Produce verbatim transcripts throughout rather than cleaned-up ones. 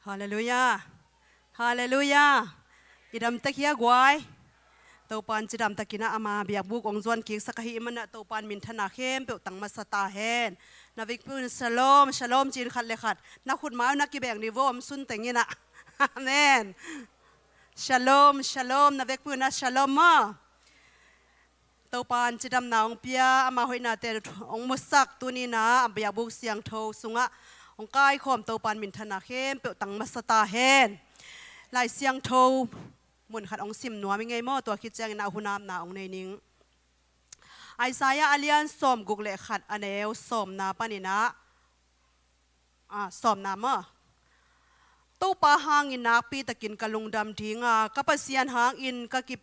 Halleluiah. Halleluiah. I dam tek hia guai? Topan cidam takin ah ama biakbuk hong zuan kiksak ahih manin ah Topan minthanna khempeuh tang masa ta hen. Na vekpi un shalom, shalom ci-in khat le khat na khut mai un na kibeng ni vo, om sun teng in ah. Amen. Shalom, shalom, na vekpi un ah shalom maw. Topan cidamna hong pia, ama hoihnate hong musak, tuni-in ah a biakbuk siangtho sungah hong kaikhawm Topan minthanna khempeuh tang masa ta hen. Lai siangtho mun khat hong sim nuam i ngei maw, tua khit ciangin ah hun apna hong nei ning. Isaiah a lian sawmguk le khat, a neu sawmna panin ah, ah, sawmna maw. Topa hangin nakpi takin ka lungdam ding a, ka Pasian hangin ka kip,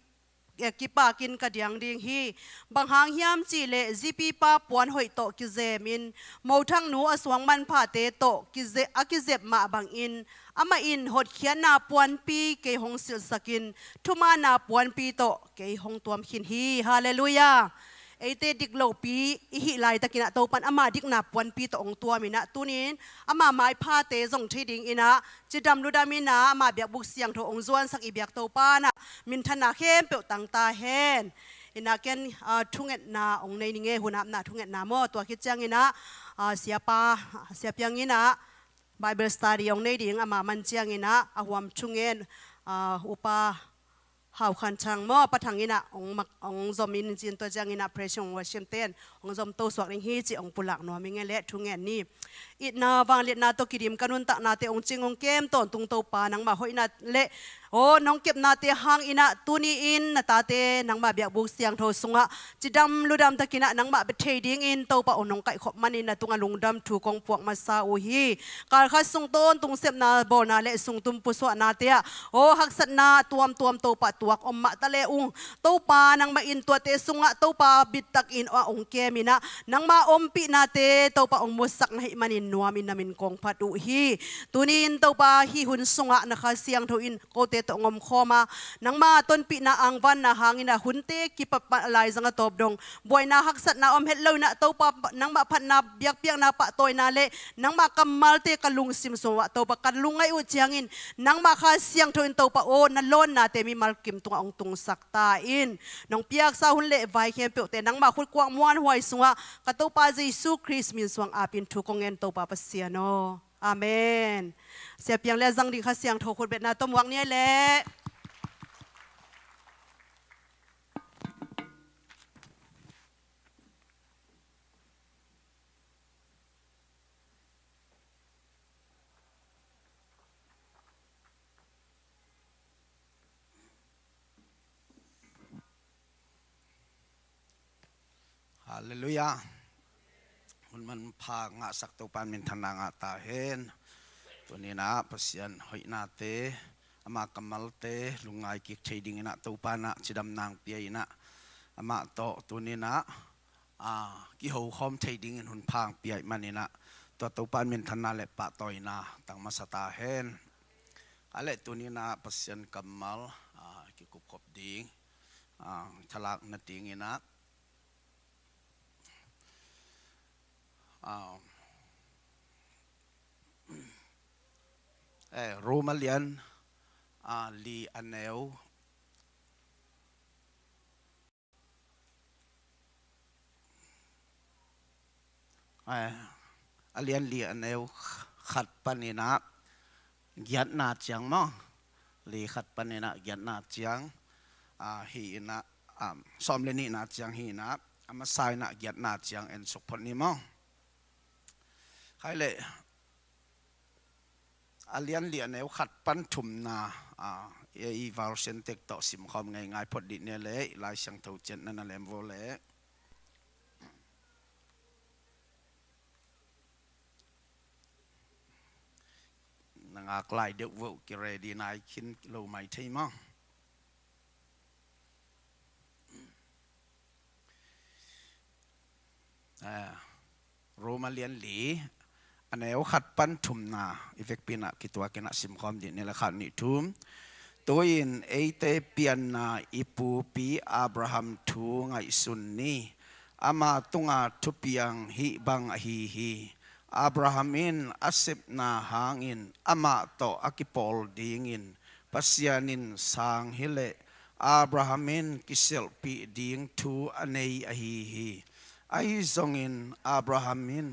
eh, kipakin ka diang ding hi. Bang hang hiam cih leh zipipa puan hoih tawh kizemin, mothaknu a suang manphate tawh kize-, a kizep mah bangin, amah in hotkhiatna puanpi kei hong silhsakin, thumanna puanpi tawh kei hong tuam khin hi. Halleluiah. Eite dik lopi i hih laitakin ah Topan ama dikna puanpi tawh hong tuamin ah, tuni-in ama maiphate zong thei dingin ah cidam ludam in ah ama biakbuk siangtho hong zuansak i biak Topan ah minthanna khempeuh tang ta hen. In ah ken, ah, thungetna hong nei ning e, hun apna thungetna maw. Tua khit ciangin ah, ah, siapa, Sia Piang in ah Bible study hong nei ding, ama man ciangin ah a huam thungen, ah, Upa Hau Khan Thang maw, Pa Thang in ah hong mak, hong zom in ci-in, tua ciangin ah praise and worship ten hong zom to suak ding hi ci hong pulak nuam i ngei leh thungen ni. Itna vangliatna tawh kidim ka nuntaknate hong cing hong kem tawntung Topa, nangmah hoihna le aw nong kepnate hangin ah tuni-in na tate nangmah biakbuk siangtho sungah cidam ludam takin ah nangmah bia thei dingin Topa aw nong kaihkhop manin na tungah lungdam thu kong puak masa uh hi. Kal khat sung tawntung sepna bawlna le sungtum pusuahnate ah aw haksatna tuamtuam Topa tuak om mah ta le ung, Topa nangmah in tuate sungah Topa bittakin a hong kemin ah nangmah ompihnate Topa hong musak na hih manin nuamin na min kong phat uh hi. Tuni-in Topa hih hun sungah na Kha Siangtho in kote tawh hong omkhawm a, nangmah tonpihna angvanna hangin ah hunte kipatpah, laizang a tawp dong buaina haksatna om het loin ah Topa nangmah phatna biakpiakna pahtawina le nangmah kammalte ka lungsim sungah Topa ka lungngaih uh ciangin nangmah Kha Siangtho in Topa aw na lawnnate mimal kim tungah hong tungsak ta in. Nong piaksa hun le vai khempeuhte nangmah khutkuang muanhuai sungah ka Topa Jesu Khrist min suang apin thu kong ngen Topa Pasian aw. Amen. Sia Piang le a zang ding Kha Siangtho khutbetna tawh muak ni ei leh. Halleluiah. Hun manpha ngahsak Topa in minthanna ngah ta hen. Tuni-in ah Pasian hoihnate, ama kammalte lungngai kik thei dingin ah Topa in ah cidamna hong pia in ah amah tawh tuni-in ah, ah, kihokhawm thei dingin hun pha hong pia ahih manin ah tua Topa in minthanna le pahtawina tang masa ta hen. A leh tuni-in ah Pasian kammal, ah, kikupkhop ding, ah, thalak nadingin ah, ah, eh, Roma lian, ah, li a neu, eh, a lian li a neu khat panin ah giatna ciang maw. Li khat panin ah giatna ciang, ah, hi in ah, ah, sawm le nihna ciang hi in ah, a masa in ah giatna ciang en suk phot ni maw. Hai leh, a lian li a neu khat pan thumna, ah, ei version tek tawh simkhawm ngeingai phot dih ni ei leh, Lai Siangtho ciatna na lem vo leh. Na ngak lai deuh vo, ki ready nai khin lo mai thei maw. Ah, Roma lian li, a neu khat pan thumna, i vekpi in ah kituakin ah simkhawm dih ni leh, khat nih thum. Tu-in eite pianna i pupi Abraham thu ngaihsun ni. Ama tunga thupiang hih bang ahi hi. Abraham in a sepna hangin amah tawh a kipawl dingin Pasian in sang hileh Abraham in kisialhpih ding thu a nei ahi hi. Ahi zongin Abraham in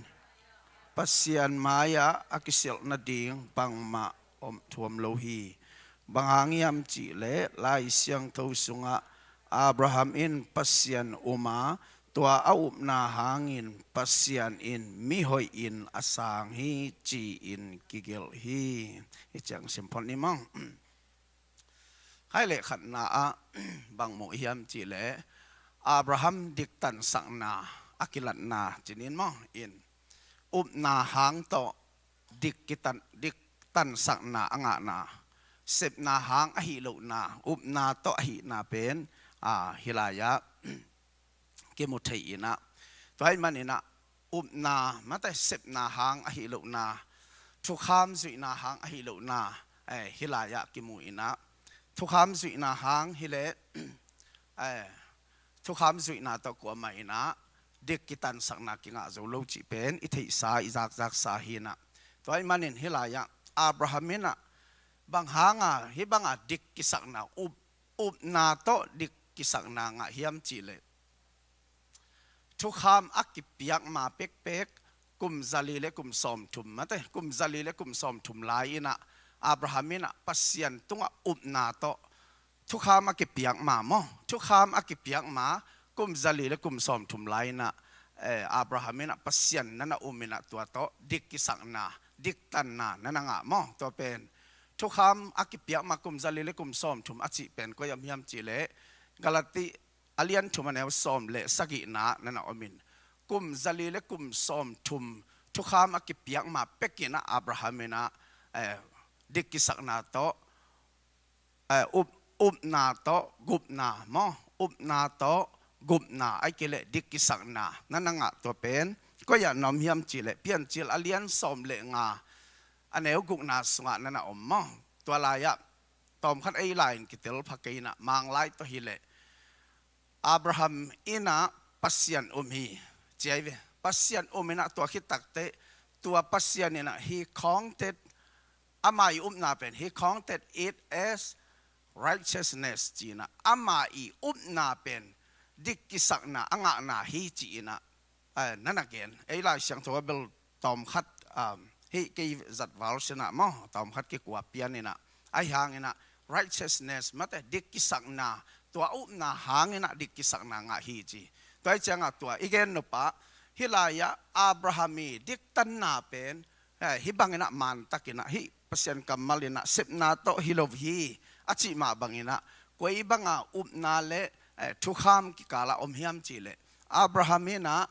Pasian mai-ah a kisialh nading bangmah om thuam lo hi. Bang hang hiam cihleh Lai Siangtho sungah Abraham in Pasian um a, tua a upna hangin Pasian in mihoihin a sang hi ci-in kigelh hi. Hih ciang simphot ni maw? Khaile khatna ah bang mu hiam cihleh Abraham diktansakna a kilatna cinin maw? In upna hang tawh dik kitan, diktansakna a ngahna, sepna hang ahi lohna, upna tawh ahihna pen, a, hih lai-ah kimu thei inah. Tua ahih maninah upna mate sepna hang ahi lohna, thukham zuihna hang ahi lohna, eh, hih lai-ah kimu inah. Thukham zuihna hang hileh, eh, thukham zuihna tawh kuamah inah dik kitansakna kingah zo lo cih pen i theihsa, i zakzaksa hinah. Tua ahih manin hih lai-ah Abraham inah bang hanga hih banga dik kisakna, up, upna tawh dik kisakna ngah hiam cihleh thukham a kipiak ma pekpek kum zali le kum sawmthum mate, kum zali le kum sawmthum lai inah Abraham inah Pasian tungah upna tawh thukham a kipiak ma maw? Thukham a kipiak ma kum zali le kum sawmthum lai inah, eh, Abraham inah Pasian nana um inah tua tawh dik kisakna, diktanna nana ngah maw? Tua pen thukham a kipiak ma kum zali le kum sawmthum a cih pen koi-ah om hiam cihleh Galati a lian thum a neu sawm le sagihna nana om in, kum zali le kum sawmthum thukham a kipiak ma pek inah Abraham inah, eh, dik kisakna tawh, eh, up, upna tawh gupna maw? Upna tawh gupna, ahih kei leh dik kisakna nana ngah tua pen koi-ah na om hiam cihleh Piancil a lian sawm le nga a neu gukna sungah nana om maw? Tua lai-ah tawmkhat ei lai-in kitel pha kei inah, Manglai tawh hileh Abraham inah Pasian um hi ci ahi ve. Pasian um inah tua khit takteh tua Pasian inah he counted, ama i upna pen, he counted it as righteousness ci inah, ama i upna pen dik kisakna a ngahna hi ci inah, eh, nana gen. Ei Lai Siangtho ah bel tawmkhat, um, hih kei zat val sinah maw, tawmkhat kikua pian inah, ahi hang inah righteousness mate dik kisakna, tua upna hang inah dik kisakna ngah hi ci. Tua ahih ciangah tua i gen nop ah hih lai-ah Abraham i diktanna pen, eh, hih bang inah mantak inah, hih Pasian kammal inah sepna tawh hi lo hi a cih mah bang inah koi banga upna le, eh, thukham kikalah om hiam cihleh Abraham inah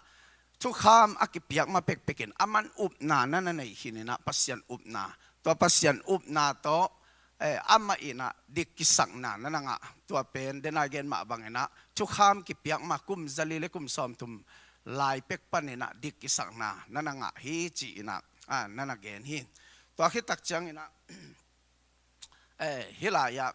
thukham a kipiak ma pekpek in aman upna nana nei khin inah, Pasian upna, tua Pasian upna tawh, eh, amah inah dik kisakna nana ngah. Tua pen dena gen mah bang inah thukham kipiak ma kum zali le kum sawmthum lai pek pan inah dik kisakna nana ngah hi ci inah, ah, nana gen hi. Tua khit tak ciang inah, eh, hih lai-ah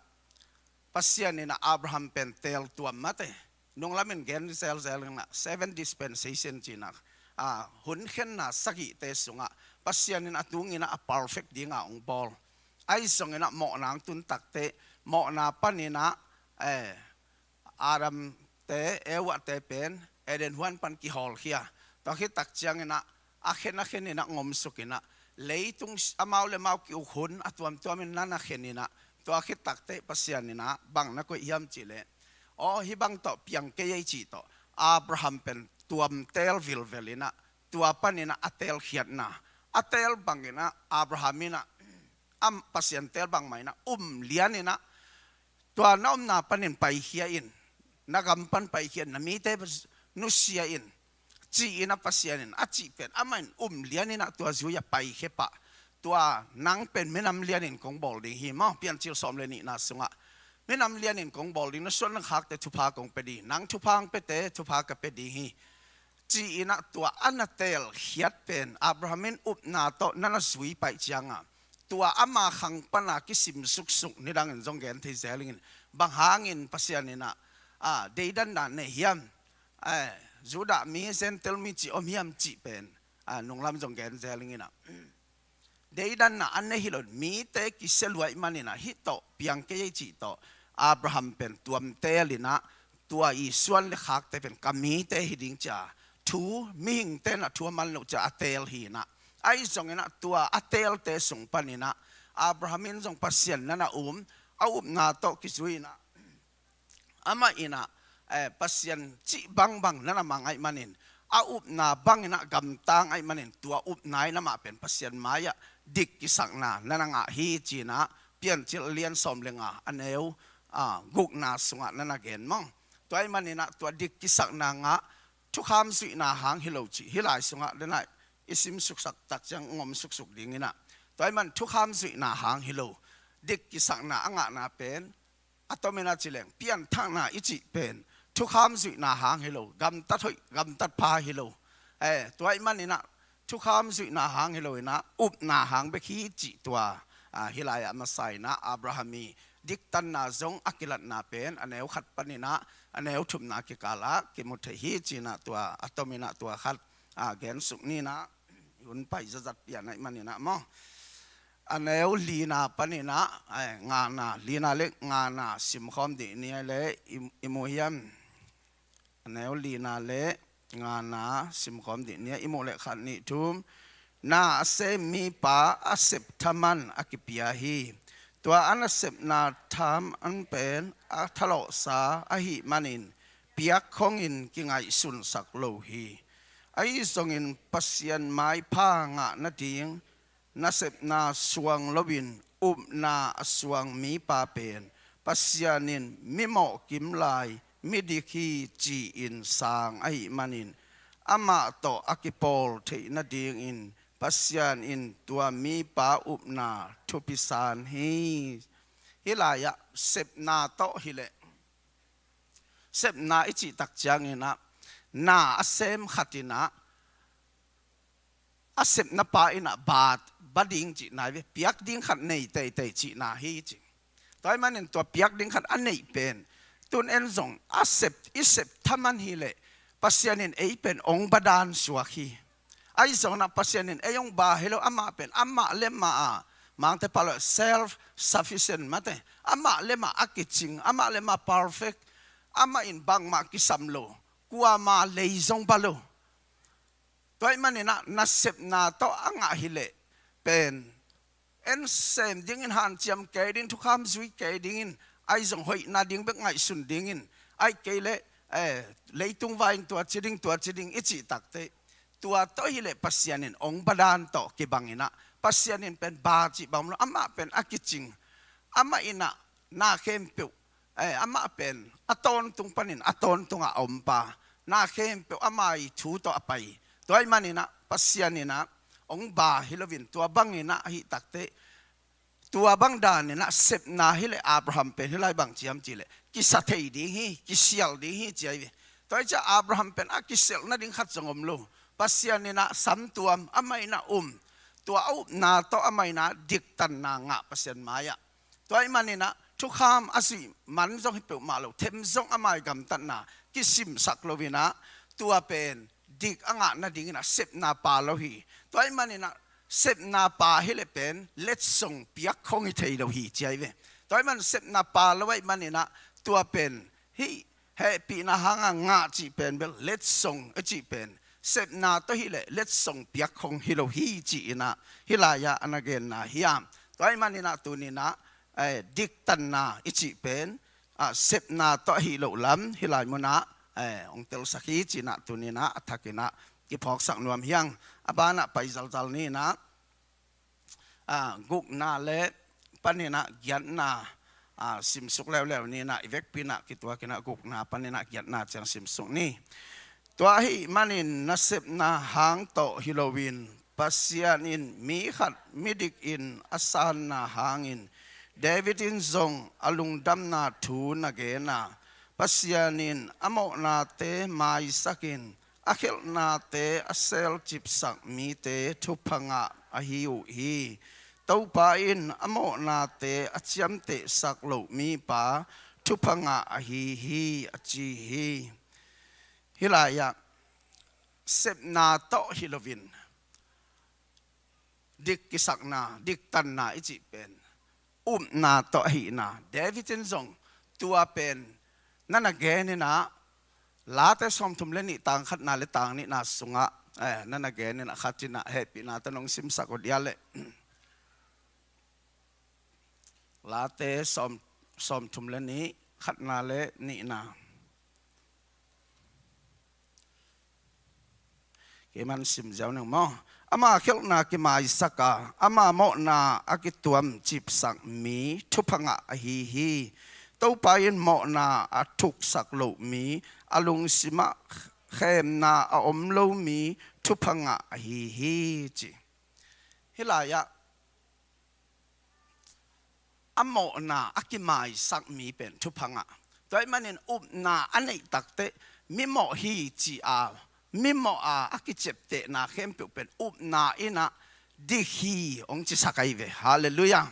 Pasian inah Abraham pen teel tuam mate, nunglam in gen zelzel inah seven dispensation ci inah, ah, hun khenna sagihte sungah Pasian inah a tung inah a perfect dinga hong bawl. Ahi zong inah mawhna hong tun takteh mawhna pan inah, eh, Adam te, Eva te pen Eden huan pan kihawlkhia. Tua khit tak ciang inah a khen a khen inah ngomsuk inah leitung s-, amau le amau ki-uk hun a tuamtuam in nana khen inah, tua khit takteh Pasian inah bang na koih hiam cihleh, aw, hih bang tawh piang kei ei cih tawh Abraham pen tuam teel vilvel inah, tua pan inah a teelkhiatna, a teel bang inah Abraham inah, am, Pasian teel bangmah inah um lian inah, tua na omna panin paikhia in, na gam pan paikhia in, na mite nusia in, ci inah Pasian in a cih pen amah in um lian inah tua zui-ah paikhia pah. Tua nang pen minam lianin kong bawl ding hi maw, Piancil sawm le nihna sungah, minam lianin kong bawl ding, na suan na khakte thupha kong pia ding, nang thupha hong piate thupha ka pia ding hi, ci inah tua a na teelkhiat pen Abraham in upna tawh nana zui paih cianga, tua ama khang pana kisim suksuk nidangin zong gen thei zel ingin, bang hangin Pasian inah, ah, deidanna nei hiam? Eh, Judah mi, Gentile mi cih om hiam cih pen a, nunglam zong gen zel ing inah, deidanna a nei hi lo in, mite kisia luai maninah, hih tawh piang kei ei cih tawh Abraham pen tuamtel inah, tua i suan le khakte pen ka mite hi ding cia thu, mihingte inah thu a man loh cia a teel hi inah, ahi zonginah tua a teelte sung paninah Abraham in zong Pasian nana um, a upna tawh kizui inah, amah inah, eh, Pasian cih bangbang nana mang aih manin, a upna banginah gamtang aih manin, tua upna in amah pen Pasian mai-ah dik kisakna nana ngah hi cinah, Piancil lian sawm le nga a neu, ah, gukna sungah nana gen mawng. Tua aih maninah tua dik kisakna ngah, thukham zuihna hang hi lo cih hih lai sungah denah i simsuksak tak ciang ngom suksuk dinginah, tua aih man thukham zuihna hang hi lo, dik kisakna a ngahna pen a tomin a ci leng pianthakna i cih pen thukham zuihna hang hi lo, gamtat hoih gamtat pha hi lo. Eh, tua aih maninah thukham zuihna hang hi lo inah, upna hang bek hi cih tua, ah, hih lai-ah a masa inah Abraham i diktanna zong a kilatna pen a neu khat paninah a neu thumna kikalah kimu thei hi cinah, tua a tominah tua khat, ah, gensuk ninah, i hun pai zazat pian aih maninah maw. A neu lina paninah, eh, ngana, lina le ngana simkhawm dih ni a le i, i mu hiam? A neu lina le ngana simkhawm dih ni a, i muh le khat nih thum. Na a sem mipa a sep thaman a kipia hi. Tua a nasepna thaman pen a thalawhsa ahih manin piak khongin kingaihsunsak lo hi. Ahi zongin Pasian maipha ngah nading nasepna suang loin upna a suang mipa pen Pasian in mimawh kim lai midik hi ci-in sang ahih manin, amah tawh a kipawl theih nadingin Pasian in tua mipa upna thupi san hi. Hih lai-ah sepna tawh hileh, sepna i cih tak cianginah na a sem khatinah a sepna pa inah ba, ba ding cihna hi ve, piak ding khat nei teitei cihna hi ci. Tua aih manin tua piak ding khat a neih pen tun en zong a sep, i sep thaman hileh Pasian in ei pen ong ba dan suak hi. Ahi zonginah Pasian in ei ong ba hi lo, amah pen amah le mah a, Mangte pau le self sufficient mate, amah le mah a kicing, amah le mah perfect, amah in bangmah kisam lo, kuama lei zong ba lo. Tua aih maninah nasepna tawh a ngah hileh pen en sem dingin, hanciam kei dingin, thukham zui kei dingin, ahi zong hoihna ding bek ngaihsun dingin, aih kei leh, eh, leitung vai-in tua ci ding, tua ci ding i cih takteh, tua tawh hileh Pasian in ong ba dan tawh kibanginah, Pasian in pen ba cih bang om lo, amah pen a kicing, amah inah na khempeuh, eh, amah pen a tawntung panin a tawntungah a om pa, na khempeuh ama i thu tawh a pai. Tua aih maninah Pasian inah ong ba hi loin, tua banginah ahih takteh, tua bang daninah sepna hileh Abraham pen hih lai bang ciam cihleh kisa thei ding hi, kisial ding hi ci ahi ve. Tua hi ciah Abraham pen a kisialh nading khat zong om lo. Pasian inah samtuam, amah inah um, tua a upna tawh amah inah diktanna ngah Pasian mai-ah. Tua aih maninah thukham a zuih man zong hi peuhmah lo, them zong ama i gamtatna kisimsak loinah, tua pen dik a ngah nadinginah sepna pa lo hi. Tua aih maninah sepna pa hileh pen letsong piak khong hi thei lo hi ci ahi ve. Tua aih man sepna pa lo aih maninah tua pen hih hehpihna hanga ngah cih pen bel letsong a cih pen sepna tawh hileh letsong piak khong hi lo hi ci-inah hih lai-ah a na genna hiam. Tua aih maninah tuninah, eh, diktanna i cih pen, ah, sepna tawh ahi loh lam hih lai munah, eh, ong telsak hi cinah tuninah a thakinah kiphawksak nuam hiang. A banah pai zalzal ninah, ah, gukna le paninah giatna, ah, simsuk leuleu ninah, i vekpi inah kituakinah gukna paninah giatna ciang simsuk ni. Tua ahih manin nasepna hang tawh hi loin, Pasian in mi khat midik in a sanna hangin David in zong a lungdamna thu na gen a, Pasian in a mawhnate maisakin a khelhnate a selcipsak mite thupha ngah ahi uh hi. Topa in a mawhnate a ciamtehsak loh mipa thupha ngah ahi hi, a ci hi. Hih lai-ah sepna tawh hi loin, dik kisakna, diktanna i cih pen upna tawh ahihna David in zong tua pen na na gen inah, Late sawmthum le nih tang khatna le tang nihna sungah, eh, na na gen inah khat inah hehpihna tawh nong simsak uh dia leh. Late sawm, sawmthum le nih khatna le nihna. Kei man sim ziau ning maw. Ama khialhna kimaisak a, ama mawhna a kituam cipsak mi thupha ngah ahi hi. Topa in mawhna a thuksak loh mi, a lungsimah khemna a om lo mi thupha ngah ahi hi, ci. Hih lai-ah a mawhna a kimaisak mi pen thupha ngah. Tua ahih manin upna a neih takteh mimawh hi ci a, mimawh a a kiciaptehna khempeuh pen upna inah dik hi hong cisak ahi ve. Halleluiah.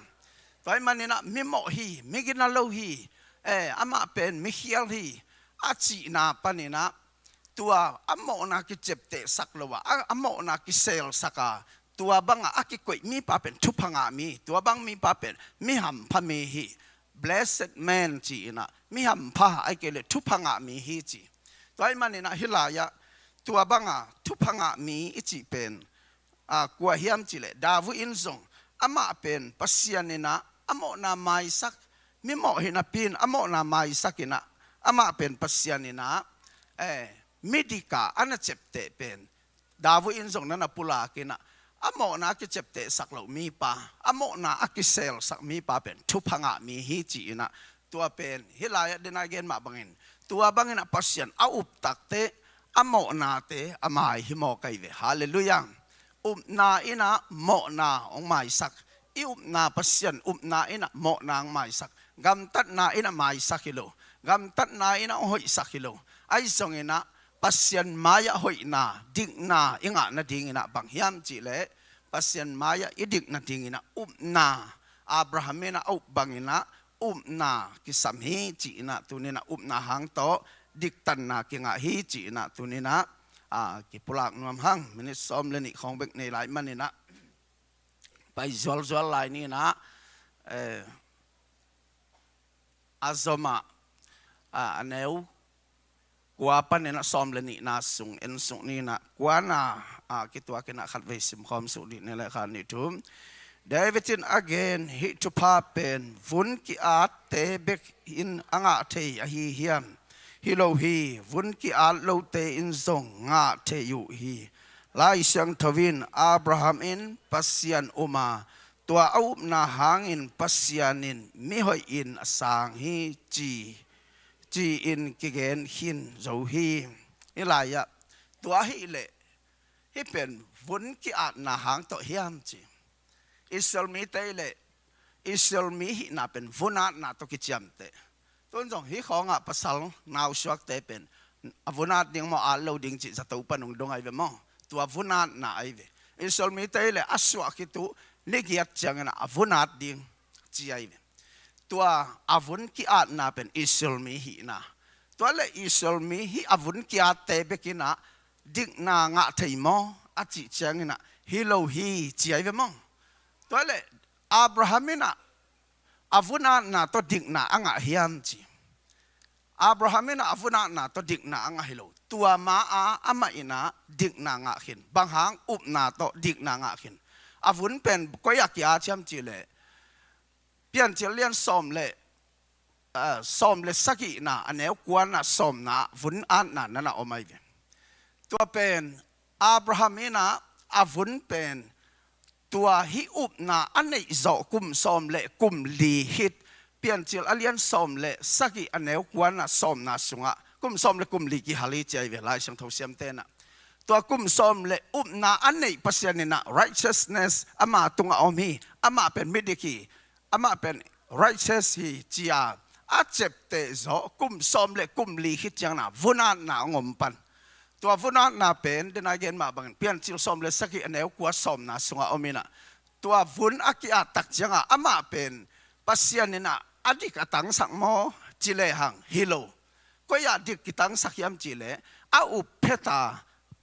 Tua ahih maninah mimawh hi, migina lo hi, eh, amah pen mikhial hi a cihna paninah tua a mawhna kiciaptehsak lo a, a, a mawhna kiselsak a, tua banga a kikoih mipa pen thupha ngah mi, tua bang mipa pen mi hampha mi hi. Blessed man ci inah, mi hampha ahih kei leh thupha ngah mi hi ci. Tua ahih maninah hih lai-ah tua banga thupha ngah mi i cih pen, a, kua hiam cih leh David in zong amah pen Pasian inah a mawhna maisak, mimawh hi napi in a mawhna maisak inah amah pen Pasian inah, eh, midik a a na ciapteh pen David in zong na na pulak inah a mawhna a kiciaptehsak loh mipa, a mawhna a kiselsak mipa pen thupha ngah mi hi ci inah, tua pen hih lai-ah dena gen mah bangin tua bangin a Pasian a up takteh a mawhnate a mai hi mawk ahi ve. Halleluiah. Upna inah mawhna hong maisak. I upna Pasian upna inah mawhna hong maisak. Gamtatna inah maisak hi lo. Gamtatna inah hong hoihsak hi lo. Ahi zonginah Pasian mai-ah hoihna, dikna i ngah nadinginah bang hiam cih leh Pasian mai-ah i dik nadinginah upna, Abraham inah a up banginah upna kisam hi ci inah tuninah upna hang tawh diktanna kingah hi ci inah tuninah, a, kipulak nuam hang. Minit sawm le nih khawng bek nei lai maninah pai zualzual lai ninah, eh, a zomah, a, a neu kua paninah sawm le nihna sung en suk ninah, kuana, a, kituak inah khatvei simkhawm suk dih ni le khan ni thum. David in a gen hih thupha pen vun ki-atte bek in a ngah thei ahi hiam? Hi lo hi, vun ki-at lote in zong ngah thei uh hi. Lai Siangtho in Abraham in Pasian um a, tua a upna hangin Pasian in mihoih in a sang hi ci, ci-in kigen khin zo hi. Hih lai-ah tua ahih leh hih pen vun ki-atna hang tawh hiam ci. Israel mite leh Israel mi hihna pen vun atna tawh kiciamteh. Tun zong hih khawngah pasal nausuakte pen a vun at ding maw, at lo ding cih zato pan hong dong ahi ve maw. Tua vun atna ahi ve. Israel mite leh a suah khit uh ni giat ciangin a vun at ding ci ahi ve. Tua a vun ki-atna pen Israel mi hihna. Tua leh Israel mi hih a vun ki-atte bekinah dikna ngah thei maw a cih cianginah hi lo hi ci ahi ve maw. Tua leh Abraham inah a vun atna tawh dikna a ngah hiam ci. Abraham inah a vun atna tawh dikna a ngah hi lo. Tua ma-a amah inah dikna ngah khin. Bang hang? Upna tawh dikna ngah khin. A vun pen koi-ah ki-at hiam cih leh Piancil lian sawm le, ah, sawm le sagihna a neu kuana sawmna vun atna nana om ahi ve. Tua pen Abraham inah a vun pen tua hih upna a neih zawh kum sawm le kum li khit, Piancil a lian sawm le sagih a neu kuana sawmna sungah kum sawm le kum li kihal hi ci ahi ve Lai Siangtho siamte inah. Tua kum sawm le upna a neih Pasian inah righteousness ama tungah om hi, amah pen midik hi, amah pen righteous hi ci-a a ciapteh zawh kum sawm le kum li khit ciangin a vun atna hong om pan. Tua vun atna pen dena gen mah bangin Piancil sawm le sagih a neu kua sawmna sungah om inah, tua vun a ki-at tak ciangah amah pen Pasian inah a dik a tangsak maw ci lehang hi lo. Koi-ah dik kitangsak hiam cih leh a up pheta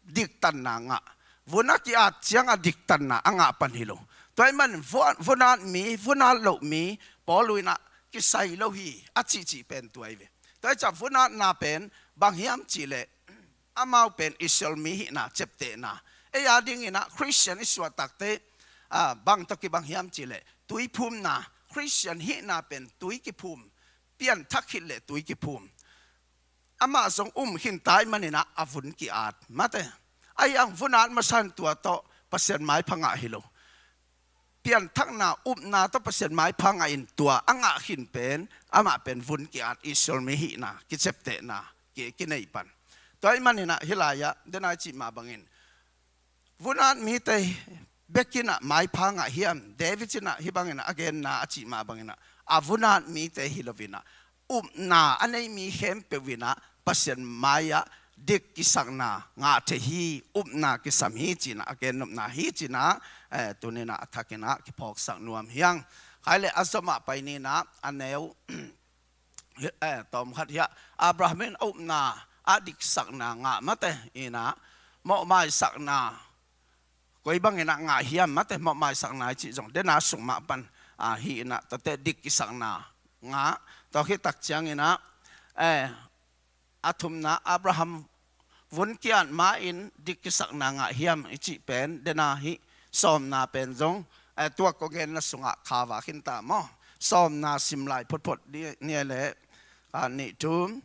diktanna ngah, vun a ki-at ciang a diktatna a ngah pan hi lo. Tua ahih manin vun, vun at mi, vun at loh mi, Paul in ah kisai lo hi a cihcih pen tua hi ve. Tua hi ciang vun atna pen bang hiam cih leh amau pen Israel mi hihna ciaptehna. Ei a dingin ah Christian i suahtakte, ah, bang tawh kibang hiam cih leh tuiphumna, Christian hihna pen tui kiphum, pianthak khit leh tui kiphum. Amah zong um khinta ahih manin ah a vun ki-at mate. Ahi hang vun at masa in tua tawh Pasian maipha ngah hi lo. Pianthakna, upna tawh Pasian maipha ngah in tua a ngah khin pen, amah pen vun ki-at Israel mi hihna kiciaptehna ki, kinei pan. Tua ahih manin ah hih lai-ah, den a i cih mah bangin, vun at mite bek in ah maipha ngah hiam? David in ah hih bangin ah a genna a cih mah bangin ah, a vun at mite hi lo in ah, upna a nei mi khempeuh in ah Pasian mai-ah dik kisakna ngah thei hi, upna kisam hi ci-in ah a gennopna hi ci-in ah, eh, tuni-in ah a thakin ah kiphawksak nuam hi hang. Khai leh a zom ah pai ni in ah, a neu, eh, tawmkhat hi-ah, Abraham in a upna a diksakna ngah mate in ah, mawhmaisakna koi bangin ah ngah hiam mate, mawhmaisakna i cih zong den a sung mah pan, ah, hi in ah, tua teh dik kisakna ngah. Tua khit tak ciangin ah, eh, a thumna, Abraham vun ki-at ma-in dik kisakna ngah hiam i cih pen, den a hih sawmna pen zong, eh, tua kong genna sungah kha va khin ta maw. Sawmna sim lai photphot ni, ni leh, ah, nih thum.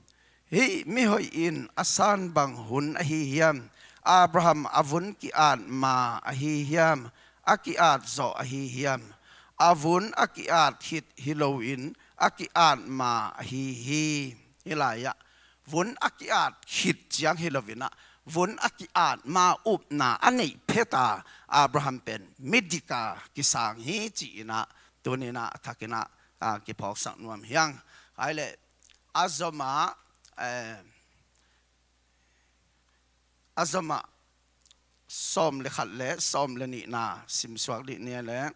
Hih mihoih in a san bang hun ahi hiam? Abraham a vun ki-at ma ahi hiam? A ki-at zawh ahi hiam? A vun a ki-at khit hi loin a ki-at ma ahi hi. Hih lai-ah vun a ki-at khit ciang hi lo in ah, vun a ki-at ma upna a neih phet a Abraham pen midik a kisang hi ci-in ah tuni-in ah a thakin ah, ah, kiphawksak nuam hi hang. Khai leh a zom ah, eh, a zom ah sawm le khat leh sawm le nihna simsuak dih ni leh.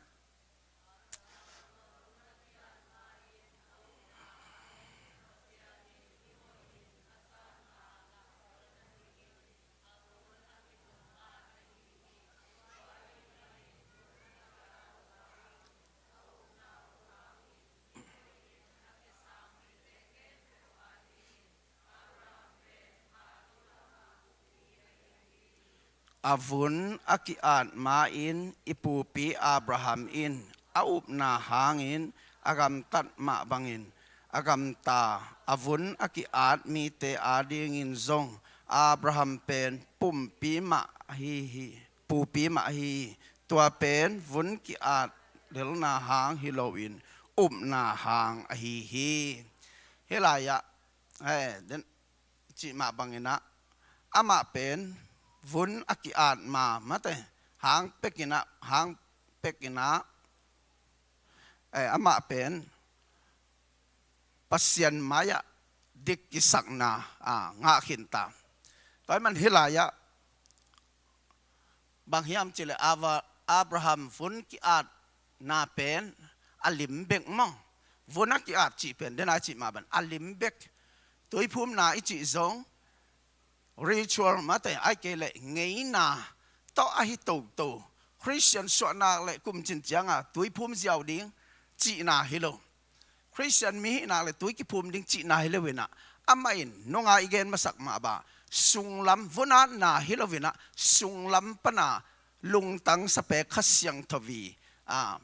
A vun a ki-at ma-in i pupi Abraham in a upna hangin a gamtat mah bangin a gamta a vun a ki-at mite adingin zong Abraham pen pumpi mah ahi hi, pupi mah ahi hi. Tua pen vun ki-at lelna hang hi loin upna hang ahi hi. Hih lai-ah, eh, den cih mah bangin ah, amah pen vun a ki-at ma mate, hang pek in ah, hang pek in ah, eh, amah pen Pasian mai-ah dik kisakna, ah, ngah khin ta. Tua ahih man hih lai-ah bang hiam cih leh Ava-, Abraham vun ki-atna pen a lim bek maw. Vun a ki-at cih pen, den a cih mah bang a lim bek. Tuiphumna i cih zong ritual mate, ahih kei leh ngeina tawh ahi toto. Christian suahnak leh kumcin ciang a tuiphum ziau ding cihna hi lo. Christian mi hihna leh tui kiphum ding cihna hi lo in ah, amah in nunga i gen masak mah bang, sunglam, vun atna hi lo in ah, sunglam pan a lungtang sapek Kha Siangtho in, ah,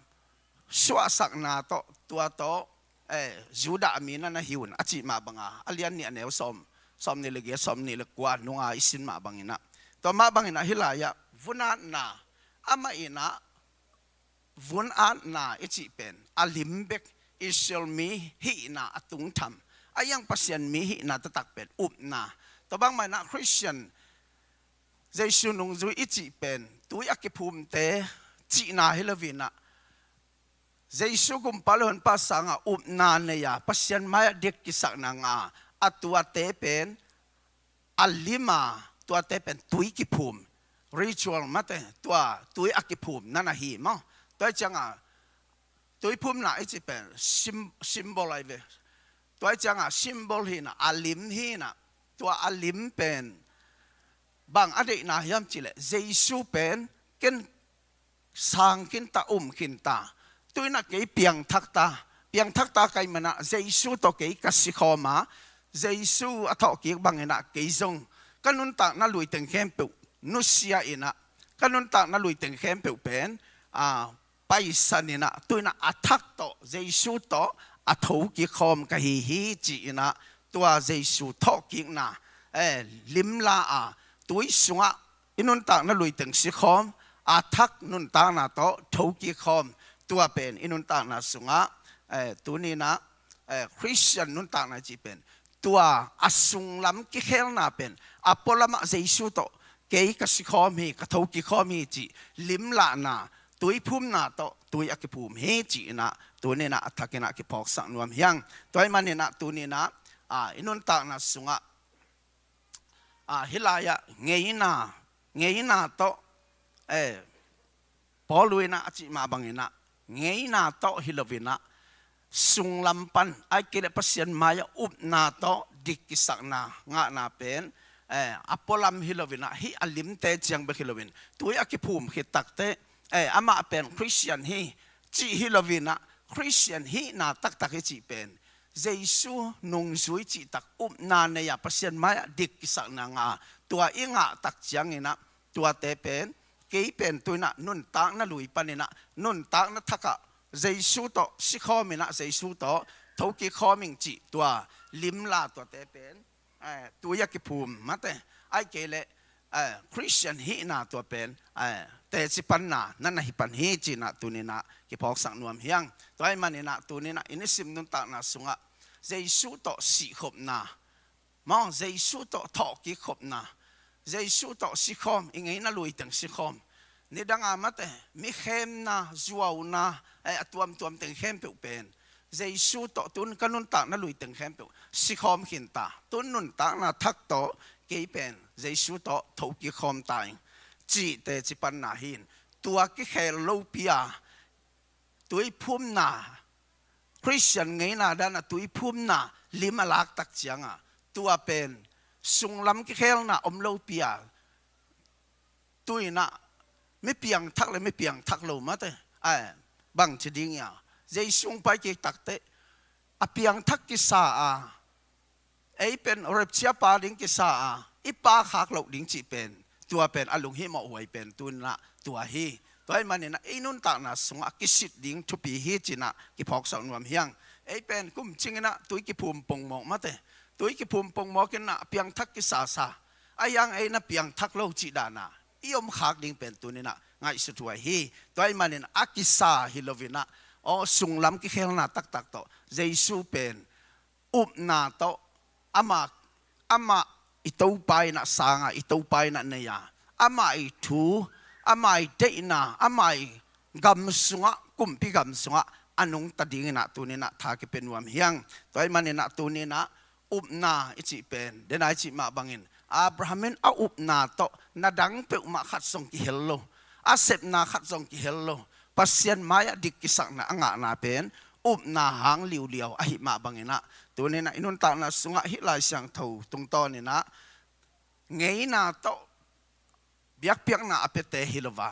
suahsakna tawh, tua tawh, eh, Judah mi na na hi un a cih mah bang a, a lian nih a neu sawm, sawm nih le giat, sawm nih le kua nunga i sin mah bangin ah. Tua mah bangin ah hih lai-ah vun atna, amah in ah vun atna i cih pen a lim bek, Israel mi hihna a tungtham, a iang Pasian mi hihna taktak pen upna. Tua bangmah in ah Christian, Jesu nungzui i cih pen tui a kiphumte cihna hi lo in ah, Jesu Kumpa leh Honpa sangah upna nei a, Pasian mai-ah dik kisakna ngah a, tuate pen a lim a, tuate pen tui kiphum, ritual mate, tua tui a kiphum na na hi maw. Tua ciang a tuiphumna i cih pen sym-, symbol ahi ve. Tua ciang a symbol hi in ah, a lim hi in ah, tua a lim pen bang a deihna hiam cih leh Jesu pen ken sang khin ta, um khin ta. Tu-in ah kei piangthak ta, piangthak ta ka hih manin ah Jesu tawh kei ka sikhawm a, Jesu a thawhkik bangin ah kei zong ka nuntakna lui teng khempeuh nusia in ah, ka nuntakna lui teng khempeuh pen a paisan in ah, tu-in ah a thak tawh, Jesu tawh a thokik khawm ka hi hi ci-in ah, tua Jesu thawhkikna, eh, limla a, tui sungah i nuntakna lui teng sikhawm, a thak nuntakna tawh thokik khawm, tua pen i nuntakna sungah, eh, tuni-in ah, eh, Khristian nuntakna i cih pen tua a sunglam kikhelna pen a pualamah Jesu tawh kei ka sikhawm hi, ka thokik khawm hi cih limlahna, tuiphumna tawh tui a kiphum hi ci-in ah, tuni-in ah a thakin ah kiphawksak nuam hi hang. Tua ahih manin ah tuni-in ah, ah, i nuntakna sungah, ah, hih lai-ah ngeina, ngeina tawh, eh, Paul in ah a cih mah bangin ah, ngeina tawh hi loin ah, sunglam pan, ahih kei leh Pasian mai-ah upna tawh dik kisakna ngahna pen, eh, a pualam hi loin ah, hih a limte ciang bek hi loin, tui a kiphum khit takteh, eh, amah pen Khristian hi cih hi loin ah, Khristian hihna taktak i cih pen Jesu nungzui cihtak upna nei-a, Pasian mai-ah dik kisakna ngah a, tua i ngah tak ciangin ah, tuate pen, kei pen tu-in ah nuntakna lui panin ah, nuntakna thakah Jesu tawh sikhawm in ah, Jesu tawh thokik khawm ing cih tua limla tuate pen, eh, tui a kiphum mate, ahih kei leh, eh, Khristian hihna tua pen, eh, teci panna na na hi pan hi ci-in ah tuni-in ah kiphawksak nuam hi hang. Tua ahih manin ah tuni-in ah i nisim nuntakna sungah Jesu tawh sihkhopna, maw, Jesu tawh thawhkik khopna, Jesu tawh sikhawm, i ngeina lui teng sikhawm. Nidanga mate, mi khemna, zuauna, eh, a tuamtuam teng khempeuh pen Jesu tawh, tun ka nuntakna lui teng khempeuh sikhawm khin ta, tun nuntakna thak tawh kei pen Jesu tawh thokik khawm ta ing cih teci panna hi in, tua kikhel lopi a, tuiphumna, Khristian ngeina dan a tuiphumna lim a lak tak ciangah, tua pen sunglam kikhelna om lopi a, tu-in ah mi piangthak le mi piangthak lo mate, ai, bangci ding ia, Jesu hong pai kik takteh a piangthak kisa a, ei pen rapture pa ding kisa a, i pa khak loh ding cih pen, tua pen a lunghimawh huai pen tu-in ah tua hi. Tua ahih manin ah i nuntakna sungah kisit ding thupi hi ci-in ah kiphawksak nuam hi hang. Ei pen kum cingin ah tui kiphum pongmawk mate, tui kiphum pongmawk in ah piangthak kisasa, a hiang ei na piangthak lo cih dan a i om khak ding pen tuni-in ah ngaihsut huai hi. Tua ahih manin a kisa hi loin ah, aw, sunglam kikhelna taktak tawh Jesu pen upna tawh, amah, amah i Topa in ah sang a, i Topa in ah nei a, amah i thu, amah i deihna, amah i gam sungah, kumpi gam sungah a nungta dingin ah tuni-in ah tha kipia nuam hi hang. Tua ahih manin ah tuni-in ah upna i cih pen, den a i cih mah bangin, Abraham in a upna tawh na dang peuhmah khat zong kihel lo, a sepna khat zong kihel lo, Pasian mai-ah dik kisakna a ngahna pen upna hang liuliau ahih mah bangin ah, tuni-in ah i nuntakna sungah hih Lai Siangtho tungtawnin ah ngeina tawh biakpiakna a piate hi lo a,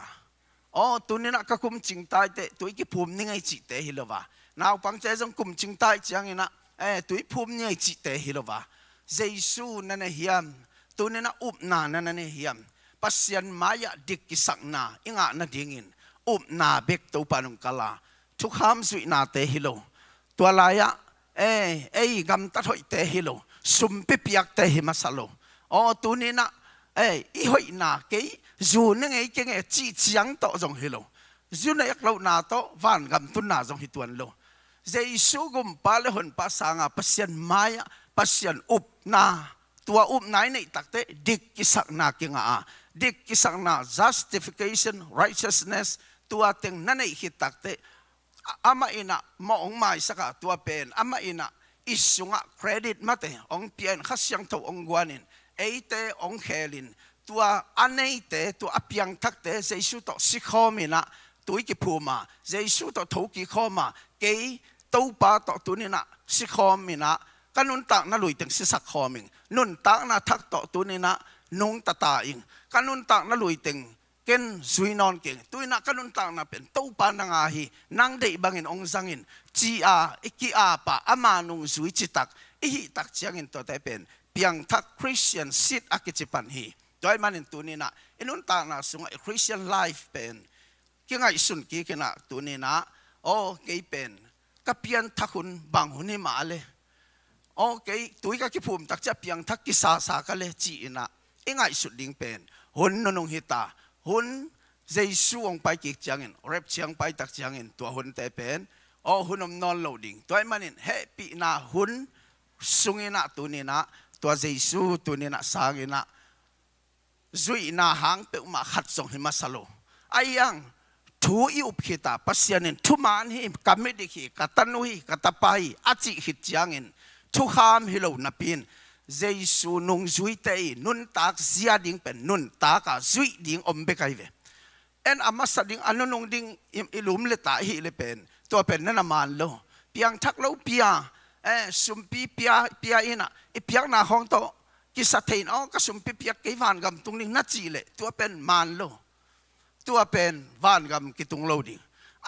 aw, tuni-in ah ka kum cingtaiteh tui kiphum ni ngei cihte hi lo a, naupangte zong kum cingtai ciangin ah, eh, tui phum ni ngei cihte hi lo a, Jesu na nei hiam? Tuni-in ah upna na na nei hiam? Pasian mai-ah dik kisakna i ngah nadingin upna bek Topa in hong kal a, thukham zuihnate hi lo, tua lai-ah, eh, ei gamtat hoihte hi lo, sumpi piakte hi masa lo, aw, tuni-in ah, eh, i hoihna kei, zu ne ngei kei nge cih ciang tawh zong hi lo, zu nek lohna tawh vangam tunna zong hi tuan lo, Jesu Gumpa le Honpa sang a Pasian mai-ah Pasian upna, tua upna i neih takteh dik kisakna kinga a, dik kisakna, justification, righteousness, tua teng na neih khit takteh, a-, amah in ah mawh hong maisak a, tua pen amah in ah i sungah credit mate hong pia in, Kha Siangtho hong guan in, eite hong khel in, tua a neite, tua a piangthakte Jesu tawh sikhawm in ah tui kiphum a, Jesu tawh thokik khawm a, kei Topa tawh tuni-in ah sikhawm in ah Ka nuntakna lui teng sisak khawm ing. Nuntakna thak tawh tuni-in ah nungta ta ing. Ka nuntakna lui teng ken zui nawn keng. Tu-in ah ka nuntakna pen Topa nang aa hi, nang deih bangin hong zang in, ci-a i ki-ap a, ama nungzui citak i hih tak ciangin tuate pen piangthak Christian seed a kici pan hi. Tua ahih manin tuni-in ah i nuntakna sungah i Christian life pen kingaihsun kik in ah tuni-in ah, aw, kei pen ka pianthak hun bang hun hi mah le, aw, kei tui ka kiphum tak ciang piangthak kisasa ka le, ci-in ah i ngaihsut ding pen hun nunung hi ta. Hun Jesu hong pai kik ciangin, rapture hong pai tak ciangin tua hunte pen, aw, hun om nawn lo ding. Tua ahih manin hehpihna hun sungin ah tuni-in ah tua Jesu tuni-in ah sangin ah zuihna hang peuhmah khat zong hi masa lo. Ahi hang thu i up khit a, Pasian in thuman hi, ka midik hi, ka tanu hi, ka tapa hi a cih khit ciangin thukham hi lo napi-in Jesu nungzuite i nuntak zia ding pen nuntak a zuih ding om bek ahi ve. En a masa ding, a nunung ding i, i lum le ta i hih le pen tua pen na na man lo. Piangthak lo pia, eh, sumpi pia, pia in ah i piakna khawng tawh kisa thei in, aw, ka sumpi piak kei, vangam tung ding na cih leh tua pen man lo. Tua pen vangam kitung lo ding.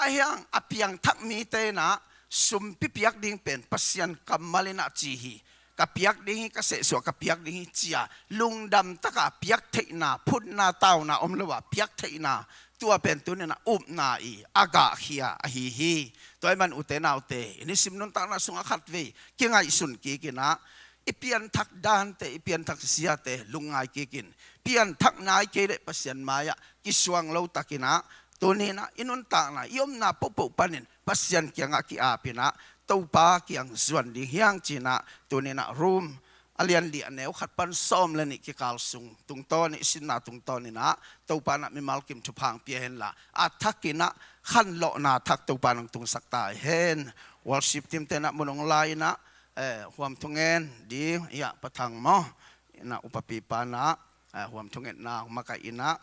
Ahi hang a piangthak mite in ah sumpi piak ding pen Pasian kammal in ah ci hi. Ka piak ding hi, ka sehsuah ka piak ding hi, ci-a lungdam taka piak theihna, phutna, tauna om lo a piak theihna, tua pen tuni-in ah upna i a gahkhia ahi hi. Tua ahih man ute naute, i nisim nuntakna sungah khatvei kingaihsun kik in ah i pianthak dante, i pianthak ziate lungngai kik in. Pianthak nai kei leh Pasian mai-ah kisuang lo takin ah tuni-in ah i nuntakna, i omna pohpoh panin Pasian kiangah ki-ap in ah Topa kiang zuan ding hi hang, ci-in ah tuni-in ah Rom a lian li a neu khat pan sawm le nih kikal sung tungtawn i sinna tungtawn in ah Topa in ah mimal kim thupha hong pia hen la, a thak in ah khanlawhna thak Topa in hong tungsak ta hen. Worship team te in ah mun hong la in ah, eh, huam thungen ding, ia, Pa Thang maw, in ah upapipa in ah, eh, huam thungetna hong makaih in ah,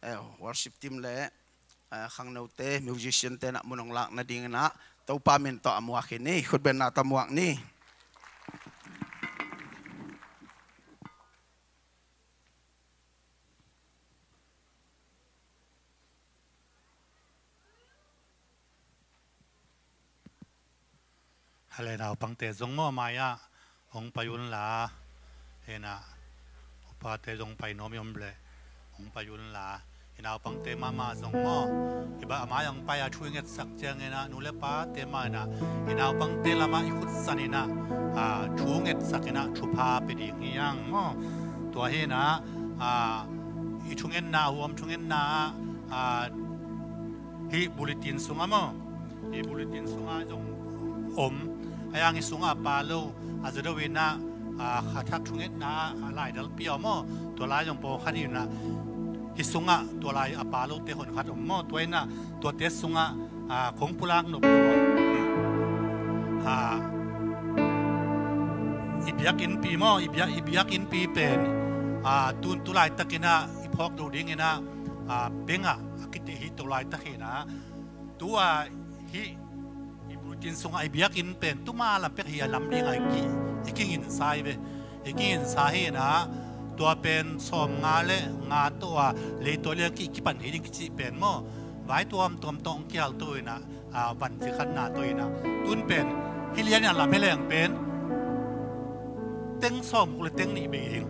eh, worship team le, eh, khangnote, musician te in ah mun hong lak nading in ah Topa min tawh a muak hi ni, khutbetna tawh muak ni. A le naupangte zong maw, mai-ah hong pai un la, hi in ah upate zong pai nuam i om leh hong pai un la, i naupangte mahmah zong maw, i bah a mai-ah hong pai a thu i ngetsak ciangin ah nu le pate mah in ah i naupangte lamah i khutsan in ah, ah, thu ngetsak in ah thupha pia ding hi hang maw. Tua hi in ah, ah, i thungetna, huam thungetna ah, ah, hih bulletin sungah maw, hih bulletin sungah zong om. Ahi hang hih sungah a pha lo, a za deuh in ah, ah, kha thak thungetna ah a laidalpi a om maw, tua lai zong pawlkhat in ah hih sungah tua lai a pha lote honkhat om maw. Tua in ah tuate sungah, ah, kong pulak nop lo, ah, i biakinnpi maw, i biak, i biakinnpi pen, ah, tu, tu laitak in ah i phawk lo ding in ah, ah, bank ah a kiteh hi to laitak hi in ah, tu-a hih i bulletin sungah i biakinn pen tuma lam pek hi a lam ding a i ki, i kinginsa hi ve. I kinginsa hi in ah tua pen sawmnga le nga tawh a leitawi lian ki, kipan hi ding kici pen maw, vai tuamtuam tawh hong kial to in ah, ah, van zi khatna tawh in ah, tun pen hih lian in a lam hi leng pen teng sawmguk le teng nih bei ding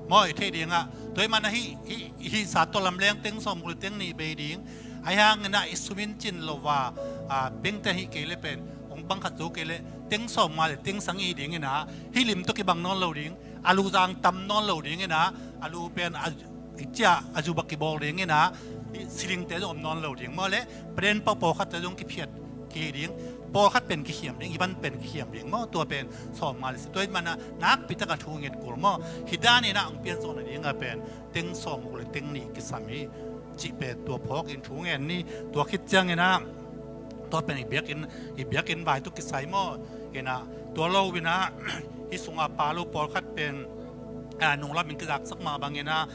maw, i theih ding ah. Tua ahih man ah hih, hih, hih sa tawh lam leng teng sawmguk le teng nih bei ding. Ahi hangin ah i sum in cin lo a, ah, bank te hih kei le pen hong bang khat zo kei le teng sawmnga le teng sagih ding in ah, hih lim tawh kibang nawn lo ding, a lu zang tam nawn lo ding in ah, a lu pen a, i cia a zu bak kibawl ding in ah, i silingte zong om nawn lo ding maw le, pen pau pawlkhatte zong kiphiat kihi ding, pawlkhat pen kikhiam ding, i van pen kikhiam ding maw, tua pen sawmnga le sagih. Tua ahih man ah nakpi tak a thu nget kul maw, hih dan in ah hong pian zawh nading a pen teng sawmguk le teng nih kisam hi cih pen tua phawk in thu ngen ni. Tua khit ciangin ah tua pen i biakinn, i biakinn vai tawh kisai maw. In ah tua lo in ah hih sungah a pha lo pawlkhat pen, ah, nunglam in kizaksak mah bangin ah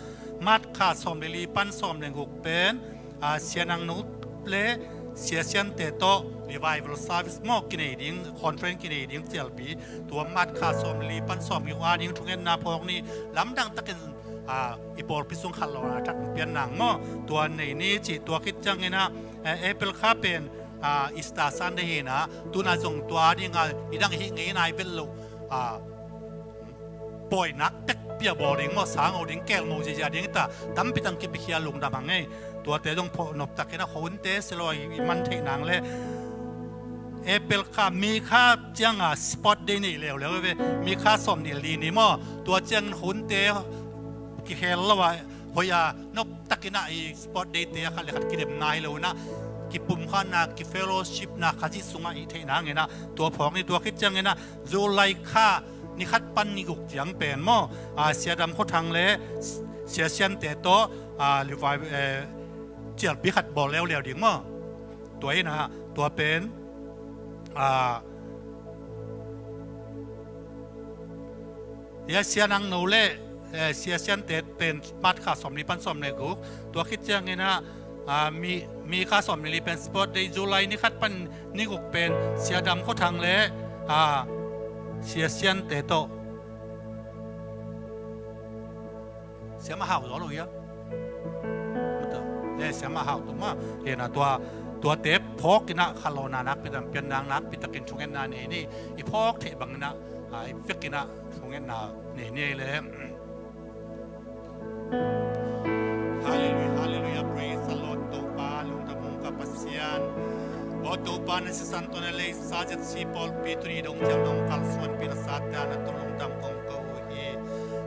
March kha sawm le li pan sawm le guk pen, ah, Sia Nang No le Sia Siante tawh revival service maw kinei ding, conference kinei ding cialpi, tua March kha sawmli pan sawmguk a ding thungetna phawk ni. Lamdang takin, ah, i pawlpi sung khat lo a thak pian nang maw, tua nei ni ci. Tua khit ciangin ah, eh, April kha pen, ah, Easter Sunday hi na, tuna zong tua ding a i dang hi ngei nai vet lo, ah, pawinak tek pia bawl ding maw, sang o ding, kel mo zia ding ta, tampi tang kipikhia lungdam hang ei. Tuate zong pho nop takin a khonte si lo a i man theih nang le. April kha, mi kha ciang a sport day nei leuleu ve, mi kha sawmnih li ni maw. Tua ciangin khonte kikhel lo a, hoih a nop takin a i sport day te a khat le khat kidemna hi lo in a, kipumkhatna, kifellowshipna Khazih sungah i theih nangin a, tua phawk ni. Tua khit ciangin a, July kha ni khat pan ni guk ciang pen maw, ah, Sia Dam Khua Thang le Sia Siante tawh, ah, revive, eh, cialpi khat bawl leuleu ding maw. Tua in a, tua pen, ah, Sia Sian Ang No le, eh, Sia Siante pen March kha sawmli pan sawmli guk. Tua khit ciangin a, ah, mi, mi kha sawmli li pen sport day, July ni khat pan ni guk pen Sia Dam Khua Thang le, ah, Sia Siante tawh. Siamah Hau zaw lo hia? Eh, Siamah Hau tung mah. Hi na tua, tuate phawk in a khalawna nakpi takin, pian nang nakpi takin thungetna nei ni. I phawk theih bangin a, ah, i vek in a thungetna nei ni le. Halleluiah, halleluiah, praise the Lord. Topa, lungdam ung ka Pasian. O Topa, na sisan tawh na leisa Z C pawlpi tuni dong ciang nong kalsuanpih na sate a na tungah lungdam kong ko uh hi.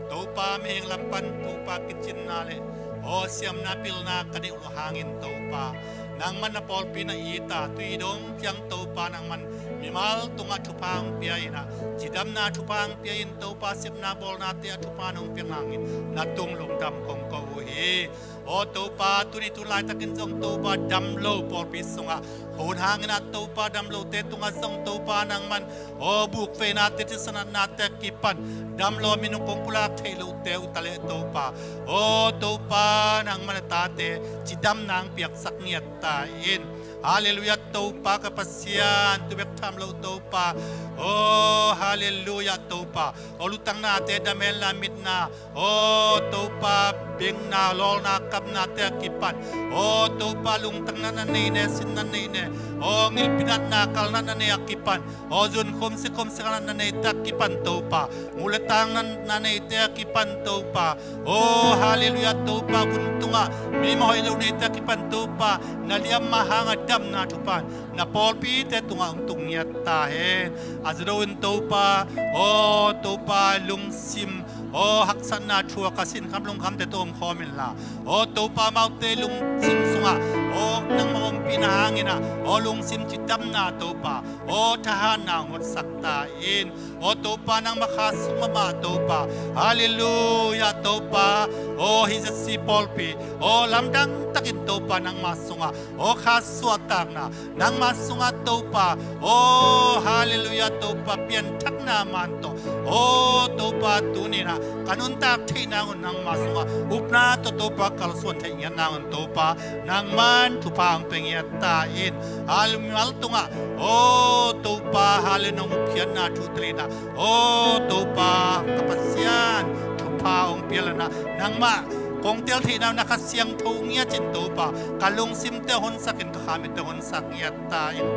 Topa, mihing lam pan Topa kicinna le, o siamna pilna ka neih uh hangin Topa, nangman na pawlpi na it a, tuni dong ciang Topa nangman mimal tungah thupha hong pia in a, cidamna thupha hong pia in Topa, sepna bawlnate ah thupha nong piak nangin na tung lungdam kong ko uh hi. Aw Topa, tuni tu laitakin zong Topa, dam lo pawlpi sungah, hun hangin ah Topa, dam lote tungah zong Topa nangman, aw bukveinate, thisan natnate a kipan dam lo a minung kong pulak theih lohte uh ta leh Topa, aw Topa nangman a tate cidamna hong piaksak ngiat ta in. Halleluiah Topa ka Pasian, tu bek tham lo Topa, aw halleluiah Topa, aw lutang nate dam hen la, mitna, aw Topa, bengna, lawlna, kapnate a kipan, aw Topa, lungtang natna nei ne, sin natna nei ne, aw ngilpi natna, kal natna nei a kipan, aw zunkhum sikhum sikhal natna neite a kipan Topa, mu le tang natna neite a kipan Topa, aw halleluiah Topa, vun tungah meima hoih lo neite a kipan Topa, na liamma hangah damna thupha na pawlpite tungah hong tung ngiat ta hen. A za do in Topa, aw Topa, lungsim, aw haksatna, thuak a, sinkham lungkhamte tawh omkhawm inla, aw Topa, amaute lungsim sungah, aw nangmah ompihna hangin ah, aw lungsim cidamna Topa, aw thahatna hong hotsak ta in. Aw Topa, nangmah kha sung mahmah Topa, halleluiah Topa, aw hih Z C pawlpi, aw lamdang takin Topa nangmah sungah, aw kha suahtakna nangmah sungah Topa, aw halleluiah Topa, pianthakna man tawh, aw Topa, tuni-in ah ka nuntak theih nangun nangmah sungah upna tawh Topa kalsuan theih ngiat nangun Topa, nangman thupha hong pia ngiat ta in. Halleluiah, mimal tungah, aw Topa, halleluiah, nong ukhiatna thu telin ah, aw Topa ka Pasian, thupha hong pia in ah, nangmah kong tel theihna uh na Kha Siangtho ngiat in Topa, ka lungsimte honsak in, ka khamite honsak ngiat ta in.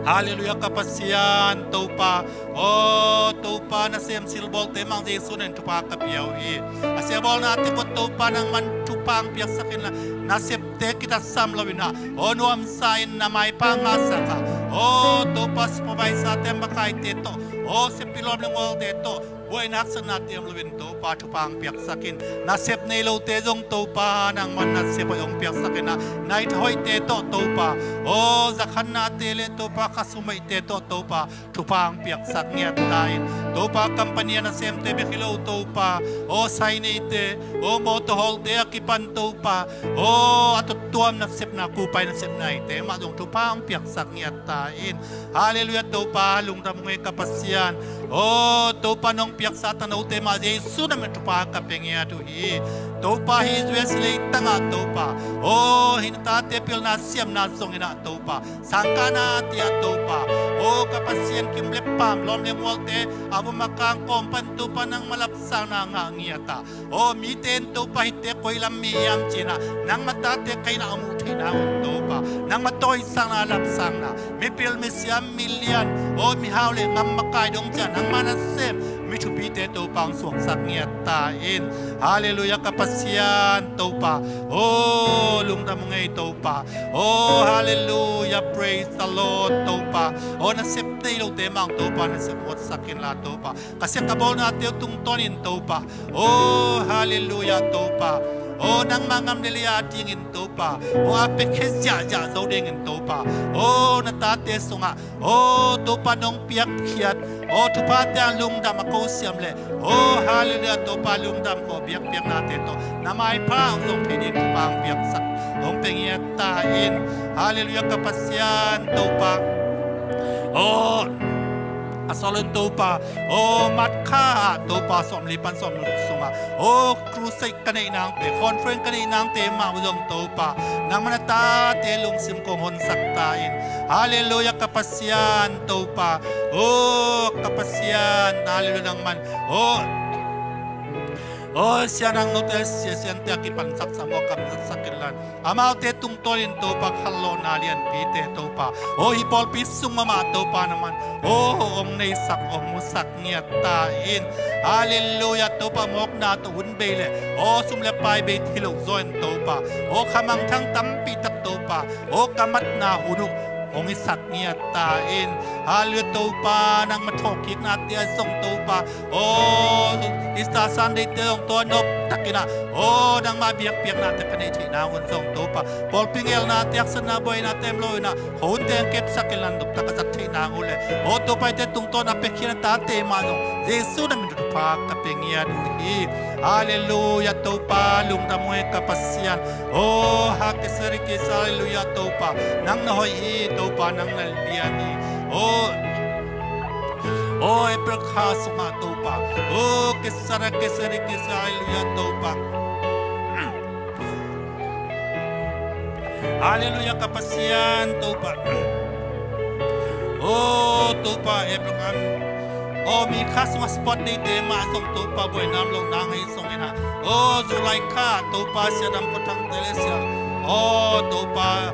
Halleluiah ka Pasian Topa, aw Topa, nasem silbawlte mah Jesu min in thupha ka pia uh hi. A siabawlnate khawng Topa nangman thupha hong piaksak in la, nasepte kitatsam lo-in ah, aw nuamsa in na maipha hong ngahsak a, aw Topa, supervisor-te, makaite tawh, aw seppih lawm le gualte tawh buaina haksatnate om lo-in Topa, thupha hong piaksak in. Nasep nei lote zong Topa nangman nasep hoih hong piaksak in ah, na it hoihte tawh Topa, aw zakhannate le Topa, khasum hoihte tawh Topa, thupha hong piaksak ngiat ta in. Topa, company a nasemte bek hi lo Topa, aw sai neite, aw mawtaw hawlte a kipan Topa, aw a tuamtuam nasepna, kupai nasepna eite mah zong thupha hong piaksak ngiat ta in. Halleluiah Topa, lungdam ung ei ka Pasian. Aw Topa, nong piaksa tanote mah Jesu na min thupha ka pia ngiat uh hi. Topa, hih U S leitangah Topa, aw hih na tate pilna siamna zongin ah Topa, sangkahna tiah Topa, aw ka Pasian, kim le paam, lawm le mualte a vom a kang kawm pan Topa nangma lapsangna ngah ngiat a, aw mite in Topa hihte koi lam mi hiam ci-in ah nangma tate ka in ah a muh theihna un Topa, nangma tawisakna lapsangna, mipil misiam milian, aw mihau le ngam makai dong ciah nangma nasem mi thupite Topa hong suaksak ngiat ta in. Halleluiah ka Pasian Topa, aw lungdam ung ei Topa, aw halleluiah, praise the Lord Topa, aw nasep nei lote mah Topa nasep huatsak inla Topa, ka sia ka bawlnate uh tungtawnin Topa, aw halleluiah Topa, aw nangma ngam le lei a dingin Topa, aw a piakhia ziahziah zo dingin Topa, aw na tate sungah, aw Topa nong piakkhiat, aw thuphate ah lungdam a kosiam le, aw halleluiah Topa lungdam khawh biakpiaknate tawh na maipha hong zong thei ding thupha hong piaksak hong pia ngiat ta in. Halleluiah ka Pasian Topa, aw a sawlun Topa, aw March kha ah Topa sawmli pan sawmguk sungah, aw crusade ka neih nangte, conference ka neih nangte mah uh zong Topa, nangma na tate lungsim kong honsak ta in. Halleluiah ka Pasian Topa, aw ka Pasian, halleluiah nangman, aw aw sianang note sia siante a kipansaksak maw kamsaksak inlan, amaute tungtawnin Topa khanlawhna lianpite Topa, aw hih pawlpi sung mahmah Topa nangman, aw hong neisak hong musak ngiat ta in. Halleluiah Topa, mawkna tawh hun bei le, aw sum le pai bei hi lo zaw in Topa, aw khamangthang tampi tak Topa, aw ka matna hun uh hong hisak ngiat ta in. Halleluiah Topa, nangma thawhkiknate ah zong Topa, aw Easter Sunday te zong tua nop takin ah, aw nangma biakpiaknate ka neih theihna hun zong Topa, pawlpi ngelnate haksatna buainate om lo in ah, khuahunte hong kepsak inlan nop tak a zat theihna hun le, aw Topa hihte tungtawn a piakhia na tate mah zong Jesu na min thupha ka pia ngiat uh hi. Halleluiah Topa, lungdam ung ei ka Pasian. Aw ha kisarikis, halleluiah Topa, nang na hoih hi Topa, nang na lian hi. Aw aw April kha sungah Topa, aw kisara kisarikis, halleluiah Topa. Halleluiah ka Pasian Topa. Aw Topa Abraham, aw mi kha sungah sport day te mah zong Topa buaina om lo nang hi zongin ah, aw July kha Topa Sia Dam Khuathang te le sia, aw Topa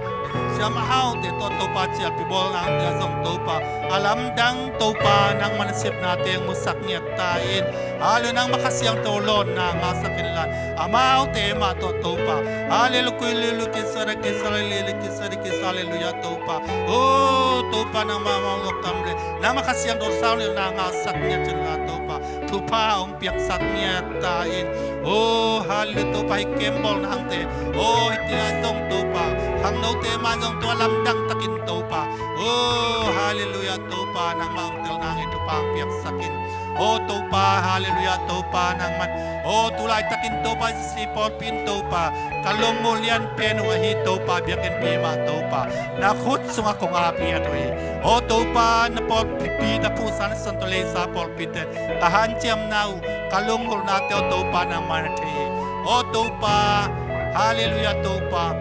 Sia Mah Hau te tawh Topa cialpi bawl nangte ah zong Topa a lamdang Topa nangma nasepnate hong musak ngiat ta in. Halleluiah, nangma Kha Siangtho lawnna ngahsak inlan, amaute mah tawh Topa, halleluiah, kisara kisara lili kisara kisa, halleluiah Topa. Aw Topa nangma mawh kam le nangma Kha Siangtho saunilna ngahsak ngiat inla Topa, thupha hong piaksak ngiat ta in. Aw halleluiah Topa, hih camp bawlna hangte, aw hihte ah zong Topa, khangnote mah zong tua lamdang takin Topa, aw halleluiah Topa, nangmah hong tel nangin thupha hong piaksak in. Aw Topa, halleluiah Topa, nangman, aw tu laitakin Topa, C C pawlpi in Topa, ka lunggulh lianpen uh ahi Topa, biakinnpi mah Topa, na khut sungah kong ap ngiat uh hi. Aw Topa, na pawlpi, na phuhsa na sisan tawh leisa pawlpite ka hanciamna uh, ka lunggulhnate uh Topa nangmah na thei hi. Aw Topa, halleluiah Topa,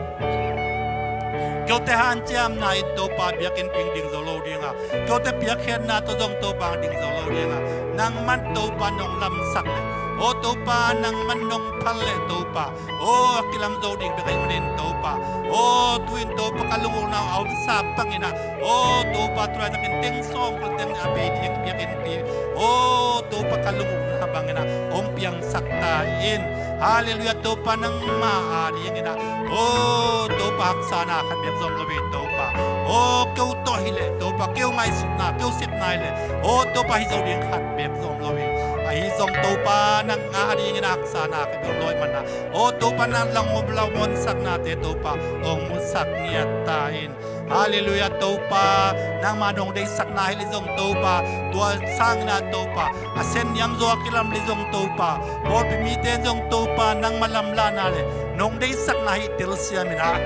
kote hanciamna in Topa biakinnpi ding zo lo ding a, kote piakkhiatna tawh zong Topa ding zo lo ding a, nangman Topa nong lamsak le, aw Topa nangman nong phal le Topa, aw a kilam zo ding bek ahih manin Topa, aw tu-in Topa ka lunggulhna uh a omsa bangin ah, aw Topa tu laitakin teng sawm kul teng a bei ding biakinnpi, aw Topa ka lunggulhna bangin ah hong piangsak ta in. Halleluiah Topa, nangmah a dingin ah, aw Topa haksana khat bek zom lo hi Topa. Aw keu tawh hileh Topa, keu ngaihsutna, keu sepna hileh, aw Topa hi zo ding khat bek zom lo hi. Ahi zong Topa nang a dingin ah haksana khat bek zom lo hi manah, aw Topa nang langom lamonsaknate Topa hong musak ngiat ta in. Halleluiah Topa, nangma nong deihsakna hileh zong Topa, tua sangin ah Topa, a sen niam zaw a kilam leh zong Topa, pawlpi mite in zong Topa nangma lamlahna le nong deihsakna hih telsiam in ah,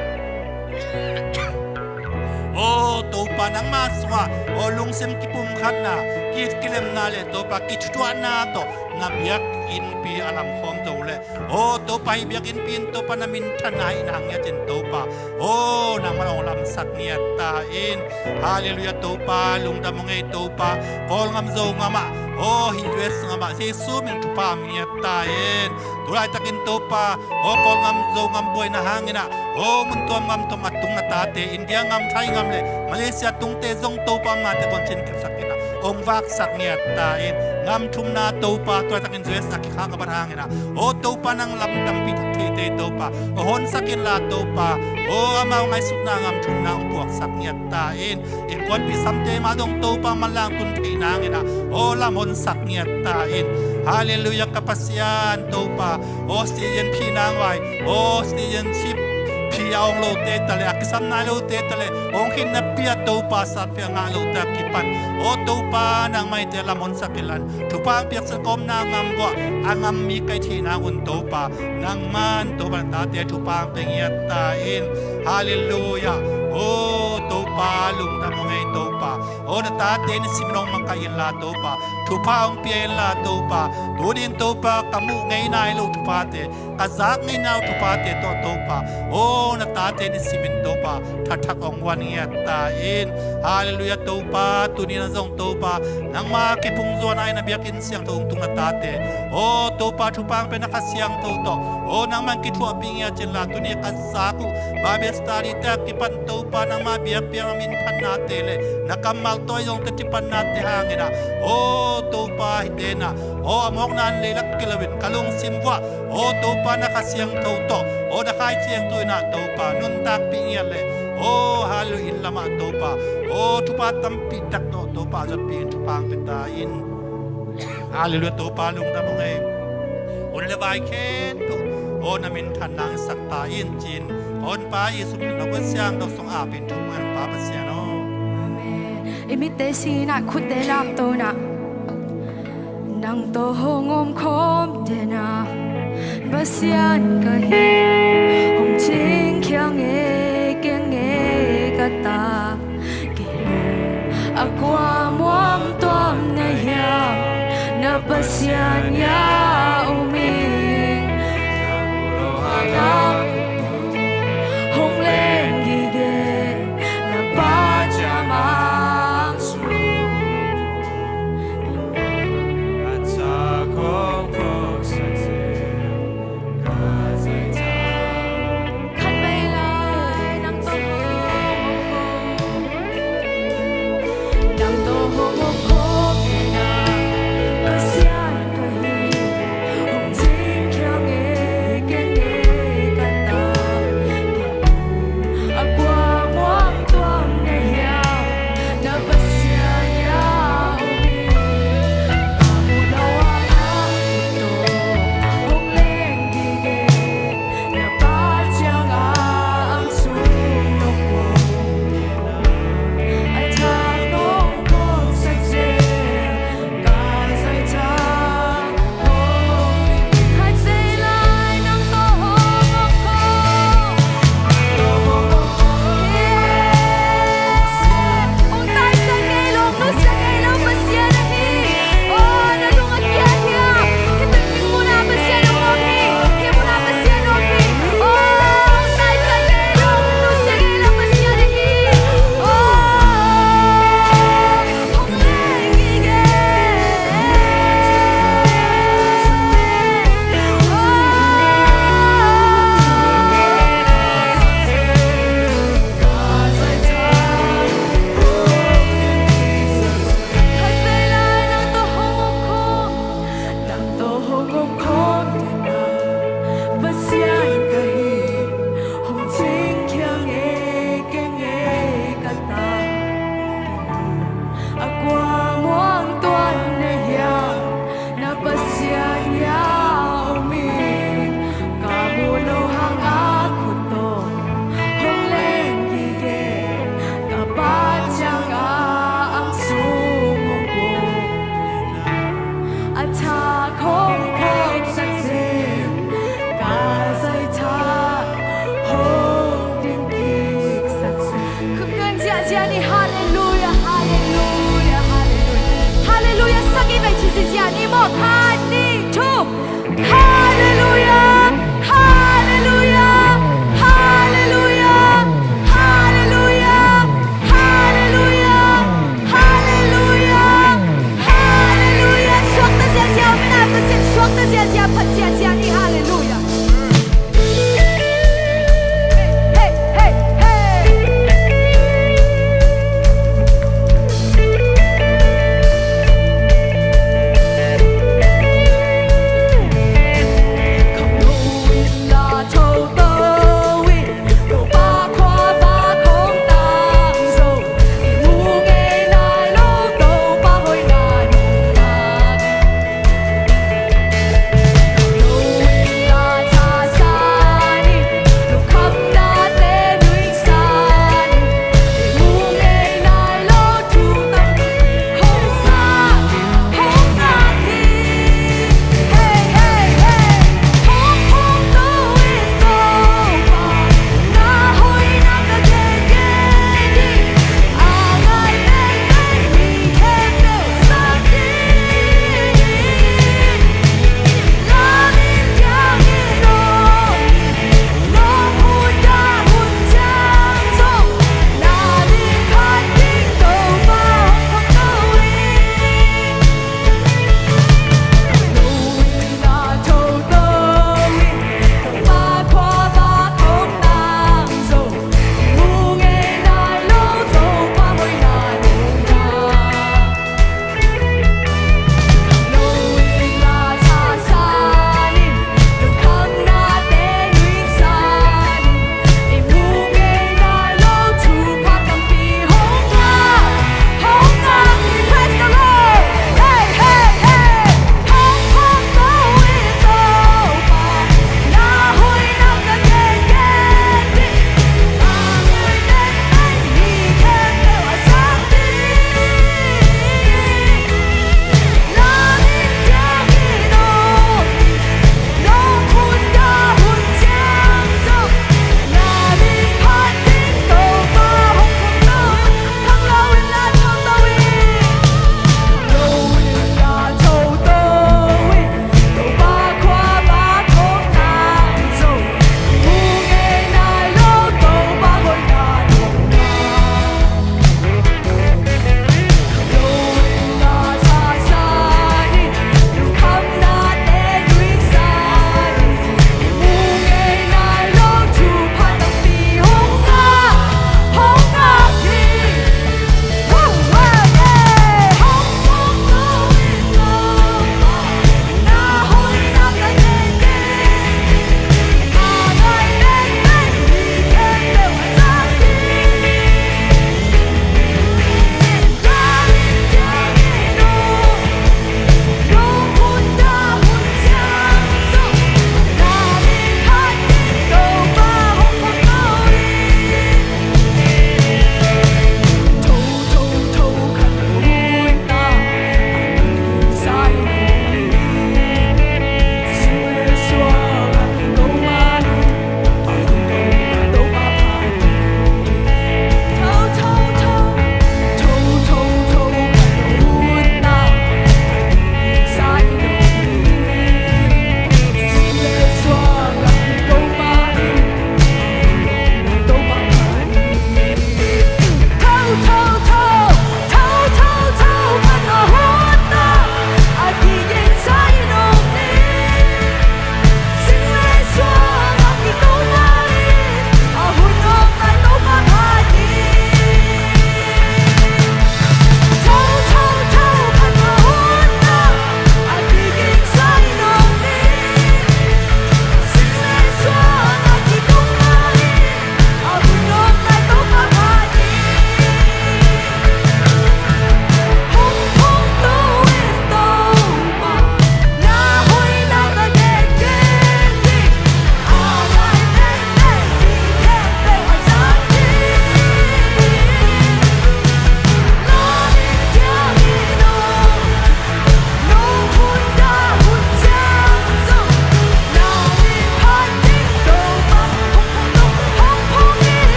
aw Topa nangma sungah, aw lungsim kipumkhatna, kilemna le Topa kithutuahna tawh na biakinnpi a lamkhawm zo leh, aw Topa, hih biakinnpi in Topa na minthanna hi na hang ngiat in Topa, aw nangman hong lamsak ngiat ta in. Halleluiah Topa, lungdam hong ei Topa. Kawlngam Zongam ah, aw hih U S ngam ah Jesu min thupha hong ngiat ta in. Tulaitakin Topa, aw Kawlngam Zongam buaina hangin ah, aw mun tuam ngam tuam a tung na tate, India ngam, Thai ngam le Malaysia tungte zong Topa, amate kong cinkipsak in ah hong vaksak ngiat ta in. Ngam thumna Topa, tulaitakin U S a kikhak a bat hangin ah, aw Topa, nang lam tampi thak theite Topa, aw honsak inla Topa, aw amau ngaihsutna ngam thumna hong puaksak ngiat ta in. Innkuanpih samte mah dong Topa, manlang tun theih nangin ah, aw lam honsak ngiat ta in. Halleluiah ka Pasian Topa, aw citizen phi nang vai, aw citizenship phi a ong lote ta le, a kisam nai lote ta le, ong khin na pia Topa, satfia ngah lote a kipan, aw Topa, nang maite lam honsak inlan, thupha hong piaksak kawmna ngam guah a ngam mi kai theih nang un Topa, nangman Topa na tate thupha hong pia ngiat ta in. Halleluiah. Aw Topa, lungdam hong ei Topa. Aw na tate nisimin hong makaih inla Topa, thupha hong pia inla Topa, tunin Topa ka muh ngei nai lo thuphate, ka zak ngei nai lo thuphate tawh Topa, aw na tate nisimin Topa, thathak hong guan ngiat ta in. Halleluiah Topa, tunin a zong Topa, nangma kiphung zuan a ina biakinn siangtho hong tung na tate, aw Topa, thupha hong pia na Kha Siangtho tawh, aw nangman kithuahpih ngiat inla, tuni ka zak uh Bible study te a kipan Topa, nangma biakpiak a minthannate le na kammal tawi zong teci pannate hangin ah, aw Topa, hihte in ah, aw a mawkna in leilak kei loin ka lungsim vuah, aw Topa, na Kha Siangtho tawh, aw na Kha Siangtho in ah Topa, nuntakpih ngiat le, aw halleluiah, inn lamah Topa, aw thupha tampi tak tawh Topa, a zotpih in thupha hong pia ta in. Halleluiah Topa, lungdam hong ei. Hun le vai khempeuh, aw na minthan nang sak ta in, ci-in, aw Pa Jesu min tawh, Kha Siangtho sung apin thu ngen Pa Pasian aw. Amen. I mitte sing in ah, khutte lamto in ah. Nang tawh hong om khawm den a, Pasian ka hi, hong cingkhia ngei keng e ka ta. Kei lo a kua muang tuam na hiam, na Pasian ya um ing. Na mu lo a na hong leng gige, na Pa ciang a sung. A ca kong phawk sak zel. Khat vei lai, nang tawh hong om khawm. Nang tawh hong om khawm den a, Pasian ka hi,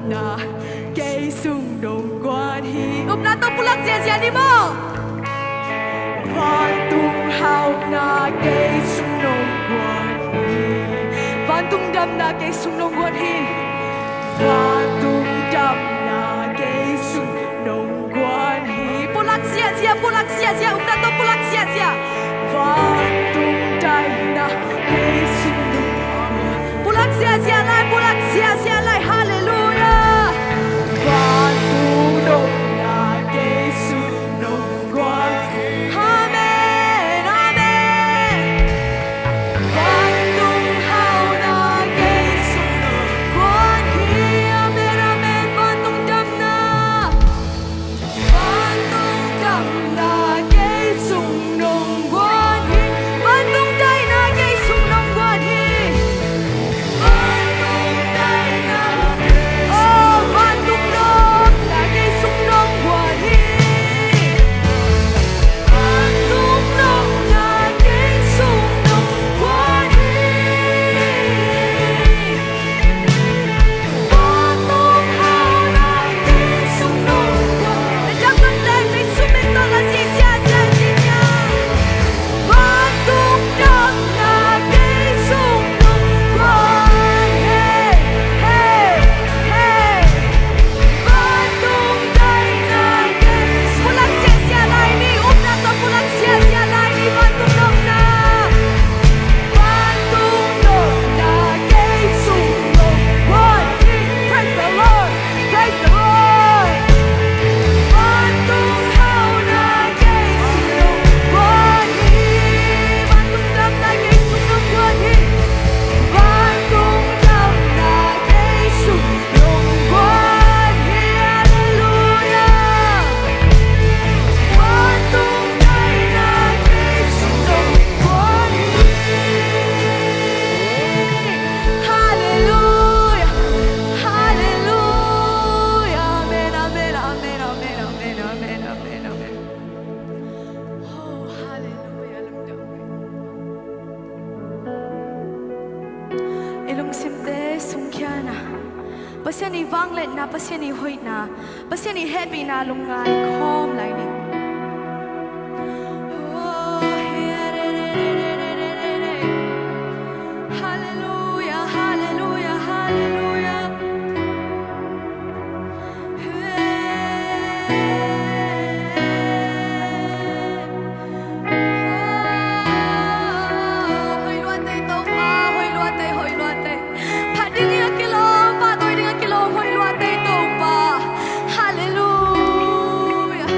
Na kei sung nong guan hi. Upna tawh pulak ziahziah ni maw. Vantung hauhna kei sung nong guan hi. Vantung damna kei sung nong guan hi. Vantung damna kei sung nong guan hi. Pulak ziahziah, pulak ziahziah, upna tawh pulak ziahziah. Vantung daihna kei sung nong guan. Pulak ziahziah lai, pulak ziahziah lai. Halleluiah. Vantung nopna kei sung nong guan. Amen, amen. Vantung hauhna kei sung nong guan hi. Amen, amen. Vantung damna. Vantung damna kei sung nong guan hi. Vantung daihna kei sung nong guan hi. Vantung daihna, oh, vantung nopna kei sung nong guan hi. Vantung nopna kei sung nong guan hi. Praise the Lord. Praise the Lord. Vantung hauhna kei sung nong guan hi. Vantung damna kei sung nong guan hi. Vantung damna kei sung nong guan hi. Halleluiah. Vantung daihna kei sung nong guan hi. Halleluiah. Halleluiah. Amen, amen, amen. Oh, halleluiah. Lungdam. I lungsimte sungkhia in ah, Pasian i vangliatna, Pasian i hoihna, Pasian i hehpihna lungngai khawm lai ni. Halleluiah, halleluiah, halleluiah. Hoih luat ei Topa, hoih luat ei, hoih luat ei. Phat ding a kilawm, pahtawi ding a kilawm, hoih luat ei Topa. Halleluiah.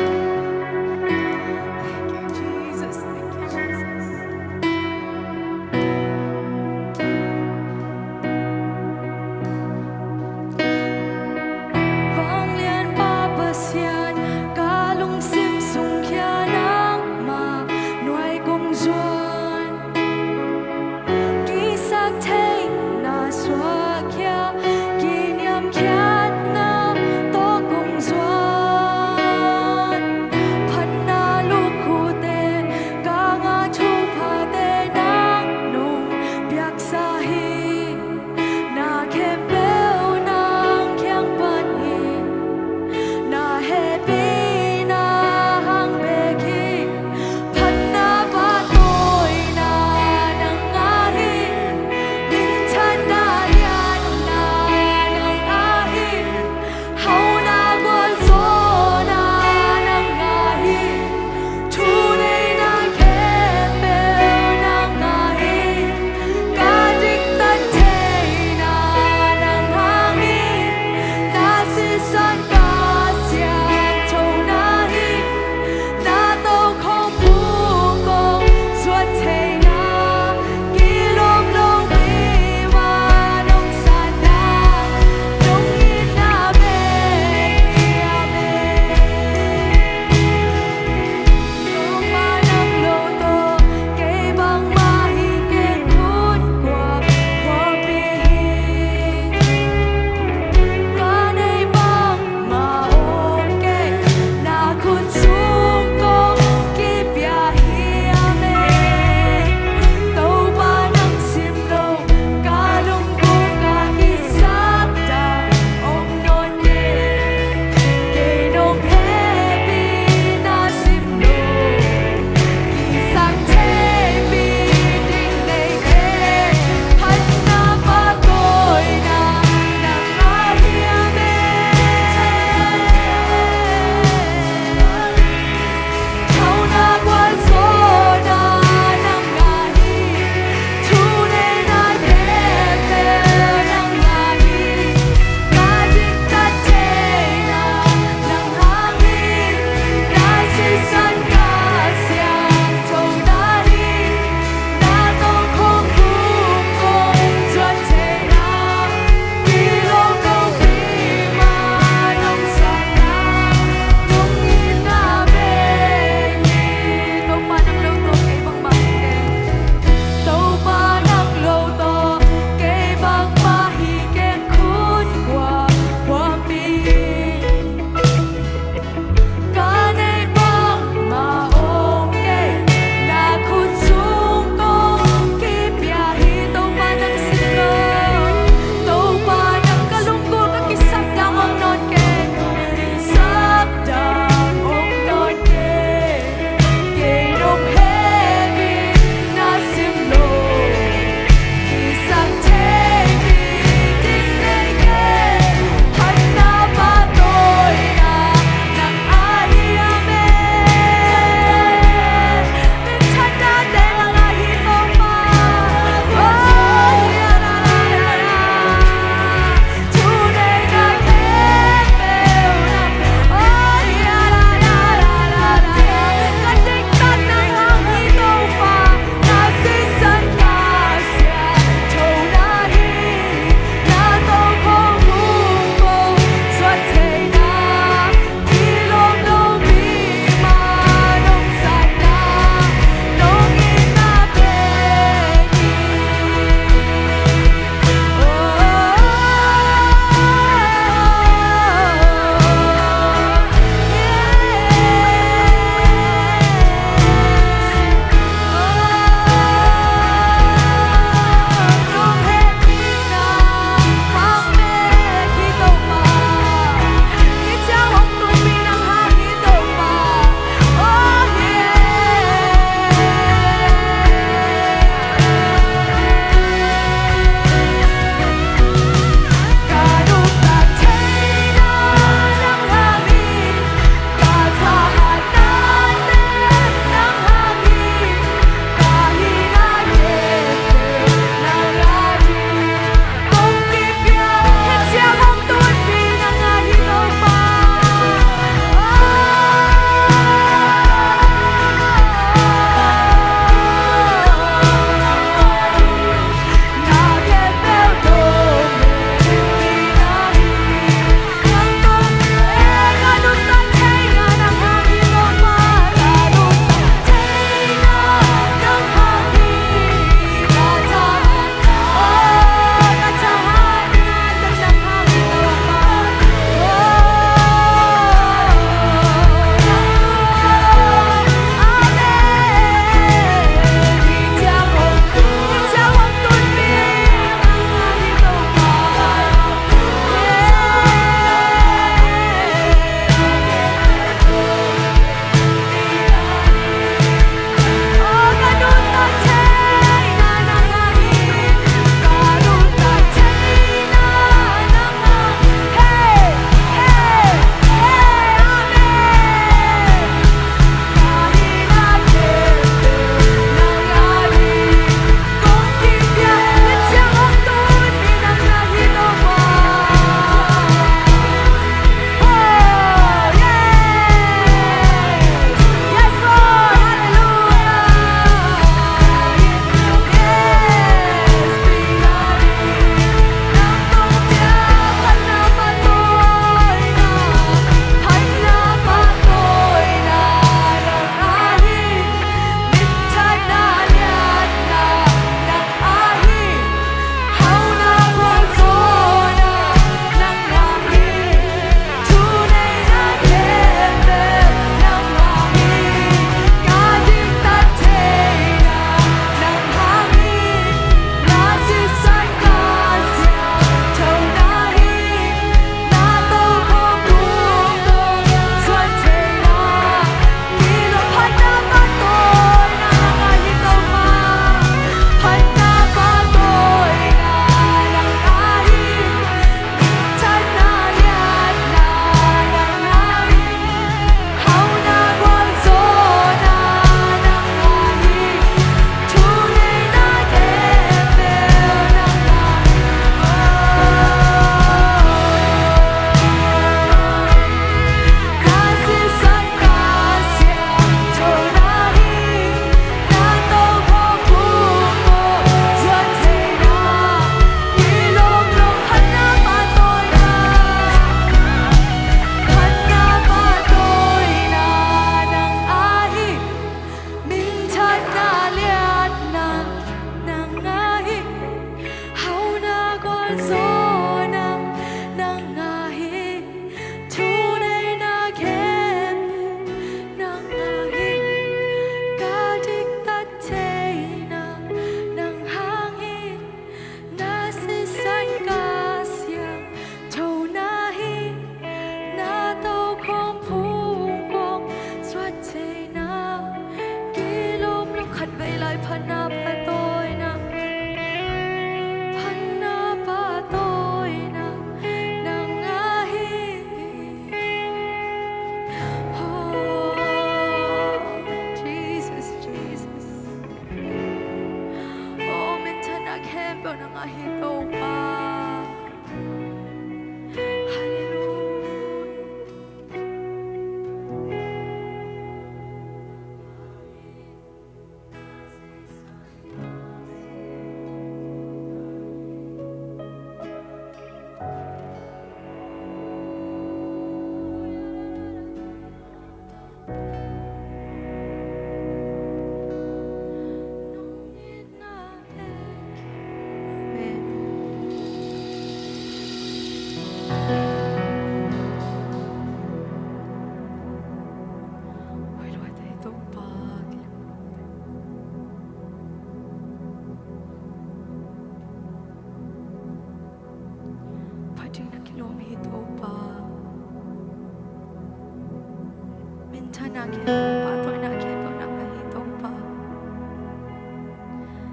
Pahtawina khempeuh nang ahi Topa.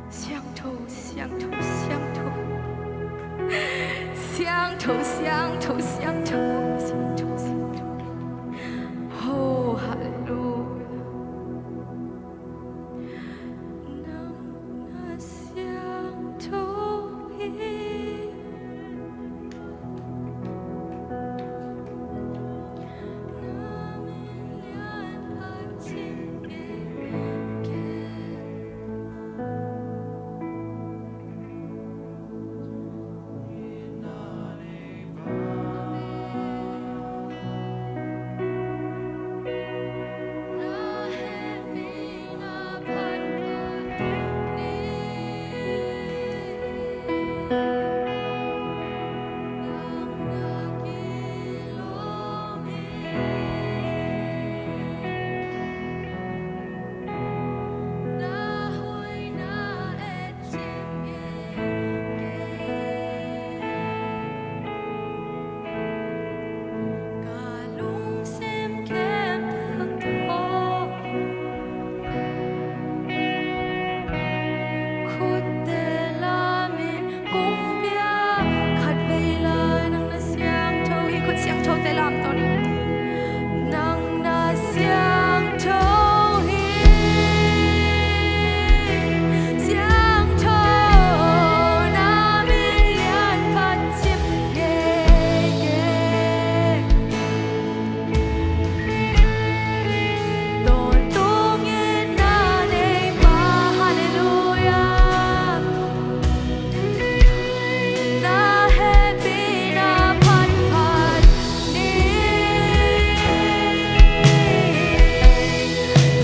Siangtho, siangtho, siangtho. Siangtho, siangtho, siangtho, siangtho, siangtho. Oh, hallelujah. Nang na siangtho hi. Khutte lamin kong pia. Khatvei lai nang na siangtho hi. Khut siangthote lam tawh ni. Nang na siangtho hi. Siangtho, na min lian phat cip ngei kei. Tawntung itna nei pa, hallelujah. Na hehpihna phatphat ni.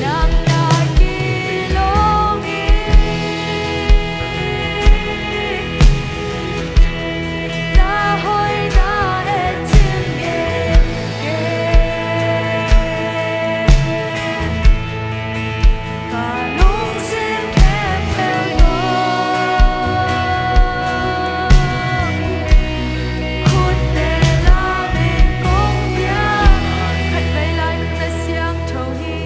Nang na kilawm hi. Na hoihna et cim ngei kei. Ka lungsim khempeuh aw, khutte lamin kong pia. Khatvei lai nang na siangtho hi.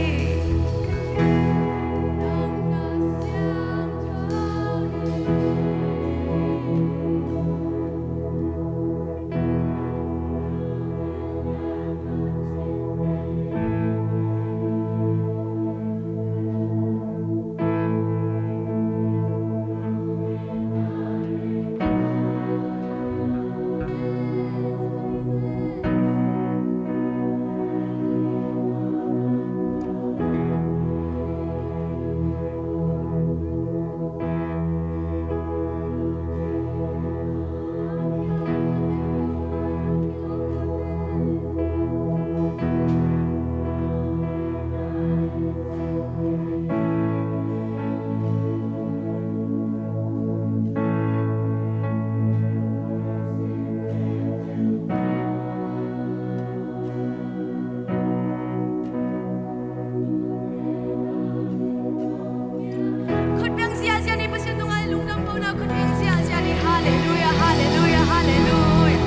Khut beng ziahziah ni, Pasian tungah lungdam kohna khut beng ziahziah ni. Halleluiah, halleluiah, halleluiah.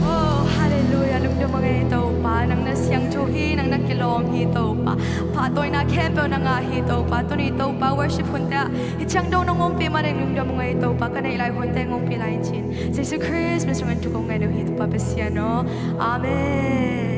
Oh, halleluiah. Lungdam a ngei Topa, nang na siangtho hi, nang na kilawm hi Topa. Pahtawina khempeuh na ngah hi Topa. Tuni Topa worship hunte ah hih ciang dong nong ompih manin lungdam a ngei Topa. Ka neih lai hunte hong ompih lai in ci-in Jesu Khrist min sungin thu kong ngen uh hi Topa Pasian aw. Amen.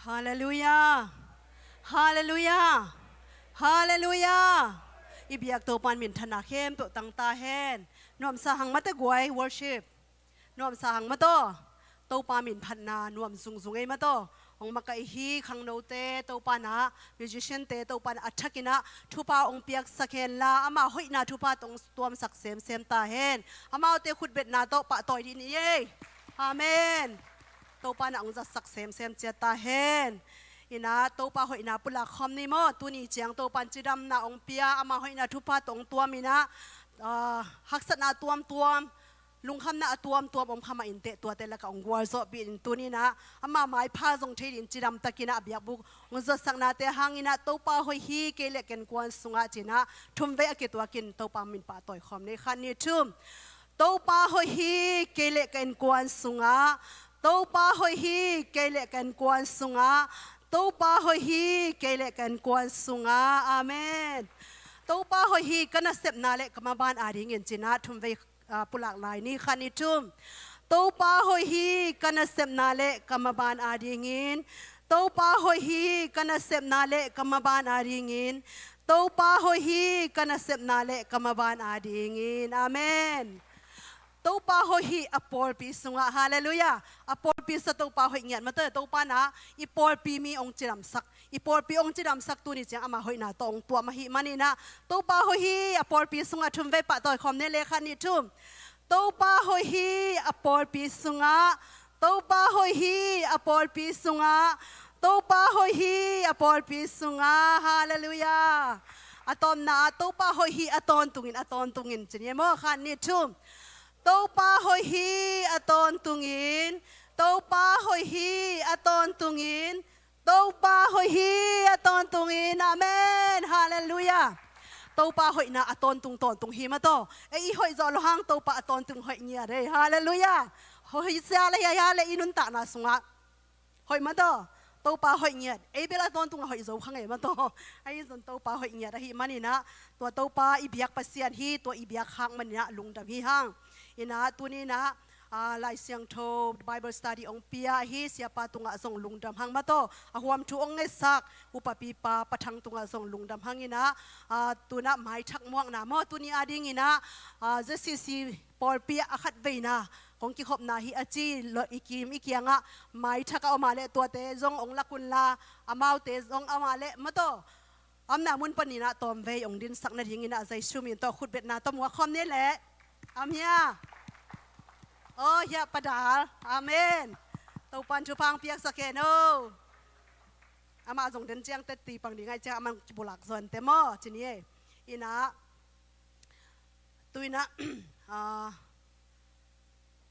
Halleluiah. Halleluiah. Halleluiah. I biak Topa in minthanna khempeuh tang ta hen. Nuamsa hang mate guai worship. Nuamsa hang mataw. Topa minphatna nuam zungzung ei mataw. Hong makaih hi khangnote Topa in ah, musician-te Topa in ah a thakin ah thupha hong piaksak henla, ama hoihna thupha tawh hong tuamsak semsem ta hen. Amaute khutbetna tawh pahtawi dih ni ei. Amen. Topa in ah hong zatsak semsem ciat ta hen. In ah Topa hoihna pulak khawm ni maw. Tuni ciang Topa in cidamna hong pia, ama hoihna thupha tawh hong tuam in ah, ah, haksatna tuamtuam, lungkhamna a tuamtuam om kha mah inteh, tuate lakah hong gualzawhpih in, tuni in ah ama maipha zong thei dingin cidamtakin ah a biakbuk hong zuatsaknate hangin ah, Topa hoih hi kei le ka innkuan sungah ci-in ah thumvei a kituakin Topa min pahtawi khawm ni. Khat, nih, thum. Topa hoih hi kei le ka innkuan sungah. Topa hoih hi kei le ka innkuan sungah. Topa hoih hi kei le ka innkuan sungah. Amen. Topa hoih hi ka nasepna le ka maban adingin ci-in ah thumvei, ah, pulak lai ni. Khat, nih, thum. Topa hoih hi ka nasepna le ka maban adingin. Topa hoih hi ka nasepna le ka maban adingin. Topa hoih hi ka nasepna le ka maban adingin. Amen. Topa hoih hi a pawlpi sungah. Halleluiah. A pawlpi sungah Topa hoih ngiat mah tawh, Topa in ah i pawlpi mi hong cidamsak, i pawlpi hong cidamsak, tuni ciang ama hoihna tawh hong tuam ahih manin ah, Topa hoih hi a pawlpi sungah, thumvei pahtawi khawm ni le. Khat, nih, thum. Topa hoih hi a pawlpi sungah. Topa hoih hi a pawlpi sungah. Topa hoih hi a pawlpi sungah. Halleluiah. A tawpna ah Topa hoih hi a tawntungin, a tawntungin ci ni maw. Khat, nih, thum. Topa hoih hi a tawntungin. Topa hoih hi a tawntungin. Topa hoih hi a tawntungin. Amen. Halleluiah. Topa hoihna a tawntung tawntung hi mah tawh. Ei i hoih zawh loh hang Topa a tawntung hoih ngiat ei. Halleluiah. Hoih sia le hiai ha le i nuntakna sungah hoih mah tawh. Topa hoih ngiat. Ei bel a tawntung a hoih zo kha ngei mah tawh. Ahi zong Topa hoih ngiat ahih manin ah, tua Topa i biak Pasian hi, tua i biak khak manin ah lungdam hi hang. In ah tuni in ah, ah, Lai Siangtho Bible study hong pia hi, siapa tungah zong lungdam hang mah tawh. A huam thu hong ngetsak upapipa Pa Thang tungah zong lungdam hang in ah, ah, tu-in ah maithak muakna maw, tuni adingin ah, ah, Z C C pawlpi ah a khatveina kong kikhopna hi a ci lo, i kim i kiangah maithak a om a leh tuate zong hong lak unla, amaute zong a om a leh mah tawh, a omna mun panin ah tawmvei hong dinsak nadingin ah Jesu min tawh khutbetna tawh muak khawm ni leh. Om hia? Aw, hia Pa Dal. Amen. Topa'n thupha hong piaksak hen aw. Amah zong den ciang teti pang ding ahih ciang amah kipulak zaw inteh maw, ci ni ei. In ah, tu-in ah, ah,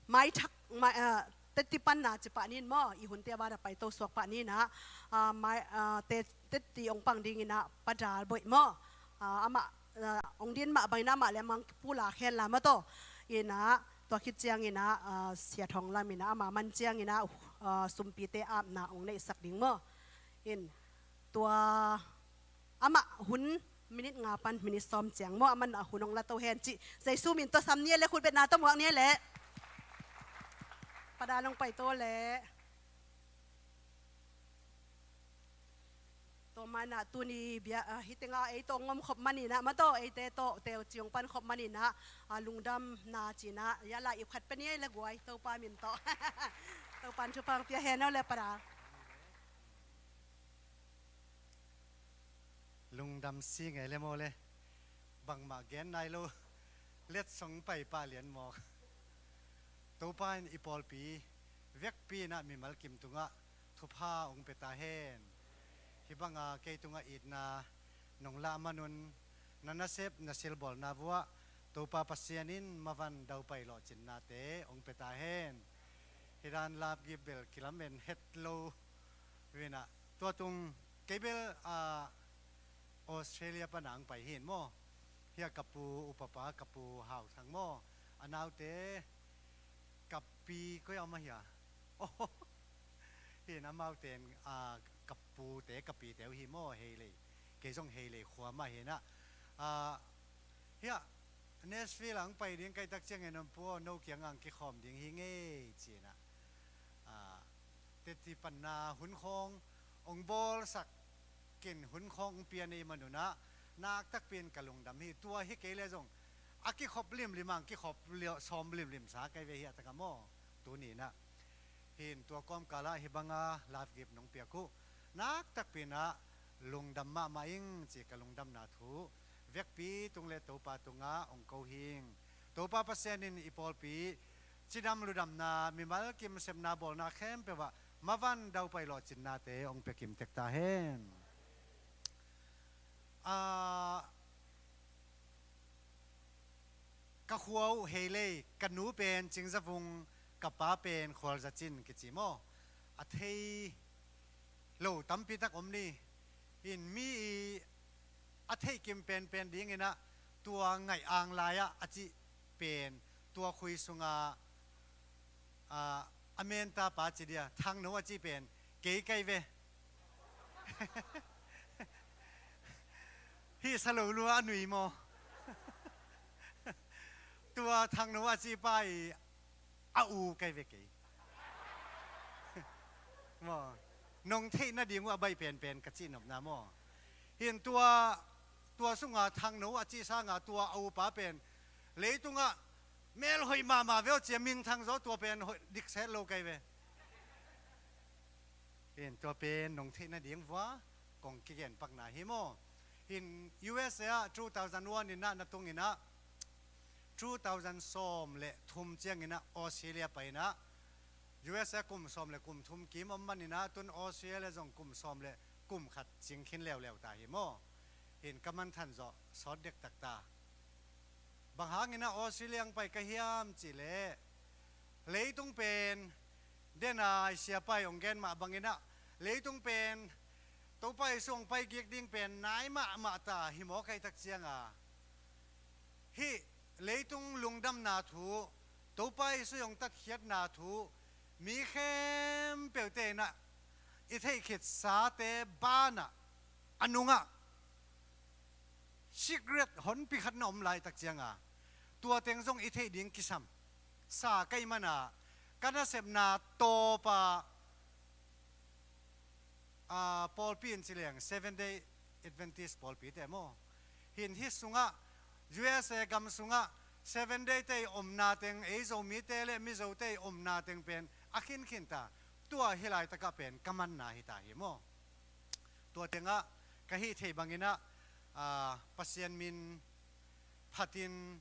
maithak, mai, ah, teti panna ci pah ni in maw, i hunte a ban a paito suak pah ni in ah, ah, mai, ah, te, teti hong pang dingin ah Pa Dal Boih maw. Ah, amah, ah, hong din mah bangin ah amah leh amah hong pulak henla mah tawh. In ah, tua khit ciangin ah, ah, Sia Thawng Lam in ah, amah man ciangin ah, ah, sumpite apna hong neihsak ding maw. In, tua amah hun minute nga pan minute sawm ciang maw, amah in ah hun hong la to hen cih Jesu min tawh sam ni leh, khutbetna tawh muak ni leh. Pa Dal hong paito leh. Tua manin ah tuni bia, ah, hih tengah ei tawh hong om khop manin ah mah tawh, eite tawh teci hong pan khop manin ah, ah, lungdamna ci-in ah, ya la i khat pia ni ei leh guai, Topa min tawh. Topa'n thupha hong pia hen aw leh Pa Dal. Lungdam si ngei leh maw leh. Bangmah gen nai lo. Letsong pai pah lian mawk. Topa in i pawlpi vekpi in ah mimal kim tungah thupha hong pia ta hen. Hih banga kei tungah itna nong lah man un, na nasep na silbawlna vuah Topa Pasian in mavan daupai lawhcinnate hong pia ta hen. Hih dan lapgip bel kilamen het lo. Vin ah, tua tung kei bel, ah, Australia pan hong pai hi in maw. Hih a ka pu upapa, ka pu Hau Thang maw. A naute, ka pi koi a om a hia. Oh, hi in amaute in, ah, ka pute, ka pite uh hi maw, Heilei. Kei zong Heilei khua mah hi in ah. Ah, hih a Nashville ah hong pai ding ka hih tak ciangin, "Pu aw, no kiangah hong kikhawm ding hi ing ei," ci-in ah. Ah, teti panna hun khawng hong bawlsak in, hun khawng hong pia na hih man un ah, nakpi takin ka lungdam hi. Tua hi kei leh zong a kikhop limlim ah hong kikhop liau sawm limlim sa ka hi ve, hih a takah maw. Tuni in ah Hin tua kawmkal ah hih banga life gift nong piak uh naktakpi in ah lungdam mahmah ing ci ka lungdamna thu vekpi tung le Topa tungah hong ko hing. Topa Pasian in i pawlpi cidam ludamna, mimal kim sepna bawlna khempeuh ah mavan daupai lawhcinnate hong pia kim tek ta hen. Ah, ka khua uh Heilei, ka nu pen Cingzavung, ka pa pen Khualzacin kici maw? A thei lo tampi tak om ni. In mi i a theih kim penpen dingin ah tua ngaih ang lai-ah a cih pen, tua khui sungah, ah, a menta pa ci dia, Thangno a cih pen kei kai ve. Hih sa lo lua a nui maw? Tua Thangno a cih pa i a u kai ve kei. Maw, nong theih nading uh a baih penpen ka cihnopna maw? Hin tua, tua sunga Thangno a cih sanga tua a upa pen leitungah mel hoih mahmah veu cia, minthang zaw, tua pen hoih dikset lo kai ve. Hin tua pen nong theih nading vua kong kigen pakna hi maw? Hin U S A ah two thousand one in ah na tung in ah, two thousand sawm le thum ciangin ah Australia pai in ah, U S A kum sawm le kum thum kim om man in ah, tun Australia zong kum sawm le kum khat cing khin leuleu ta hi maw? Hin ka manthan zawh sawt dektak ta. Bang hangin ah Australia hong pai ka hiam cih leh, leitung pen, den a i siapa i hong gen mah bangin ah, leitung pen Topa Jesu hong pai gik ding pen nai mahmah ta hi maw, kai tak cianga. Hih leitung lungdamna thu, Topa Jesu hong tatkhiatna thu, mi khempeuhte in ah i theih khitsate banah, a nungah secret honpi khat na om laitak cianga, tua teng zong i theih ding kisam sa ka hih mana, ka nasepna tawpa, a, pawlpi in ci leng Seven Day Adventist pawlpite maw? Hin hih sungah, U S A gam sungah Seven Day te i omna teng, ei Zomite le Mizote i omna teng pen a khinkhin ta. Tua hih laitakah pen ka manna hi ta hi maw? Tua tengah ka hih theih bangin ah, aa, Pasian min phatin,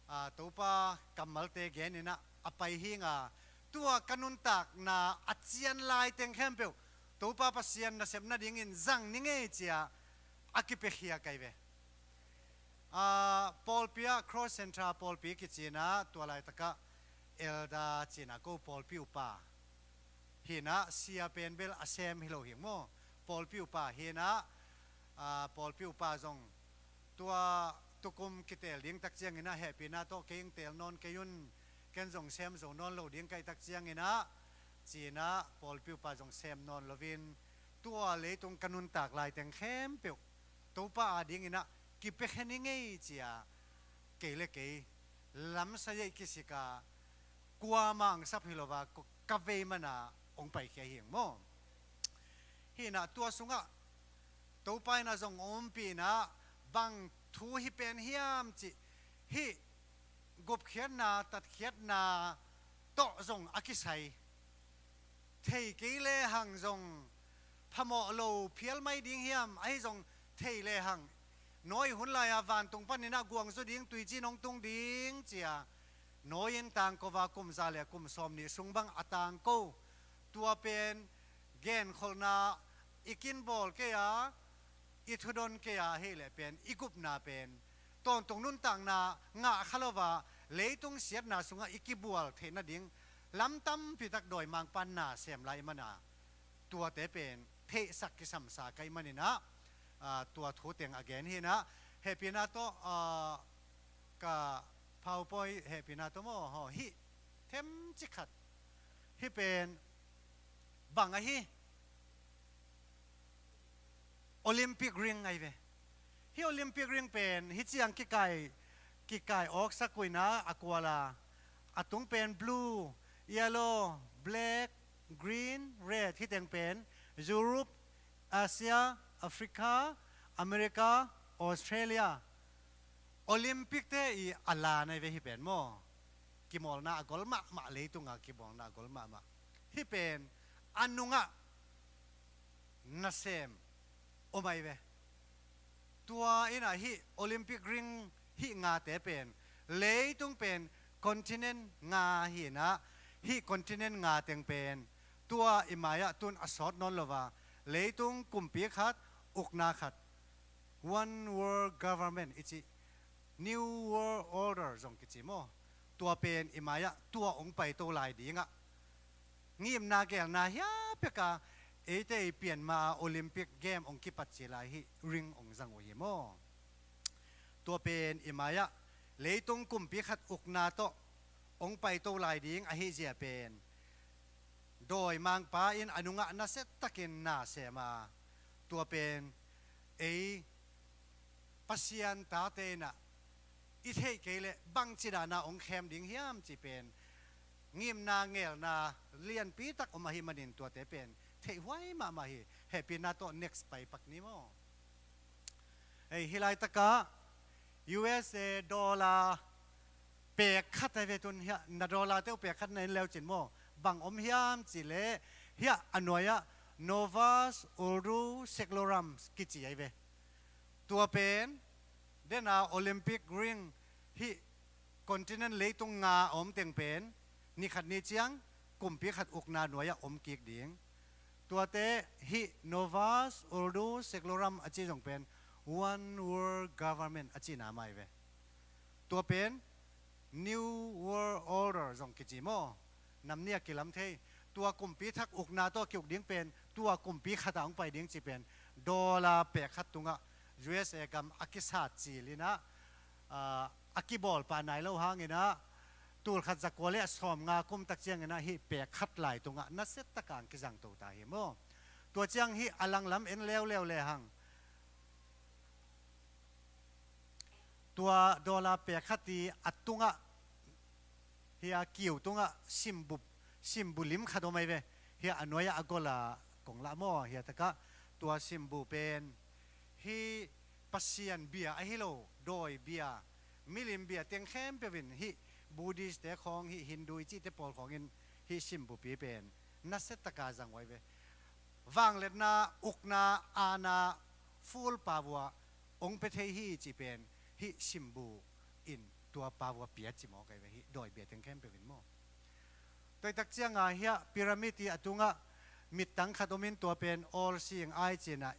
aa, Topa kammalte genin ah a pai hinga, tua ka nuntakna a cian lai teng khempeuh Topa Pasian nasep nadingin zang ni ngei cia a kipiakhia kai ve. Aa, pawlpi ah Cross Central pawlpi kici in ah, tua laitakah Elder ci in ah ko pawlpi upa hi in ah, sia pen bel a sem hi lo hi maw? Pawlpi upa hi in ah, aa, pawlpi upa zong tua tukum kiteel ding tak ciangin ah, hehpihna tawh kei hong teel nawn kei un, ken zong sem zo nawn lo ding ka hih tak ciangin ah, ci in ah pawlpi upa zong sem nawn loin, tua leitung ka nuntak lai teng khempeuh Topa adingin ah kipiakhia ni ngei cia kei le kei lamsai ei kisik a, kuamah hong sap hi lo a, ka vei mana hong paikhia hi ing maw? Hi in ah tua sungah Topa in ah zong ompih in ah, bang thu hi pen hiam cih, hih gupkhiatna, tatkhiatna tawh zong a kisai. Thei kei lehang zong phamawh lo phial mai ding hiam, ahi zong thei lehang nawi hun lai-a vantung panin ah guangzu ding, tuici nong tung ding cia nawi in tangko a, kum za le kum sawm nih sung bang a tangko. Tua pen genkholhna i kinbawl kei a, i thudon kei a, ahih leh pen i gupna pen tawntung nuntakna ngah kha lo a, leitung siatna sungah i kibual theih nading lam tampi tak dawimangpa nasem lai mana, tuate pen theihsak kisamsa ka hih manin ah, aa, tua thu teng a gen hi in ah, hehpihna tawh, aa, ka PowerPoint hehpihna tawh maw, haw, hih themcik khat, hih pen bang ahi? Olympic ring ahi ve. Hih Olympic ring pen hih ciang kikai, kikai awksak uh in ah a kual a, a tung pen blue, yellow, black, green, red, hih teng pen Europe, Asia, Africa, America, Australia, Olympic te i a lan ahi ve hih pen maw? Kimawlna a gol mahmah, leitunga kimawlna a gol mahmah. Hih pen a nungah nasem om ahi ve. Tua in ah hih Olympic ring hih ngate pen, leitung pen continent nga hi in ah, hih continent nga teng pen tua i mai-ah tun a sawt nawn lo a, leitung kumpi khat ukna khat, one world government i cih, New World Order zong kici maw? Tua pen i mai-ah tua hong paito lai dingah ngimna gelna hia peka eite i pianma Olympic Game hong kipat ci lai hih ring hong zang uh hi maw? Tua pen i mai-ah leitung kumpi khat ukna tawh hong paito lai ding ahi zia pen dawimangpa in a nungah nasiatakin na sem a, tua pen ei Pasian tate in ah i theih kei leh bangci dana hong khem ding hiam cih pen ngimna ngelna lianpi tak om ahih manin tuate pen theihhuai mahmah hi. Hehpihna tawh next pai pak ni maw? Hei, hih laitakah U S A dollar pek khat ahi ve tun hiah, na dollar teuh pek khat na in leu cin maw? Bang om hiam cih leh hiah a nuai-ah Novus Ordo Seclorum kici ahi ve. Tua pen dena Olympic ring hih continent leitung nga a om teng pen ni khat ni ciang kumpi khat ukna nuai-ah om kik ding. Tuate hih Novus Ordo Seclorum a ci zong pen One World Government a cihna mah hi ve. Tua pen New World Order zong kici maw? Nam nih a kilam thei. Tua kumpi thak ukna tawh kiuk ding pen tua kumpi khatah hong pai ding cih pen dollar pek khat tungah U S A gam a kisat cil in ah, ah, a kibawl pah nai lo hangin ah, tul khat za kua le sawmnga kum tak ciangin ah hih pek khat lai tungah nasiataka hong kizang to ta hi maw? Tua ciang hih a langlam en leuleu le hang, tua dollar pek khat i a tungah, hih a kiu tungah simbu, simbu lim khat om ahi ve. Hih a nuai-ah a gol a kong lah maw? Hih a takah tua simbu pen hih Pasian bia ahi lo, dawi bia, milim bia teng khempeuh in, hih Buddhist-te khawng, hih Hindu i cihte pawl khawngin hih simbupi pen nasiataka zang uh ahi ve. Vangliatna, ukna, aana, full power hong pia thei hi cih pen hih simbu in tua power pia ci mawk ahi ve, hih dawi bia teng khempeuh in maw? Tua i tak cianga hiah pyramid i a tungah mittang khat om in tua pen all seeing eye ci in ah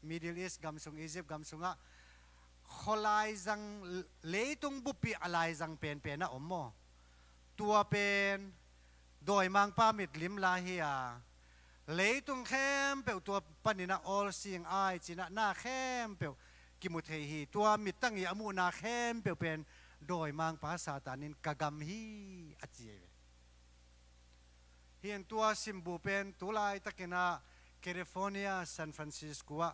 Middle East gam sung, Egypt gam sungah khualaizang, leitung buppi a laizang penpen a om maw? Tua pen dawimangpa mitlim la hi a, leitung khempeuh tua panin ah all seeing eye ci in ah na khempeuh kimu thei hi. Tua mittang i a muhna khempeuh pen dawimangpa Satan in ka gam hi a ci ahi ve. Hih in tua simbu pen tu laitakin ah California, San Francisco ah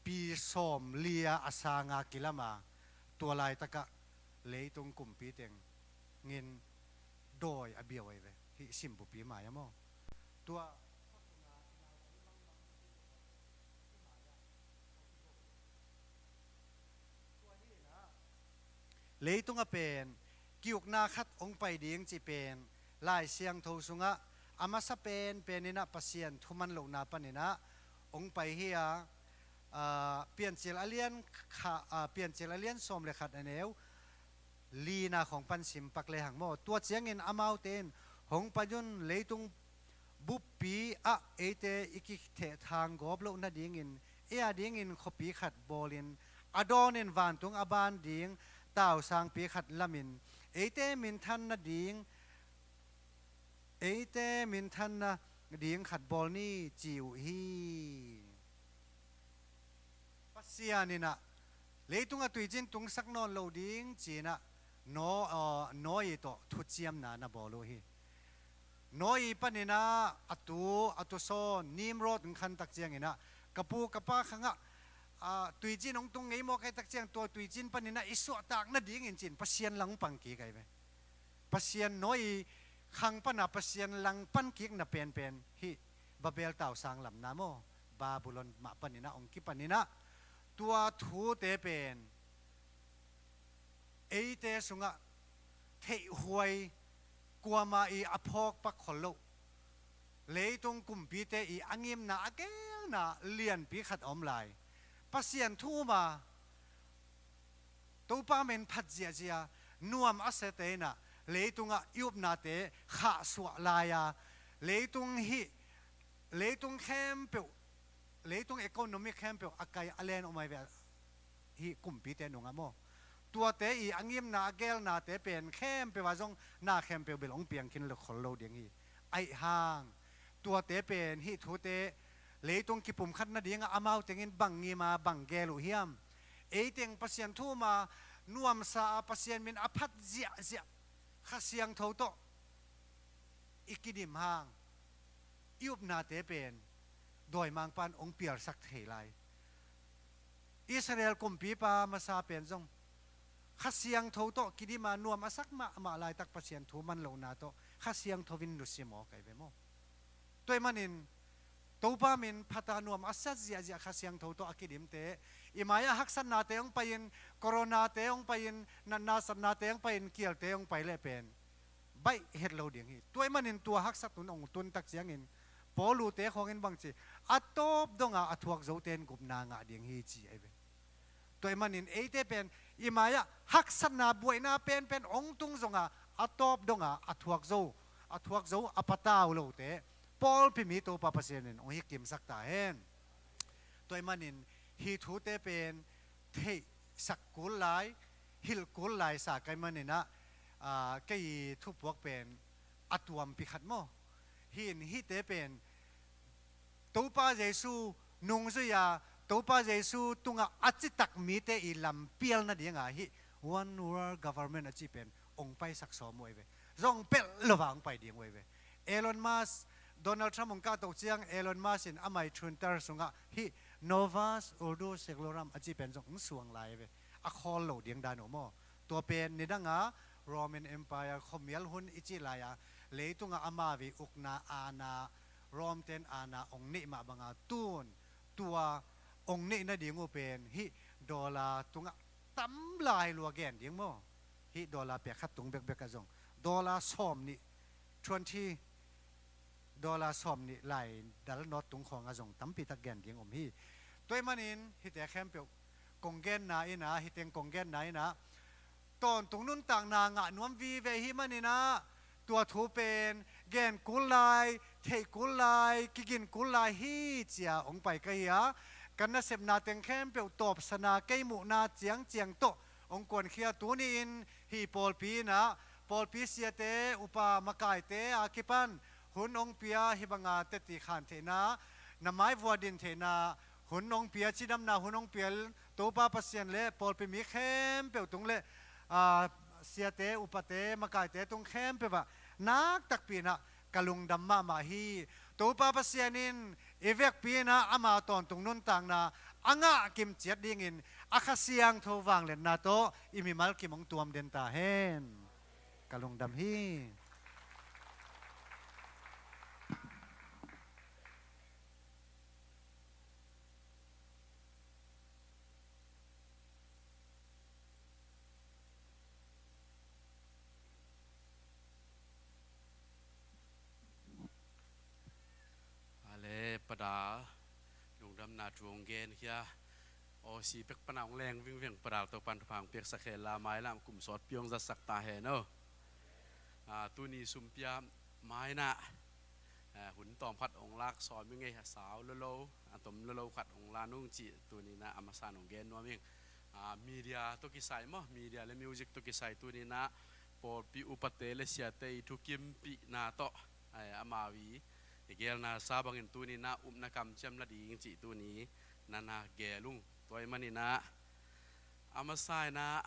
pi sawmli a a sanga kilam a, tua laitakah leitung kumpi tengin dawi a bia uh ahi ve. Hih simbupi mai-ah maw? Tua leitung a pen kiukna khat hong pai ding cih pen Lai Siangtho sungah a masa penpen in ah Pasian thuman lohna panin ah hong pai hi a, aa, Piancil a lian kha-, aa, Piancil a lian sawm le khat a neu lina khawng pan sim pak le hang maw? Tua ciangin amaute in hong pai un, leitung buppi ah eite i kithehthang gawp loh nadingin ei a dingin khuapi khat bawlin, a dawnin vantung a ban ding tausangpi khat lamin eite minthan nading, eite minthan nading khat bawl ni ci uh hi. Pasian in ah leitungah tuicin tungsak nawn lo ding ci in ah Noah, aw, Noah tawh thuciamna na bawl uh hi. Noah panin ah a tu, a tusawn Nimrod hong khan tak ciangin ah, ka pu ka pa khangah, aa, tuicin hong tung ngei mawk ahih tak ciang tua tuicin panin ah i suahtak nadingin ci in Pasian lang hong pang kik ahi ve. Pasian Noah khang pana Pasian lang pan kikna penpen hih Babel tausang lamna maw, Babylon mah panin ah hong kipanin ah, tua thute pen eite sungah theihhuai, kuamah i a phawk pak khol loh, Leitung kumpite i a ngimna a gelna lianpi khat a om lai. Pasian thu um a, Topa min phat ziahziah nuam a siate in ah leitungah i upnate khahsuah lai a, leitung hih, leitung khempeuh, leitung economic khempeuh a kai a len om ai ve. Hih kumpite nungah maw, tuate i a ngimna a gelnate pen khempeuh ah zong na khempeuh bel hong piang khin lo khol lo ding hi. Aih hang tuate pen hih thute leitung kipumkhat nadingah amau tengin bang ngim a bang gel uh hiam? Ei teng Pasian thu um a nuamsa a Pasian min a phat ziahziah Kha Siangtho tawh i kidim hang i upnate pen dawimangpa'n hong pialsak thei lai. Israel kumpipa masa pen zong Kha Siangtho tawh kidim a nuam a sak mahmah laitak Pasian thu man lohna tawh Kha Siangtho in nusia maw kai ve maw? Tua ahih manin Topa min phat a nuam a siat ziahziah Kha Siangtho tawh a kidimte i mai-ah haksatnate hong pai-in, coronate hong pai-in, natna satnate hong pai-in, kialte hong pai leh pen baih het lo ding hi. Tua ahih manin tua haksat hun hong tun tak ciangin Paul ute khawngin bang ci, a tawp donga a thuak zote in gupna ngah ding hi ci ahi ve. Tua ahih manin eite pen i mai-ah haksatna buaina penpen hong tung zonga a tawp donga a thuak zo, a thuak zo a patau lote pawlpi mi Topa Pasian in hong hi kimsak ta hen. Tua ahih manin hih thute pen theihsak kul lai, hilh kul lai sa ka hih manin ah, aa, kei thupuak pen a tuampi khat maw? Hih in hihte pen Topa Jesu nungzui a, Topa Jesu tungah a citak mite i lampial nadinga hih One World Government a cih pen hong paisak sawm uh ahi ve. Zong pelh lo a hong pai ding uh ahi ve. Elon Musk, Donald Trump hong kahto ciang Elon Musk in amai Twitter sungah hih Novus Ordo Seclorum a cih pen zong hong suang lai ahi ve. A khawl lo ding dan uh maw? Tua pen nidanga Roman Empire khuamial hun i cih lai-a leitungah amau i ukna aana, Rome ten aana hong neih mah banga tun tua hong neih nading uh pen hih dollar tungah tam lai lua gen ding maw? Hih dollar pek khat tung bekbek ah zong dollar sawm nih, twenty dollar sawm nih lai dal note tung khawngah zong tampi tak gen ding om hi. Tua ahih manin hihte khempeuh kong genna in ah, hih teng kong genna in ah tawntung nuntakna ngah nuam vive ahih manin ah tua thu pen gen kul lai, theih kul lai, kigin kul lai hi ci-a hong pai ka hi a, ka nasepna teng khempeuh tawpsana kei muhna ciangciang tawh hong kuankhia. Tuni-in hih pawlpi in ah pawlpi siate, upa makaite a kipan hun hong pia, hih banga teci khan theihna, na maivua din theihna hun hong pia, cidamna hun hong pia Topa Pasian le pawlpi mi khempeuh tung le, aa, siate, upate, makaite tung khempeuh ah nak takpi in ah ka lungdam mahmah hi. Topa Pasian in i vekpi in ah ama tawntung nuntakna a ngah kim ciat dingin a Kha Siangtho vangliatna tawh i mimal kim hong tuam den ta hen. Ka lungdam hi. Ale, Pada lungdamna thu hong genkhia. Aw, si pek pana hong leng vingveng Pada Topan thupha hong piaksak hen la, mailam kum sawtpi hong zatsak ta hen aw. A, tuni sumpia mai-ah, a, hun tawm khat hong lak sawm ing ei, a sau lolo, a tom lolo khat hong la nung cih tuni-in ah a masa-in hong gen nuam ing. A, media tawh kisai maw, media le music tawh kisai tuni-in ah pawlpi upate le siate i thukimpihna tawh, a, amau i, i gelna sa bangin tuni-in ah upna kamciam la ding cih tuni-in ah na gel ung. Tua ahih manin ah a masa-in ah,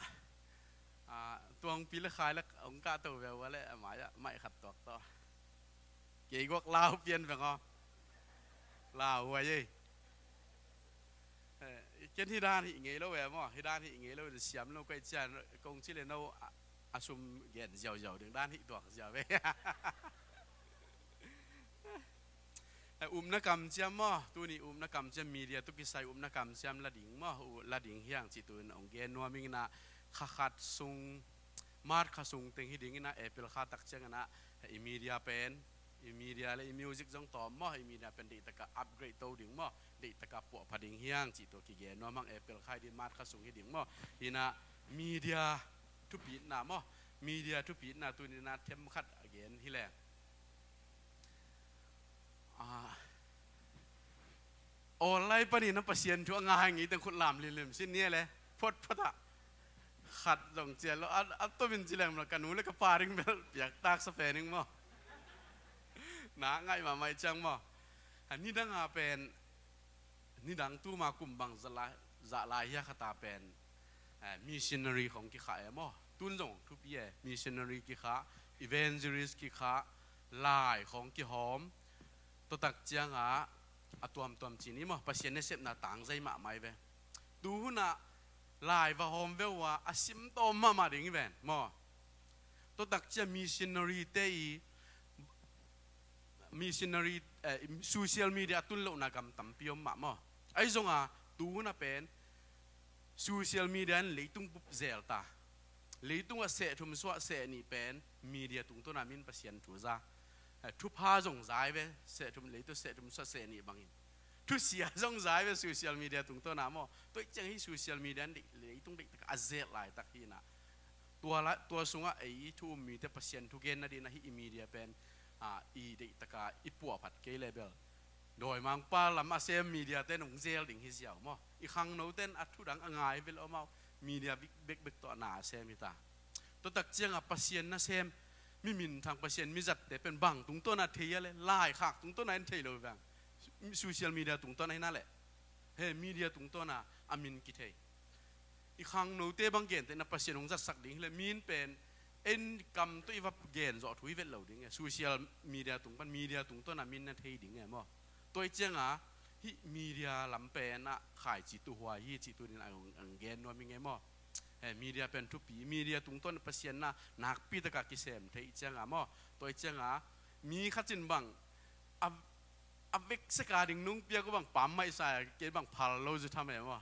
a, tuangpi le khai le hong kahto ve ua le, a mai-ah maih khat tuak tawh. Kei guak lau pian veng aw. Lau huai ei. Eh, ken hih dan hih ngei lo ve maw, hih dan hih ngei lo in siam lo ka hih ciang kong ci le no a, a sum gen ziauziau ding dan hih tuak ziau ve. Eh, upna kamciam maw, tuni upna kamciam, media tawh kisai upna kamciam la ding maw, u-, la ding hi hang cih tuni-in hong gen nuam ing in ah, kha khat sung, March kha sung teng hi ding in ah, April kha tak ciangin ah i media pen I media le i music zong tawm maw, i media pen deihtaka upgrade to ding maw, deihtaka puahpha ding hiang cih tua kigen nuam hang. April kha hi ding, March kha sung hi ding maw. Hi na media thupitna maw, media thupitna tuni na themkhat a gen hi leng. Ah, online panin a Pasian thu a ngai ngei teng khut lam limlim sin ni le photphot ah. Khat zong cian lo, a, a tomin ci leng lo, ka nu le ka pa ding bel piak taksa pen ing maw. Na ngai mahmah ciang maw. A nidang a pen, nidang tuma kum bang zah lai, zah lai hia khata pen, eh, missionary khong kikha e maw. Tun zong thupi e, missionary kikha, evangelist kikha, lai khong kihawm. Tua tak cianga a tuamtuam cin i maw, Pasian nasepna tangzai mahmah i ve. Tu hunah lai va hawm ve uh a, a simtawm mahmah ding i ven maw. Tua tak cia missionary te i missionary, eh, social media a tun lohna gam tampi om mah maw. Ahi zonga tu huna pen social media in leitung bup zel ta. Leitung a seh thum suah seh nih pen media tungtawna min Pasian thu za. Eh, thupha zong zai ve, seh thum, leitung seh thum suah seh nih bangin. Thusia zong zai ve social media tungtawna maw. Tua i ciang hi social media in dei, leitung deihtaka a zel laitak hi na. Tua la, tua sungah ei thu um mite Pasian thu genna dina hi i media pen, ah, i deihtaka i puahphat kei le bel. Dawimangpa lam a sem media ten hong zel ding hi ziau maw. I khangno ten a thudang a ngai vel om au. Media bik, bekbek tawh na a sem hi ta. Tua tak cianga Pasian nasem, mi minthang Pasian mi zatte pen bang tungtawna thei a le, laikhak tungtawna in thei lo vang. Social media tungtawna hi na le. He media tungtawna a min kithei. I khangnote bang gente na Pasian hong zatsak ding hi le, min pen en kam tawh i va gen zawh thu i vet lo ding e. Social media tung pan media tungtawna min na thei ding e maw. Tua i cianga hi media lam pen a khaici tuhuai hi ci tunin ang, ang gen nuam i nge maw. He media pen thupi, media tungtawn Pasian na nakpi taka kisem thei i cianga maw. Tua i cianga mi khat cin bang a, a vek seka ding nung piak uh bang pam maih sa, kei bang phal lo zu tham e maw.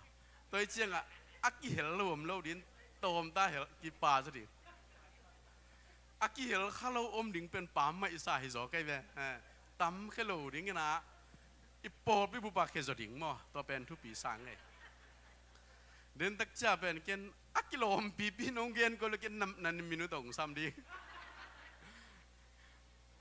Tua i cianga a kihel lo om lo din, tawm ta hel kipa zu ding. A kihel kha lo om ding pen pam maih sa hi zaw kei ve. Eh, tam khe lo ding ina i pawlpi bupa khe zaw ding maw. Tua pen thupi sang e. Den tak cia pen ken a kilawm pipi nong gen ko lo ken nan, nan minute ong sam ding.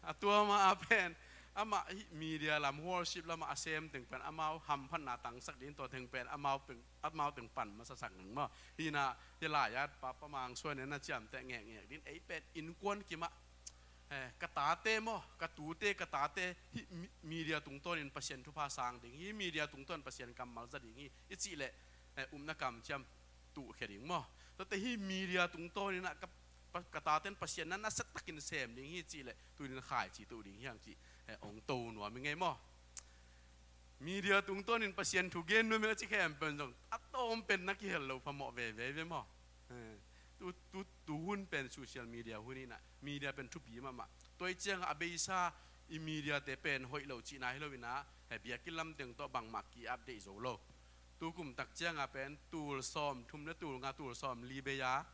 A tua ma a pen amah hi media lam, worship lamah a sem teng pen amau hamphatna tangsak din, tua teng pen amau pen, amau teng pan masasak ning maw. Hina hi lai at papa mang suan na ciamteh ngekngek din ei pen innkuan kimah, eh, ka tate maw, ka tute, ka tate hi mi-, media tungtawnin Pasian thupha sang ding hi, media tungtawn Pasian kammal za ding hi i cih leh, eh, upna kamciam tuhkhia ding maw. Tate hi media tungtawninah ka, pa-, ka taten Pasian na nasia takin sem ding hi cih leh tunin khaici tuh ding hiang cih, eh, ong to nuam i ngei maw. Media tungtawnin Pasian thu gen nuam i a ci khempeuh zong a tawm pen na kihel lo phamawh veve ve maw. Eh, tu, tu, tu hun pen social media hun inah media pen thupi mahmah. Tua i ciangah a beisa i media te pen hoih lo cihna hi lo inah, eh, biakinn lam teng tawh bangmah ki-update zo lo. Tukum tak cianga pen tul sawm thum le tul nga, tul sawm li bei a,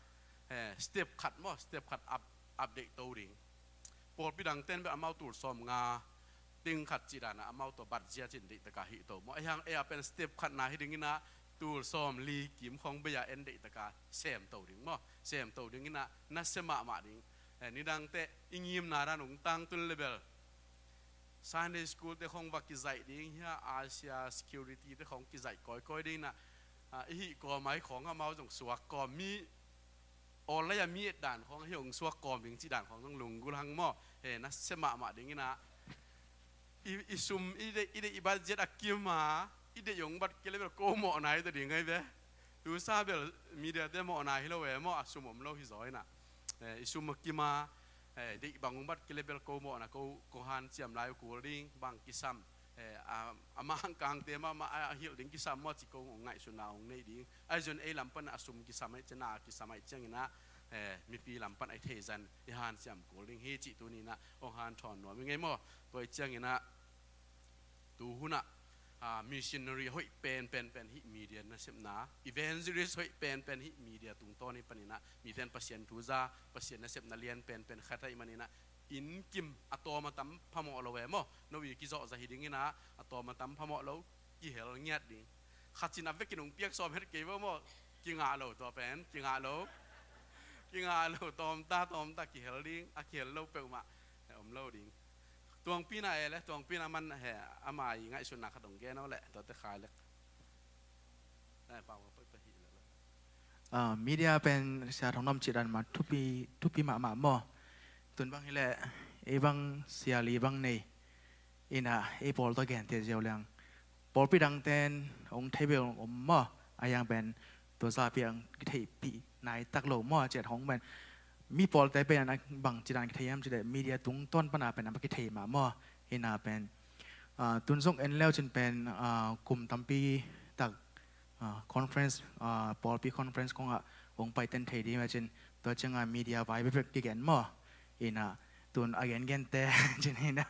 eh, step khat maw, step khat up, update to ding. Pawlpi dang ten bel amau tul sawm nga ting khat cih dana amau tua bat zia cin deihtaka hih to maw. Ahiang ei a pen step khatna hi ding inah tul sawm li kim khawng bei a en deihtaka sem to ding maw. Sem to ding inah nasia mahmah ding. Eh, nidangte i ngimna dan ung tangtun le bel Sunday school te khawng va kizaih ding hia, Asia security te khawng kizaih kawikawi ding inah, ah, i hih kawm ai khawng amau zong suak kawm mi awlai a mi et dan khawng hi hong suak kawm ding cih dan khawng zong lunggulh hang maw. He nasia mahmah ding inah i, i sum i deih, i deih i bat ziat a kim a, i deih hong bat kei le bel ko mawhna hi ta ding ai ve. Tusa bel media te mawhna hi lo e maw, a sum om lo hi zaw inah. Eh, i sum a kim a, eh, deih bang hong bat kei le bel ko mawhna, ko, ko hanciam lai uh kul ding, bang kisam. Eh, a, a mangkangte mah, mah a hilh ding kisam maw ci ko hong ngaihsutna hong nei ding. Ahi zong ei lam pan a sum kisam ahi ciangin, a kisam ahi ciangin ah, eh, mipi lam pan ahi thei zan i hanciam kul ding hi cih tuni inah hong hanthawn nuam i ngei maw. Tua i ciangin ah tu hunah, ah, missionary hoih penpen pen hih media nasepna, evangelist hoih penpen hih media tungtawn hi panin ah, miten Pasian thu za, Pasian nasepna lian penpen khat ahi manin ah, Inn kim a tawm a tam phamawh lo e maw. No i kizawh zah hi ding ina, a tawm a tam phamawh lo, kihel ngiat ding. Khat cin a vekin hong piak sawm het kei vo maw. Kingah lo tua pen, kingah lo. Kingah lo, tawm ta, tawm ta, kihel ding, a kihel lo peuhmah he om lo ding. Tuangpi na e le, tuangpi na man he, ama i ngaihsutna khat hong gen aw le, tuate khai lek. Dai pau ka poi pahih le le. Ah, media pen sia thong nom cih dan mah thupi, thupi mahmah maw. Tun bang hi le, ei bang sia li bang nei. Ina, ei pawl tawh gente ziau liang. Pawlpi dangten hong thei bel om maw. A yang pen tua zapi ang kitheihpih nai tak lo maw, ciat hong pen. Mi pawlte pen a bang ci dan kithei hiam ci le media tungtawn pana pen a kithei mah maw. Ina pen, ah, tun zong en leu cin pen, ah, kum tampi tak, ah, conference, ah, pawlpi conference kongah hong paiten thei ding a cin, tua cianga media vai bekbek kigen maw. Ina tun a gengente cin ina,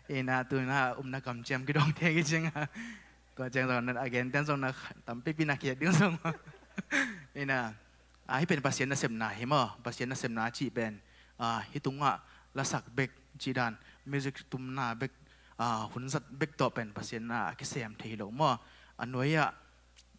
ina tun a umna kamciam kidongte kicinga. Tua ciang zong a genten zong na tampipi na khiat ding zong. Ina, ah, hih pen Pasian nasepna hi maw. Pasian nasepna cih pen, ah, hih tungah lasak bek cih dan, music tumna bek, ah, hunzat bek tawh pen Pasian na a kisem thei hi lo maw. A nuai-ah,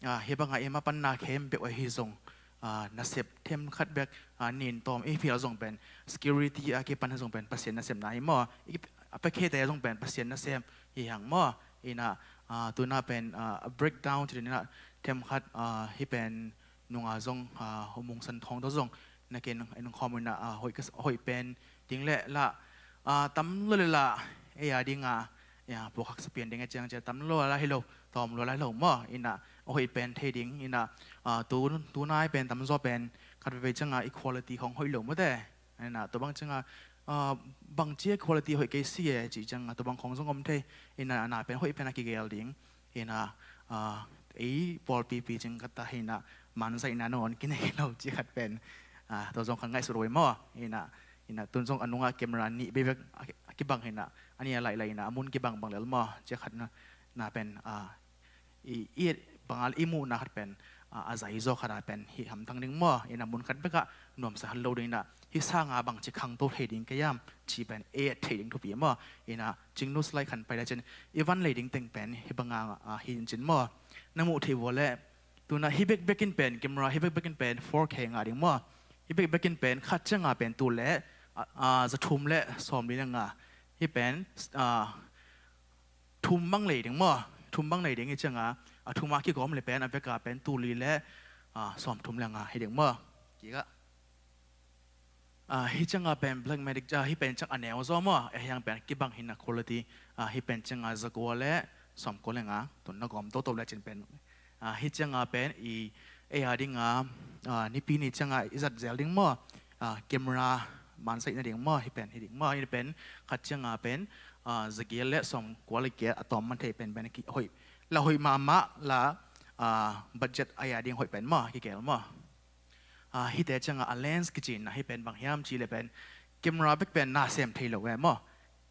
ah, hih bangah i mapanna khempeuh ahi zong, ah, nasep themkhat bek, ah, nin tawm i phial zong pen security a kipan hi zong pen Pasian nasepna hi maw. I, a pekhete zong pen Pasian nasem hi hang maw. Ina, ah, tuna pen, ah, a breakdown ci dina themkhat, ah, hih pen nunga zong, ah, Homung San Thawng tawh zong nakin en khawm ina, ah, hoih ka, hoih pen ding le lah, ah, tam lo le lah, ei a dinga, ya, puakhak sapian ding a ciang ciang tam lo lah hi lo, tawm lo lah hi lo maw. Ina, hoih pen thei ding, ina, ah, tu, tunai pen tamzaw pen khat veve cianga equality khong hoih lo maw te. Ina, tua bang cianga, ah, bang cia equality hoih kei si e, ci cianga, tua bang khong zong om thei, ina, na pen hoih pen a kigel ding. Ina, ah, ei pawlpipi cing kata hina, manzaihna nangawn kinei lo ci khat pen, ah, tua zong khat ngaihsut uh ei maw. Ina, ina tun zong a nunga camera nih beibek a, a kibang hina, a nih a laih laih ina, a mun kibang bang lel maw. Ci khat na, na pen, ah, i, i banga i muhna khat pen, ah, a zai zaw khat a pen hih hamtang ding maw. Ina mun khat bekah nuamsa hal lo ding ina, hih sanga bangci khangto thei ding ka hiam, ci pen et thei ding thupi maw. Ina, cingnu slide khan pai le cin, i van lei ding teng pen hih banga, ah, hi in cin maw. Na muh thei vua le, tuna hih bekbek in pen, camera hih bekbek in pen four K ngah ding maw. Hih bekbek in pen khat cianga pen tul le, ah, ah, za thum le sawm li le nga. Hih pen, ah, thum bang lei ding maw. Thum bang lei ding hi cianga, a thuma kigawm le pen, a veka pen tul li le, ah, sawm thum le nga hi ding maw. Kikah. Ah, hih cianga pen Blackmagic, ah, hih pen ciang a neu zaw maw, a hiang pen kibang hina quality, ah, hih pen cianga za kua le sawm kua le nga, tun na gawm toto le cin pen. Ah, hih cianga pen i, ei a dinga, ah, nipi ni cianga i zat zel ding maw, ah, camera mansaihna ding maw, hih pen, hih ding maw, hih pen khat cianga pen, ah, za giat le sawm kua le giat a tawm man thei pen pen ki hoih, la hoih mahmah la, ah, budget a ia ding hoih pen maw, kigel maw. Ah, hihte cianga a lens kici ina hih pen bang hiam ci le pen camera bek pen na sem thei lo ve maw.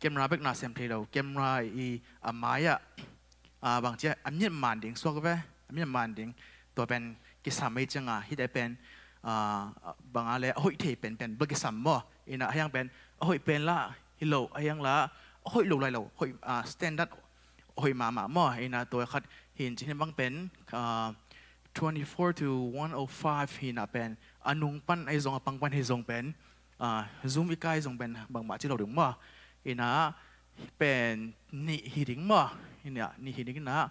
Camera bek na sem thei lo. Camera i a mai-ah, ah, bang cia a miat man ding suak ve, a miat man ding. Tua pen kisam ei cianga hihte pen, ah, banga le a hoih thei pen pen bek kisam maw. Ina a hiang pen a hoih pen la hi lo, a hiang la a hoih lo lai lo, hoih, ah, standard hoih mahmah maw. Ina tua khat hin ci hin bang pen, ah, twenty-four to one oh five hina pen, a nung pan ahi zong, a pang pan hi zong pen, ah, zoom i kai zong pen bangmah ci lo ding maw. Ina pen nih hi ding maw. Ina nih hi ding ina,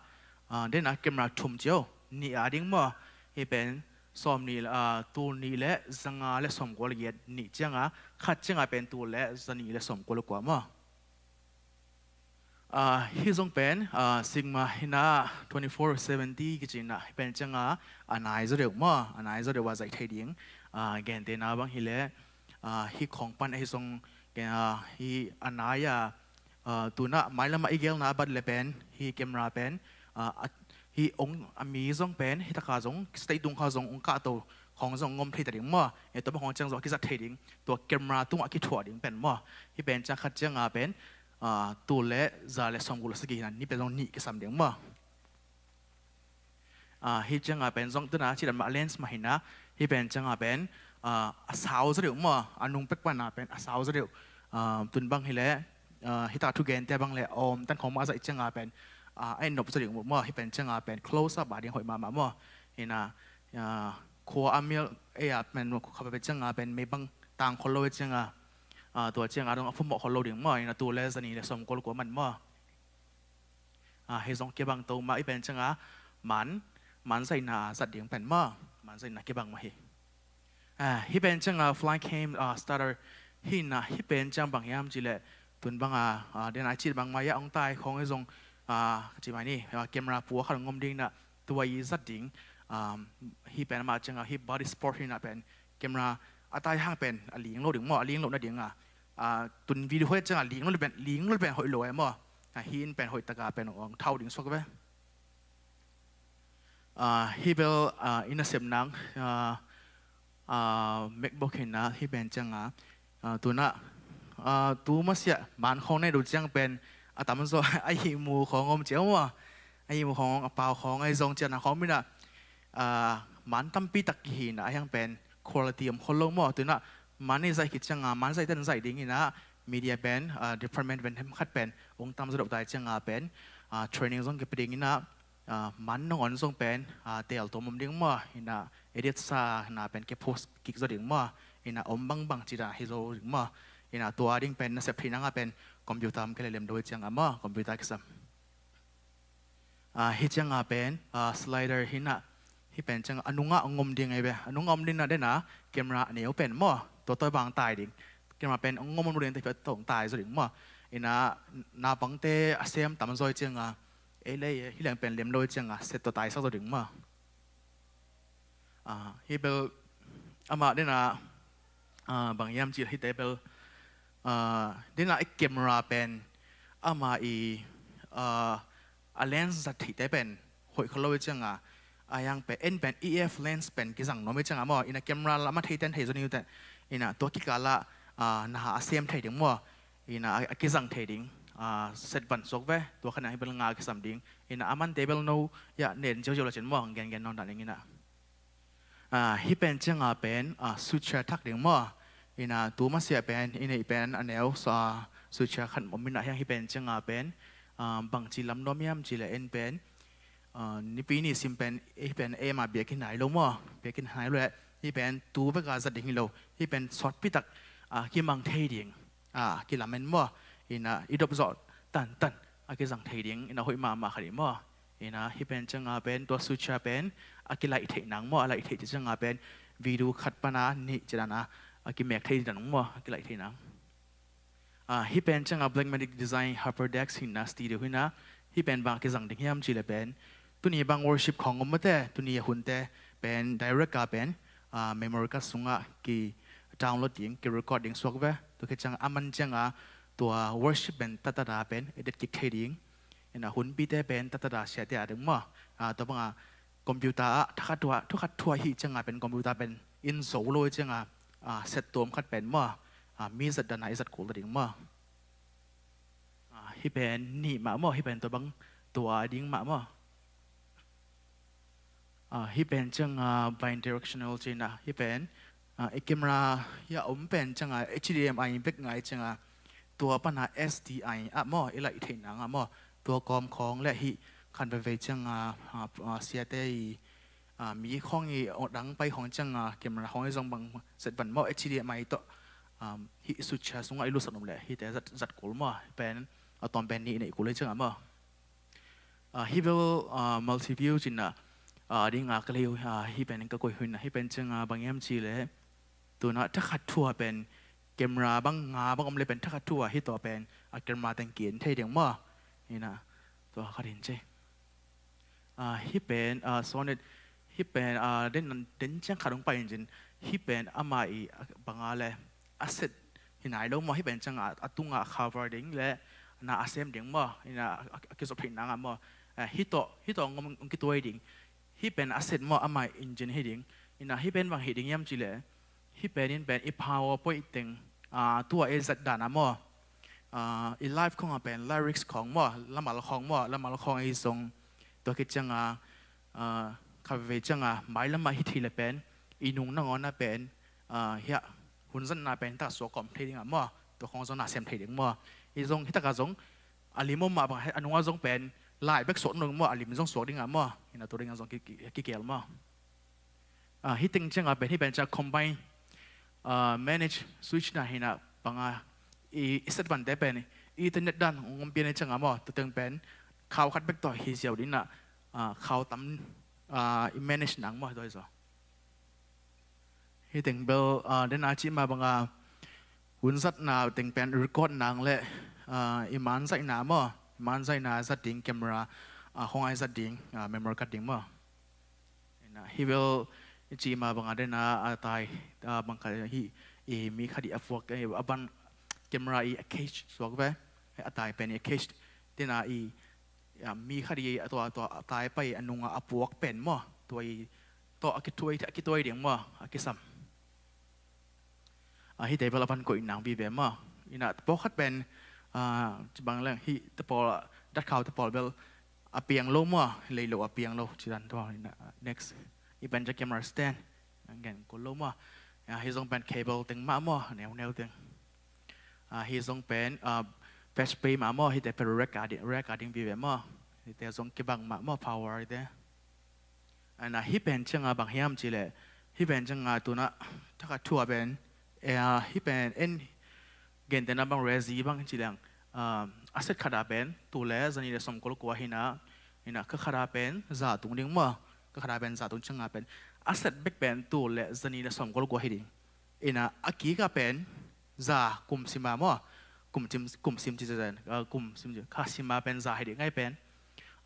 ah, dena camera thum cio, nih a ding maw. Hi pen sawm nih, ah, tul nih le za nga le sawm kua le giat nih cianga, khat cianga pen tul le za nih le sawm kua le kua maw. Ah, hih zong pen, ah, Sigma hina twenty-four seventy kici ina hih pen cianga a nai zaw deuh maw, a nai zaw deuh a zaih thei ding. Ah, gentehna bang hi le, ah, hih khawng pan ahi zong, ah, hih a nai a, ah, tuna mailamah i gelna a bat le pen, hih camera pen, ah, a, hih ong a mi zong pen, hih taka zong, stage tung kha zong ong kahto khawng zong ngom thei ta ding maw. E tua bang khawng ciang zong a kizat thei ding, tua camera tungah kithuah ding pen maw. Hih pen ciang khat cianga pen, ah, tul le za le sawmguk le sagih hina, ni pen zong nih kisam ding maw. Ah, hih cianga pen zong tuna ci dan mah lens mah hina, hih pen cianga pen, ah, a sau zaw deuh maw, a nung pek pana pen a sau zaw deuh, Ah, tun bang hileh, ah, hita thugente bang le om tan khong mah zaih cianga pen, ah, a innop zaw ding maw, hi pen cianga pen close up a ding hoih mahmah maw. Ina, ah, khua a mil, ei a pen khua pen cianga pen mei bang tang khol lo cianga, ah, tua cianga dong a phumawh khol lo ding maw. Ina tu le zani le som kol kua man maw. Ah, hi zong kibang to mah, hi pen cianga man, man zaihna zat ding pen maw, man zaihna kibang mah hi. Ah, hi pen cianga fly cam, ah, starter hi na, hi pen ciang bang hiam cileh tun banga, ah, den a cit bang mai a ong tai khong hi zong, ah, ci mai ni, ah, camera pua khat ong om ding na, tua i zat ding, ah, hi pen mah cianga hi body sport hi na pen camera a tai hang pen a ling lo ding maw, a ling lo na ding a, ah, tun video hoih cianga ling lo pen, ling lo pen hoih lo e maw. Ah, hi in pen hoih taka pen ong thau ding suak ve. Ah, hi bel, ah, i nasep nang, ah, ah, MacBook hi na, hi pen cianga, ah, tuna, ah, tu masiah man khong nei du ciang pen a tamzaw a ihmu khong om ciau maw. A ihmu khong, a pau khong, a i zong ciana khong mina, ah, man tampi tak kihi na, a hiang pen quality om khol lo maw. Tuna man i zaih khit cianga, man zaih ten zaih ding ina, media pen, ah, department pen hem khat pen ong tamzaw dok tai cianga pen, ah, training zong kipe ding ina, ah, man nangawn zong pen, ah, tel tuam om ding maw. Ina edit sa na pen ke post kik zaw ding maw. Ina om bangbang cida hi zaw ding maw. Ina tua ding pen nasep thei nanga pen computer om ke le lem do cianga maw, computer kisam. Ah, hi cianga pen, ah, slider hi na, hi pen cianga a nunga ong om ding ei ve, a nunga om ding na dena camera a neu pen maw, tua tua bang tai ding. Camera pen ong om om ding te tua ong tai zaw ding maw. Ina na bangte a sem tamzaw cianga, ei le ei hi leng pen lem lo cianga set tua tai sak zaw ding maw. Ah, hi bel amah dena, ah, bang hiam cil hi te bel, ah, dena i camera pen amah i, ah, a lens zat thei te pen hoih khol lo cianga, a hiang pen en pen E F lens pen kizang nuam hi cianga maw. Ina camera lam a thei ten thei zaw ni u te. Ina tua kikala, ah, na a sem thei ding maw. Ina a, a kizang thei ding, ah, set van suak ve. Tua khan a hi bel nga kisam ding. Ina a man te bel no ya nen ziauziau la cin maw, gen gen nawn dan ding ina. Ah, hi pen cianga pen, ah, suture thak ding maw. Ina tu masiah pen i neih pen a neu, ah, suture khat om ina, hiang hi pen cianga pen, ah, bangci lam nuam hiam cileh en pen, ah, nipi ni sim pen, hi pen ema biakinn nai lo maw, biakinn nai lo le, hi pen tu beka zat ding hi lo, hi pen sawtpi tak, ah, kimang thei ding, ah, kilamen maw. Ina i dop zawh tantan a kizang thei ding, ina hoih mahmah khat hi maw. Ina hi pen cianga pen tua suture pen a kilaih theih nang maw, a laih theih cianga pen video khat pana nih cidana a kimek thei ding maw, a kilaih theih nang. Ah, hi pen cianga Blackmagic Design HyperDeck hi na, studio hi na, hi pen bang a kizang ding hiam cile pen tuni bang worship khong om mate, tuni a hunte pen direct a pen, ah, memory card sungah ki download ding, ki record ding suak ve. Tua khit cianga a man cianga tua worship pen tatada pen edit kik thei ding. Ina hunpite pen tatada siate a ding maw. Ah, tua banga computer ah thakhat thua, thakhat thua hi cianga pen computer pen in zo lo cianga, ah, set tuam khat pen maw. Ah, mi zat dana i zat kul ta ding maw. Ah, hi pen nih mah maw, hi pen tua bang tua ding mah maw. Ah, hi pen cianga bidirectional cina, hi pen, ah, i camera hi a om pen cianga H D M I bek ngai cianga tua pana S D I ah maw, i laih theih nanga maw, tua kawm khong le hi khan veivei cianga, ah, ah, siate i, ah, mi khong i dang pai khong cianga camera khong i zong bang set van maw, H D M I tawh, ah, hi suture sungah i lusak num le hite zat, zat kul maw, pen a tawm pen nih neih kul hi cianga maw. Ah, hi bel, ah, multi view cina, ah, dinga ka lei, ah, hi pen ka koih huina, hi pen cianga bang hiam cile tuna thakhat thua pen camera bang nga bang om le pen thakhat thua hi tua pen a camera teng kin thei ding maw. Ina tua khat hin ci. Ah, hi pen, ah, Sonet, hi pen, ah, den, den ciang khat hong pai in cin, hi pen ama i, ah, banga le a set hi nai lo maw, hi pen cianga a tunga cover ding le na a sem ding maw, ina a, a, a kizop hi nanga maw. Eh, hi tawh, hi tawh ngom, ngom kituai ding. Hi pen a set maw, ama engine hi ding. Ina hi pen bang hi ding hiam cile, hi pen in pen i PowerPoint teng, ah, tua e zat dana maw. Ah, i live khonga pen lyrics khong maw, lamal khong maw, lamal khong i zong. Tua khit cianga, ah, kha veve cianga mailama hi thei le pen i nung nangawna pen, ah, hia hun zatna pen ta suak kawm thei dinga maw, Tua khong zong na sem thei ding maw. Hi zong hi takah zong a lim om mah bang a nungah zong pen lai bek suak nung maw, a lim zong suak dingah maw. Hi na tua dingah zong ki- ki- kikel maw. Ah, hi teng ciangah pen hi pen ciang combine, ah, manage switch na hi na banga i, i set vante pen i internet dan ngom pian i ciangah maw, tu teng pen khau khat bek tawh hi ziau ding na, ah, khau tam, ah, i manage nang maw, tua hi zaw. Hi teng bel, ah, den a cih mah banga hun zatna teng pen record nang le, ah, i man zaihna maw, i man zaihna zat ding camera, ah, hong ai zat ding, ah, memory card ding maw. Ina, hi bel i cih mah banga den a, a tai, ah, bang khat hi, i mi khat i a puak, eh, a ban camera i a case suak ve, a tai pen i a case, den a i, ah, mi khat i a tua, tua a tai pai a nungah a puak pen maw, tua i, tua a kituai, a kituai ding maw, a kisam. Ah, hi te bel a van koih nang vive maw. Ina pawlkhat pen, ah, ci bang leng hi te pawl, dat khau te pawl bel a piang lo maw, lei lo a piang lo, ci dan tua, ina, next. I pen ciang camera stand, ang gen kul lo maw. Ah, hi zong pen cable teng mah maw, neu neu teng. Ah, hi zong pen, ah, patch pen mah maw, hi te pen rack a ding, rack a ding vive maw. Hi te zong kibang mah maw, power hi te. Ana, hi pen ciangah bang hiam cih leh, hi pen ciangah tu na thakhat thu a pen, eh, hi pen en gentehna bang rezi bang cih leng, ah, a set khat a pen tul le zanih le sawmkua le kua hi na, hi na kha khat a pen za tung ding maw, kha khat a pen za tung ciangah pen a set bek pen tul le zanih le sawmkua le kua hi ding. Ina a kik a pen za kum sim a maw, kum sim, kum sim ci zen, ah, kum sim ci, kha sim a pen za hi ding ngai pen,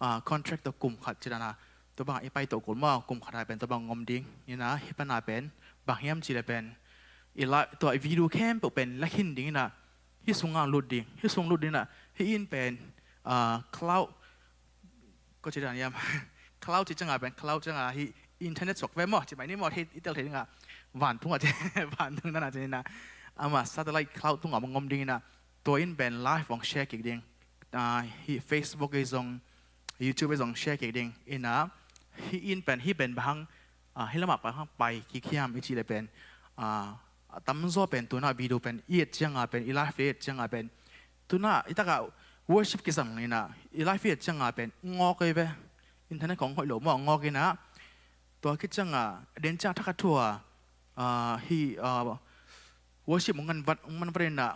ah, contract tawh kum khat ci dan a, tua bang i pai tawh kul maw, kum khat a pen tua bang ngom ding. Ina hi pan a pen bang hiam cih leh pen i la, tua i video khempeuh pen la khin ding ina, hi sungah lut ding, hi sung lut ding ina, hi in pen, ah, cloud, ko ci dan hiam, cloud ci ciangah pen, cloud ciangah hi internet suak ve maw, ci mai ni maw, hi i tel thei dingah, vantung ah ci, vantung dan a ci ina, amah satellite cloud tungah ngom ding ina, tua in pen live hong share kik ding. Ah, hi Facebook i zong, YouTube i zong share kik ding. Ina hi in pen, hi pen bang hang, ah, hi lamah bang hang pai kik hiam i cih leh pen, ah, a tamzaw pen tu na video pen i et ciangah pen, i live i et ciangah pen, tu na i takah worship kizang ina, i live i et ciangah pen ngawk ei ve. Internet khong hoih lo maw, ngawk ina, tua khit ciangah den ciang thakhat thu a, ah, hi, ah, worship hong ngan vat, hong man vat ina,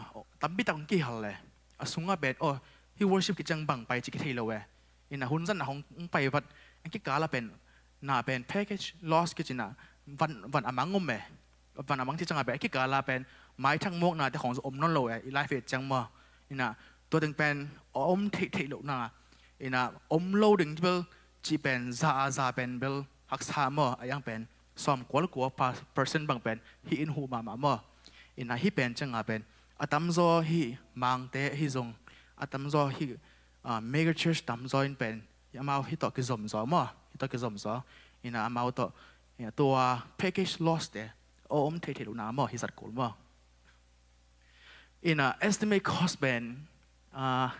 tampi tak hong kihal le. A sungah pen, oh, hi worship khit ciang bang pai ci kithei lo e. Ina hun zan a hong, hong pai vat, a kikal a pen, na pen package loss kici ina, van, van a mang om e. Van a mang ci ciangah pen, a kikal a pen maithak muakna te khong zong om nawn lo e, i live i et ciang maw. Ina tua teng pen a om theih theih lohna, ina om lo ding bel cih pen za a za pen bel haksa maw, a yang pen sawmkua le kua pa-, percent bang pen hi in huh mahmah maw. Ina hi pen ciangah pen a tamzaw hi Mangte hi zong, a tamzaw hi, ah, mega church tamzaw in pen amau hi tawh kizom zaw maw, hi tawh kizom zaw. Ina amau tawh, ina tua package loss te a om theih theih lohna maw, hi zat kul maw. Ina estimate cost pen, ah,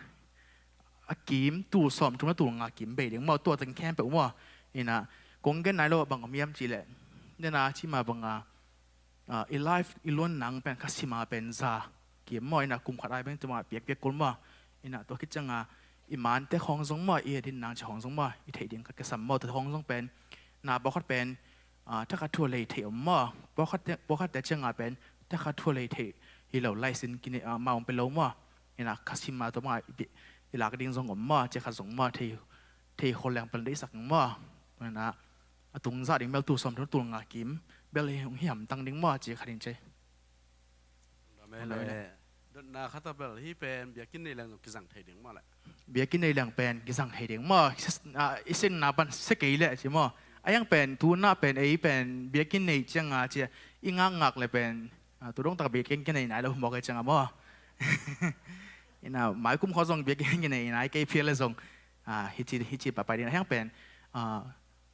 a kim tul sawmthum le tul nga kim bei ding maw, tua teng khempeuh maw. Ina kong gen nai lo bang om hiam cih leh, den a cih mah banga, ah, i live i luan nang pen kha sim a pen za kim maw, ina kum khat a pen tua mah piak piak kul maw. Ina tua khit ciangah i mante khong zong maw, i et in nang ci khong zong maw, i theih ding kha kisam maw, tua khong zong pen na pawlkhat pen, ah, thakhat thu a lei theih om maw, pawlkhat te, pawlkhat te ciangah pen thakhat thu a lei theih hi lo, license kinei, ah, mah om pe lo maw. Ina kha sim a tua mah i, i lak ding zong om maw, ci khat zong maw, thei, thei khol leng pen deihsak maw. Ina a tung zah ding bel tul sawmthum tul nga kim bel hi hong hi hamtang ding maw, ci khat in ci. Dotna khat a bel hi pen biakinn nei leng kizang thei ding maw le? Biakinn nei leng pen kizang thei ding maw. Ah, i sinna pan se kei leh ci maw. A yang pen tu na pen ei pen biakinn nei ciangah ci, i ngakngak le pen, ah, tu dong tak biakinn kinei nai lo mawk ei ciangah maw. Ina mai kum khaw zong biakinn kinei nai kei phial le zong, ah, hi ci, hi ci papai ding a yang pen, ah,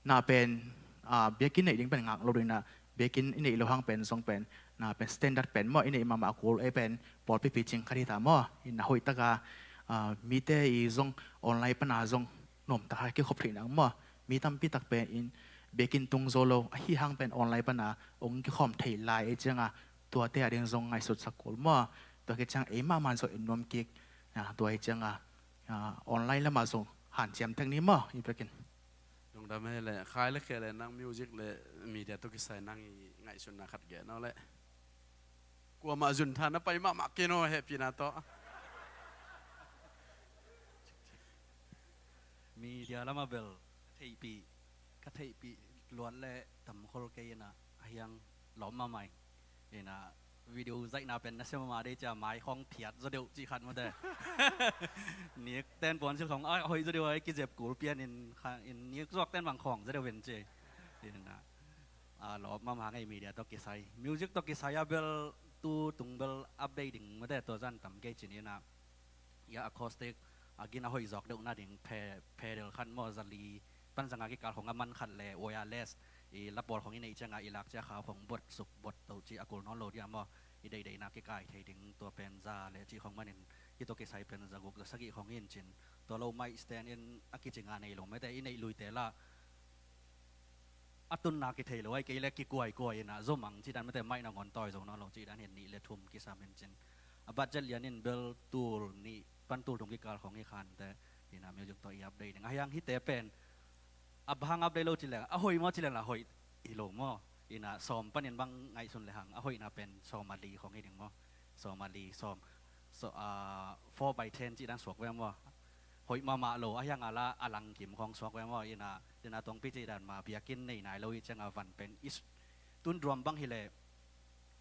na pen, ah, biakinn neih ding pen ngak lo ding na, biakinn i neih lo hang pen zong pen, na pen standard pen maw, i neih mahmah kul ei pen pawlpi picing khat hi ta maw. Ina hoih taka, ah, mite i zong online pana zong nuam taka kikhop theih nang maw. Mi tampi tak pen in biakinn tung zo lo, ahi hang pen online pana ong kikhawm thei lai ei cianga tuate a ding zong ngaihsutsak kul maw. Tua khit ciang ei mahmah zong i nuam kik. Ah, tua hi ciang a, ah, online lamah zong hanciam thei ni maw, i bekin. Lungdam e le, khai le khe le, nang music le media tawh kisai nang i ngaihsutna khat gen aw le. Kuamah zun tha na pai mahmah kei naw, hehpihna tawh. Media lamah bel theihpih, ka theihpih luat le tam khol kei ina, a hiang lawm mahmah ing. Ina video zaihna pen nasia mahmah dei cia, mai khawng phiat zaw deuh cih khat mawte. Nik ten puan sil khawng a hoih zaw deuh a, i kizep kul pian in kha, in nik zuak ten bang khawng zaw deuh in ci. Ina, a, lawm mahmah ngei media tawh kisai. Music tawh kisai a bel tu tung bel update ding mawte, tua zan tam kei cin ina. Ia acoustic a gin a hoih zawk deuh nading pe-, pedal khat maw, zali pan zanga kikal khong a man khat le wireless i lapawl khong i neih cianga i lak cia khau khong bot suk bot to ci a kul nawn lo dia maw, i deihdeihna kikai thei ding tua pen za le ci khong manin, hih tawh kisai pen za guk za sagih khong in cin, tua lo mic stand in a kicinga nei lo mete i neih luite la a tunna kithei lo ai kei le kikuaikuai ina zomang cidan mete mic na ngon tawi zo nawn lo cidan hin nih le thum kisam hin cin. A budget lian in bel tul nih pan tul thum kikal khong hi khante ina music tawh i update ding. A hiang hite pen a bang update lo ci leng a hoih maw ci leng la hoih hi lo maw. Ina sawm panin bang ngaihsun le hang a hoihna pen sawm a li khong hi ding maw. Sawm a li, sawm, so, ah, four by ten cidan suak ve maw. Hoih mahmah lo a hiang a la a langkim khong suak ve maw. Ina, ina tongpi cidan ma biakinn nei nai lo i cianga van pen is tun drum bang hi le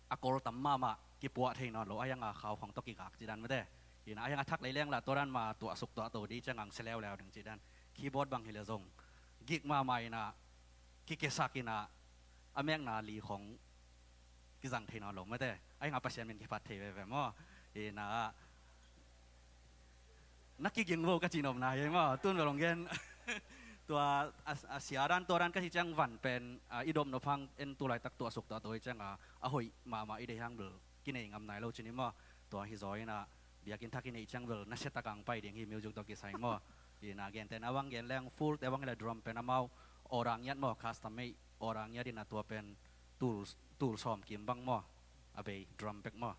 a kol tam mahmah kipuah thei nawn lo a hianga khau khong tawh kigak cidan mete. Ina a hianga thak lei leng la tua dan ma tuah suk tuah to di cianga ang se leuleu ding cidan. Keyboard bang hi le zong gik mahmah ina kikesak ina a mekna li khong kizang thei nawn lo mete. A hianga Pasian min kiphat thei veve maw. Ina na kiging vo ka ci nopna hi maw, tun va long gen. Tua a, a sia dan tua dan ka ci ciang van pen, a, i dop nop hang en tu laitak tuah suk tuah to hi cianga a hoih mahmah i deih hang bel kinei ngam nai lo cin hi maw. Tua hi zaw ina biakinn thak i neih ciang bel nasia tak ang pai ding hi music tawh kisai maw. Ina gentehna bang gen leng full te bang hi le drum pen amau order ngiat maw, custom made order ngiat ina tua pen tul, tul sawm kim bang maw. A bei drum pack maw.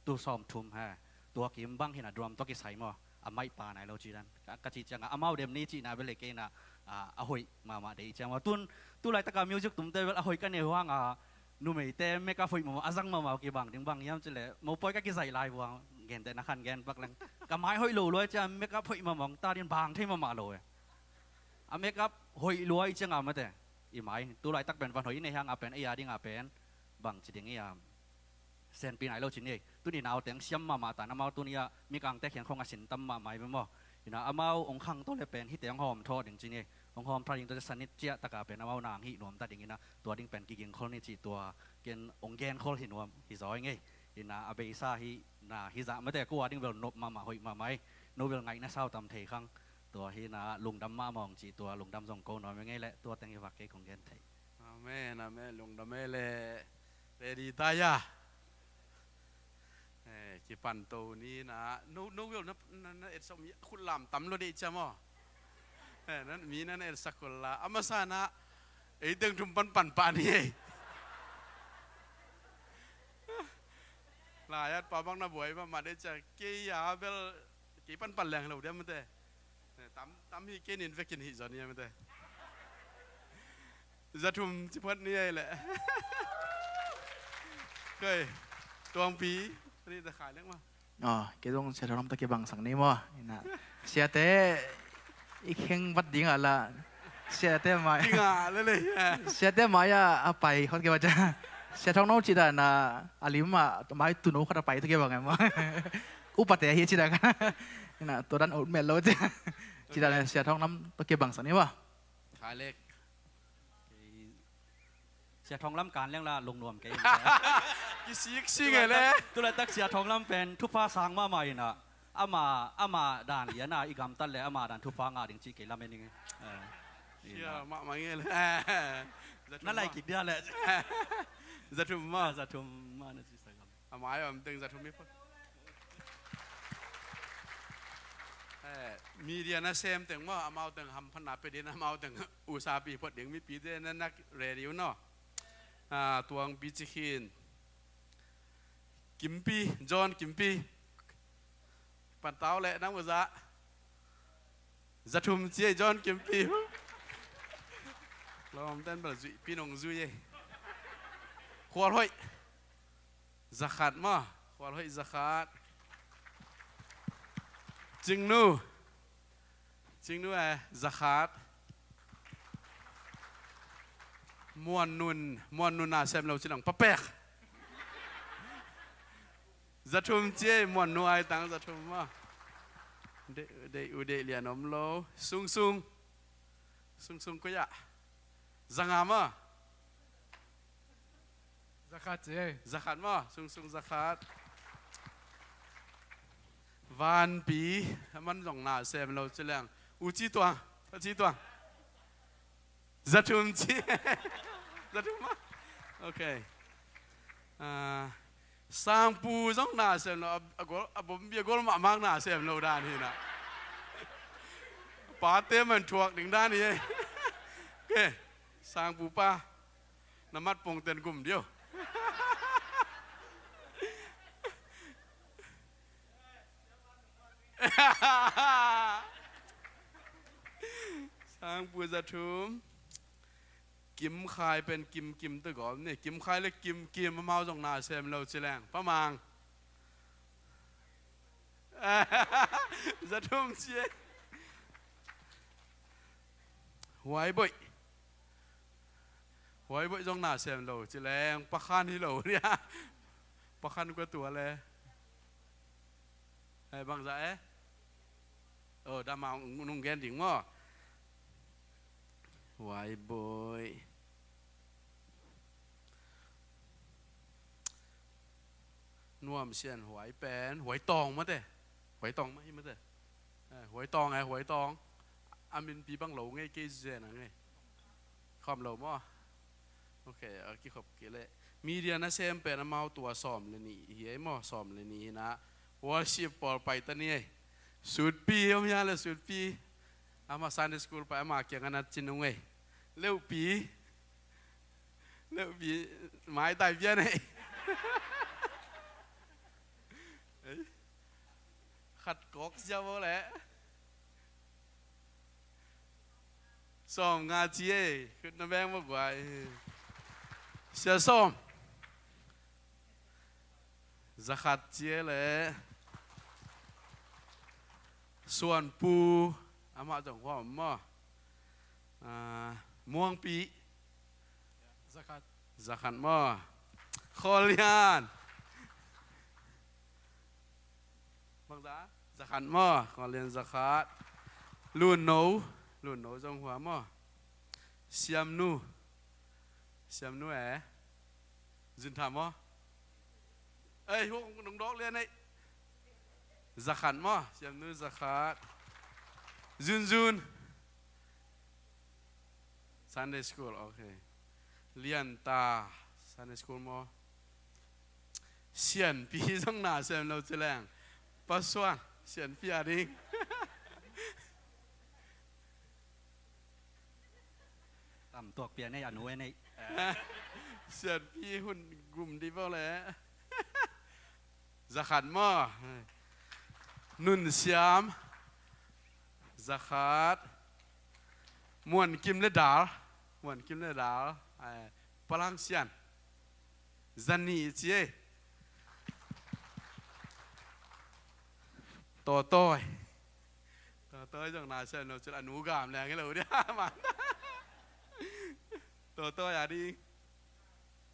Tul sawm thum he. Tua kim bang hina drum tawh kisai maw. A mic pa nai lo cidan. Ka, ka ci cianga amau dem ni cihna bel le kei ina, a, a hoih mahmah dei ciang maw. Tun, tu laitaka music tumte bel a hoih ka nei huang a numeite makeup hoih mahmah a zang mahmah kibang ding bang hiam ci le mopawi ka kizaih lai huang. Gentehna khan gen pak leng ka mai hoih lo luai cia makeup hoih mahmah hong ta din bang thei mahmah lo e. A makeup hoih luai cianga mate. I mai tu laitak pen van hoih i nei hanga pen ei a dinga pen bang ci ding i a senpi nai lo ci ni. Tuni nauteng siam mahmah ta in amau tuni a mikangte khiang khong a sin tam mahmah i ve maw. Ina amau hong khang tawh le pen hite hong hawm thaw ding ci ni. Hong hawm thaw ding tawh te sanit ciah taka pen amau nang hih nuam ta ding ina tua ding pen kiging khol ni ci tua ken hong gen khol hi nuam hi zaw i ngei. Ina a beisa hi na hi zah mate kua ding bel nop mahmah hoih mahmah i. No bel ngaihna sau tam thei khang. Tua hi na lungdam mahmah hong ci tua lungdam zong ko nuam i ngei le tua teng hi vak kei kong gen thei. Amen, amen. Lungdam e le. Ready ta ya. Eh, kipan to ni na. No, no, no, na, na, na, et som ya, khut lam tam lo de cha mo. Eh, nan, mi nan et sa khul la. Ama sa na. Ei teng thum pan pan pa ni ei. La yat pa bang na buai ma ma de cha. Kei ya bel. Kei pan pan leng lo de ma te. Eh, tam, tam hi kei nin vekin hi zon hi ma te. Za thum ci phuat ni ei le. Koi, Tuangpi, ri ta khai leng ma. Oh, kei zong sia thong lam ta kei bang sang ni mo. Ina, sia te, i kheng vat ding a la. Sia te mai. Ding a le le. Sia te mai a, a pai khot kei vat ja. Sia thong no ci da na, a lim a, mai tu no khot a pai ta kei bang em. Upa te hi ci da ka. Ina, to dan ut mel lo ci. Ci da na, sia thong lam ta kei bang sang ni mo. Khai lek. Sia Thong Lam kan leng la lungnuam kei. Kisik sik e le. Tu laitak Sia Thong Lam pen thupha sang mahmah ina. Ama, ama dan liana i gamtat le ama dan thupha ngah ding ci kei lamen ing. Eh, sia ina. Mahmah nge le. Na lai kik dia le. Za thum ma. Za thum ma na ci sa gam. Amai om teng za thum mi pho. Eh, media na sem teng maw, amau teng hamphatna pe din, amau teng usapi phot ding mipi te na nak ready uh no. Ah, Tuangpi Cikhin. Kimpi, John Kimpi. Pantau le nang maza. Za thum ci ei John Kimpi. Lawm ten bel zui, pi nong zui ei. Khual hoih. Za khat maw. Khual hoih za khat. Cingnu. Cingnu e, za khat. Muan Nun, Muan Nun na sem lo ci lang, papek. Za thum ci ei, Muan Nu ai tang za thum maw. Deih, deih u deih lian om lo. Sung Sung. Sung Sung koi ah. Za nga maw. Za khat ci ei. Za khat maw, Sung Sung za khat. Vanpi, aman zong na sem lo ci leng. U Ci Tuang, U Ci Tuang. Za thum ci. Za thum maw. Ok. Ah, Sangpu zong na sem lo, a, a gol, a bombi a gol mahmah na sem lo dan hi na. Pate man thuak ding dan hi ei. Ok. Sangpu pa. Na mat pongten gum dio. Sangpu za thum. Kim Khai pen Kim Kim te gawm ni. Kim Khai le Kim Kim amau zong na sem lo ci leng. Pa Mang. Za thum ci ei. Huai Boih. Huai Boih zong na sem lo ci leng, Pa Khan hi lo nia. Pa Khan kua tua le. Eh, bangzah eh? Oh, dah mah nung gen ding maw. Huai Boih. Nuam Sian Huai pen, Huai Tawng mate. Huai Tawng mah hi mate. Eh, Huai Tawng eh, Huai Tawng. A minpi bang lo ngei kei zen a ngei. Khawm lo maw. Ok, a kikhop kei leh. Media nasem pen amau tua sawm le nih hi ei maw, sawm le nih hi na. Worship pawl pai ta ni ei. Sutpi om hia le Sutpi. Amah Sunday school pai amah kiang a na cin ung ei. Leuhpi. Leuhpi. Maitai pian ei. Ei. Khat kawk sia bo leh. Sawm nga ci ei, khut na beng maw guai. Sia Sawm. Za khat ci ei leh. Suan Pu, amah zong huam maw. Ah, Muang Pi. Za khat. Za khat maw. Khawl Lian. Bangzah? Za khat maw. Khawl Lian za khat. Lun No. Lun No zong hua maw. Siam Nu. Siam Nu eh. Zun Tham maw. Ei, hua nong dawk lian ei. Za khat maw. Siam Nu za khat. Zun Zun. Sunday school, ok. Lian Ta, Sunday school maw. Sianpi zong na sem lo ci leng. Pa Suan, Sianpi a ding. Tam tuak pian ei, a nu en ei. Sianpi hun gum di bo leh. Za khat maw. Nun Siam. Za khat. Muan Kim le Dal. Muan Kim le Dal. Eh, Palang Sian. Za nih ci ei. Tawtawi. Tawtawi zong na sem lo ci leng a nu gam leng hi lo dia. Tawtawi a ding.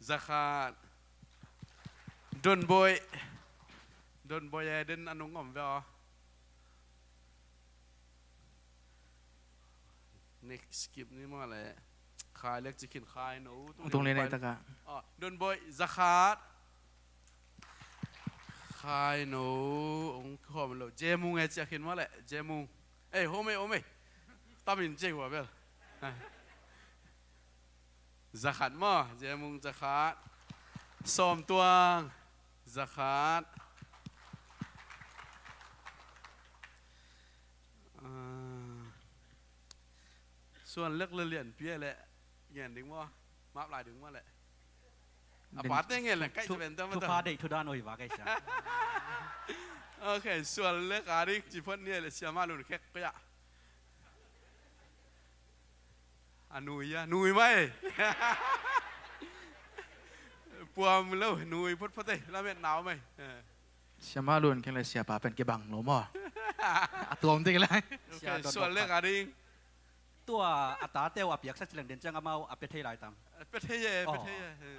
Za khat. Donboi. Donboi eh, den a nung om ve aw. Next skip ni maw leh. Khai lek ci khin Khai No. Tung lian ei taka. Aw, Donboi, za khat. Khai No, ong khawm lo. Jemung eh, ci a khin maw leh. Jemung. Ei, home, home. Tamin ci hua bel. Za khat maw, Jemung za khat. Sawm Tuang, za khat. Ah, Suan Lek le Lianpi leh, ngen ding maw, map lai ding maw leh. A pate ngen le kaih thu, pen ta ma thu ta. Pha deih thu dan oi va kai sia. Ok, sual le ka ding ci phot ni le Siama Lun Khek ko ya. A nui a, nui mai. Puam lo, nui phot phot ei, lamet nau mai. Eh. Siama Lun Khek le Siapa pen kibang lo maw. A tuam ding lai. Ok, sual le ka ding. Tua a tate uh a piaksa ci leng den ciang amau a pia thei lai tam. A pia thei e, a pia thei e.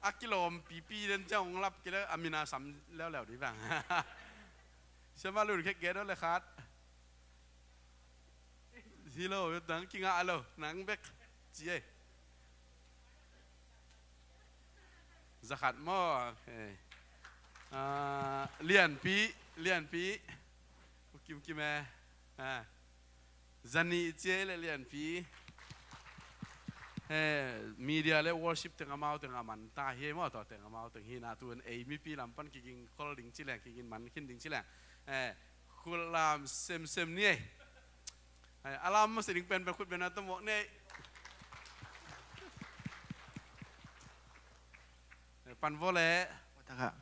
A kilawm pipi den ciang hong lap kei le a min a sam leuleu ding bang. Siama Lun Khek gen aw le khat. Hi lo, nang kingah lo, nang bek ci e. Za khat maw? Ok. Ah, Lianpi, Lianpi. U Kim Kim e. Ah. Za nih ci e le Lianpi. Eh, media le worship teng amau teng a man ta hi maw, tua teng amau teng hi na tu ei mipi lam pan kiging khol ding ci leng, kiging man khin ding ci leng. Eh, khut lam semsem ni e. Ai, a lam masa ding pen pen khut beng a tawh mawk nei. Eh, pan vo le. Taka.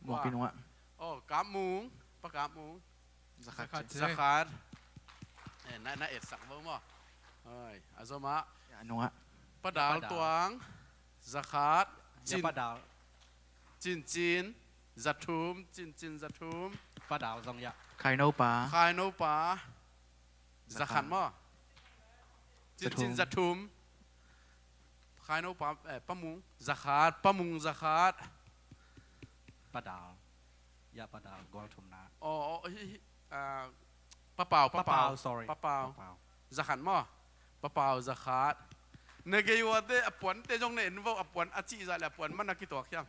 Mawk in wa. Oh, Kap Mung, Pa Kap Mung. Za khat. Za khat. Eh, na, na etsak vo maw. Oi, a zom ah. Ya, nung ah. Pa Dal Tuang. Za khat. Ya, Cin. Pa Dal. Cin Cin. Za thum. Cin Cin za thum. Pa Dal zong ya. Khai No Pa. Khai No Pa. Za khat maw? Za thum. Cin Cin za thum. Khai No Pa, eh, Pa Mung za khat, Pa Mung za khat. Pa Dal. Ya Pa Dal, gol thum na. Oh, oh, hi, hi, ah, Pa Pau, Pa Pau, sorry. Pa Pau. Pa Pau. Za khat maw? Pa Pau za khat. Na gei ua te a puan te zong na en vo, a puan a cih zah le a puan man a kituak hiam?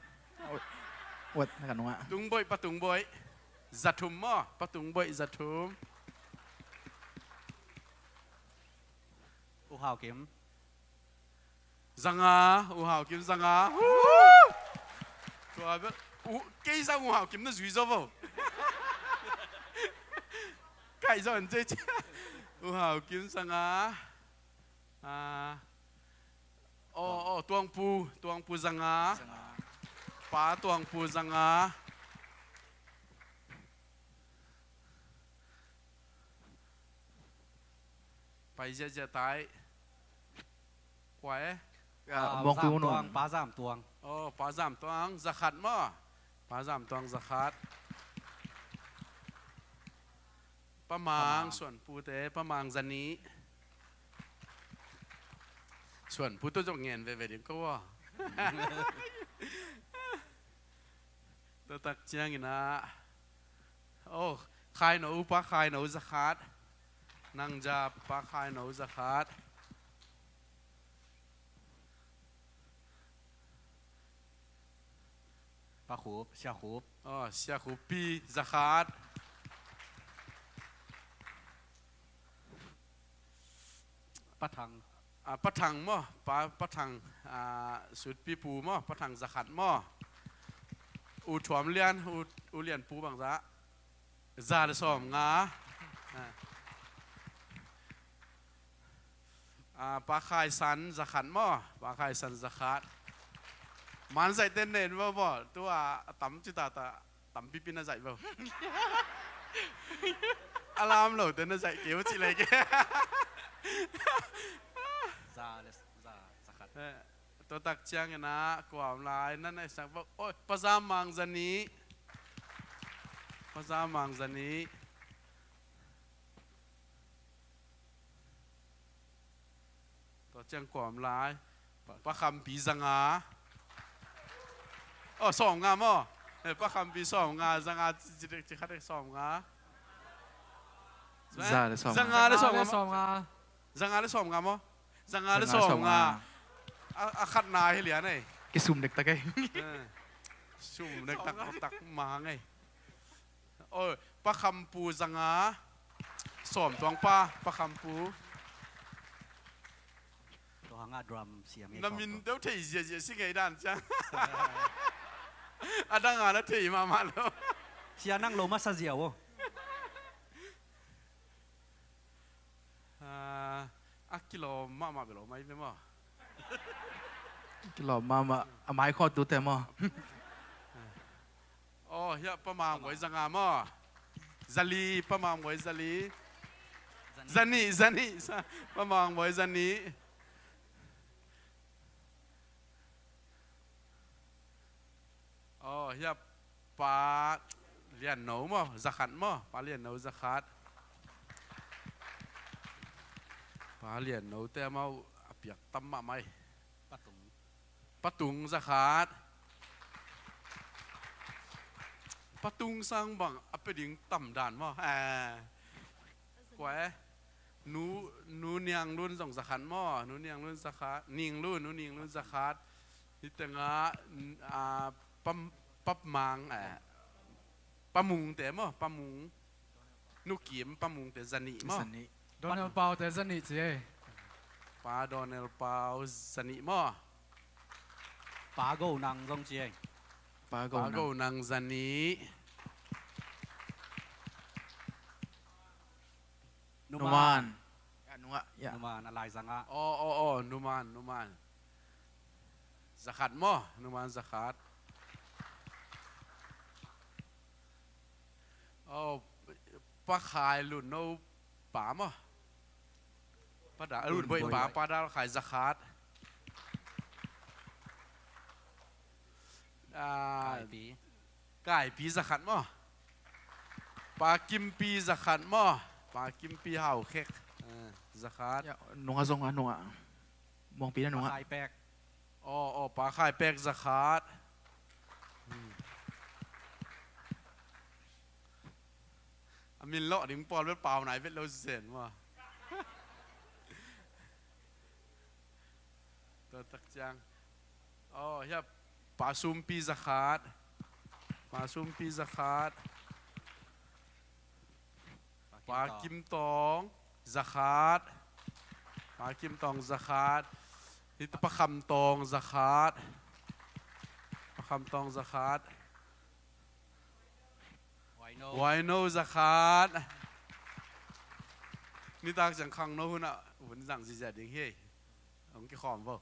Wat na ka nung ah. Tung Boih, Pa Tung Boih. Za thum maw? Pa Tung Boih za thum. U Hau Kim. Za nga, U Hau Kim za nga. Woo! Tua bel, u, kei zang U Hau Kim na zui zo vo. Kaih zo an cei cei. U Hau Kim za nga. Ah. Oh, oh, Tuang Pu, Tuang Pu za nga. Za nga. Pa Tuang Pu za nga. Pai ziahziah tai. Kua e? Ah, Mawng Zam Tung Tuang, Nun. Pa Zam Tuang. Oh, Pa Zam Tuang, za khat maw? Pa Zam Tuang, za khat. Pa Mang, Pa Mang. Suan Pu te, Pa Mang za nih. Suan Pu tawh zong ngen veve ding ko aw. Tua tak ciangin ah. Oh, Khai No, Pa Khai No za khat. Nang za Pa Khai No za khat. Pa Khup, Sia Khup. Oh, Sia Khup pi za khat. Pa Thang. Ah, Pa Thang maw? Pa, Pa Thang, ah, Sutpi Pu maw? Pa Thang za khat maw? U Thuam Lian, U, U Lian Pu bang za? Za le sawm nga. Ah. Ah, Pa Khai San za khat maw? Pa Khai San za khat. Man zaih ten nen maw maw? Tua a tam ci tata. Tampipi na zaih vo. A lam lote na zaih kei vo cih lei kei. Za le za, za khat. Eh, tua tak ciangin ah kua om lai na na sak vo. Oi, Pa Zam Mang za nih. Pa Zam Mang za nih. Tua ciang kua om lai. Pa, Pa Khampi za nga. Oh, sawm nga maw? Eh, Pa Khampi sawm nga, za nga ci, ci, ci khat sawm nga. Za le sawm nga. Za nga le sawm nga. Za nga le sawm nga maw? Za nga le sawm nga. A, a khat na hi lian ei. Kisum dektak ei. Eh, sum dektak, tak mahang ei. Oh, Pa Khampu za nga. Sawm tuang pa, Pa Khampu. Tua hang a drum siam ngei. Na min deuh thei ziahziah si ngei dan ciang. A dang a na thei mahmah lo. Sia nang lo masa ziau aw. Ah, a kilawm mahmah bel om ahi ve maw? Kilawm mahmah, a mai khawh tute maw? Aw, hiah Pa Mang Buai za nga maw? Za li, Pa Mang Buai za li. Za nih, za nih, za nih. Pa Mang Buai za nih. Aw, hiah Pa Lian No maw, za khat maw, Pa Lian No za khat. Pa Lian No te amau a piak tam mahmah hi. Patung. Patung za khat. Patung sang bang a pia ding tam dan maw. Eh. Kua e? Nu, Nu Niang Lun zong za khat maw? Nu Niang Lun za khat. Ning Lun, Nu Ning Lun za khat. Hi tengah, n-, a, Pam-, Pap Mang, eh, Pa Mung te maw? Pa Mung. Nu Kim, Pa Mung te za nih maw? Za nih. Donald Pau te za nih ci ei. Pa Donald Pau za nih maw? Pa Go Nang zong ci ei. Pa Go Nang. Pa Go Nang za nih. Numan. Ya, nungah, ya. Numan, a lai zangah. Aw, aw, aw, Numan, Numan. Za khat maw, Numan za khat. Aw, Pa Khai Lun No pa maw. Pa Dal, Lun Boih pa, Pa Dal Khai za khat. Ah, Kaipi. Kaipi za khat maw. Pa Kimpi za khat maw. Pa Kimpi Hau Khek. Eh, za khat. Ya, nungah zong a nungah. Muangpi na nungah. Pa Khai Pek. Aw, aw, Pa Khai Pek za khat. Hmm. A min lawh ding pawl bel pau nai vet lo zen maw. Tua tak ciang. Aw, hiah Pa Sumpi za khat. Pa Sumpi za khat. Pa Kim Tawng za khat. Pa Kim Tawng za khat. Hi ta Pa Kham Tawng za khat. Pa Kham Tawng za khat. Huai No. Huai No za khat. Nitak ciang Khang No hun ah hun zang zizia ding hi. Hong kikhawm vo.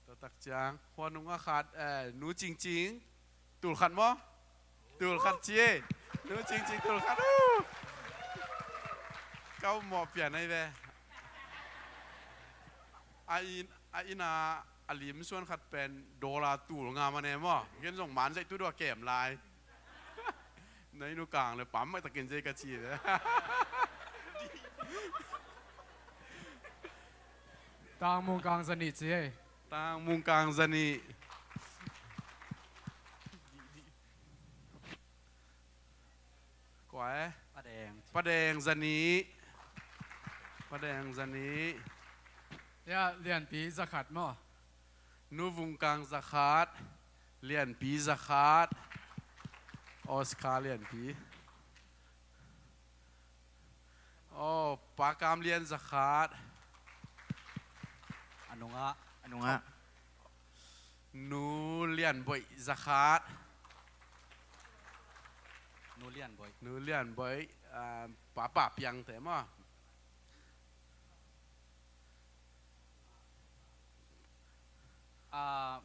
Tua tak ciang, hua nungah khat, eh, Nu Cing Cing, tul khat maw? Tul khat ci. Nu Cing Cing, tul khat. Uh! Kau mawh pian ai ve. A inn, a inn a, a lim suan khat pen dollar tul nga mah ne maw? Gen zong man zaih tu dua kem lai. Na inn uh kang le pam mai takin zei ka ci le. Tang Mung Kang za nih ci ei. Tang Mung Kang za nih. Kua e? Pa Deng. Pa Deng za nih. Pa Deng za nih. Ya, Lianpi za khat maw. Nu Vung Kang za khat. Lianpi za khat. Oscar Lianpi. Aw, Pa Kam Lian za khat. A nungah. A nungah. Nu Lian Boih za khat. Nu Lian Boih. Nu Lian Boih, ah, Pa Pa Piang te maw. Ah,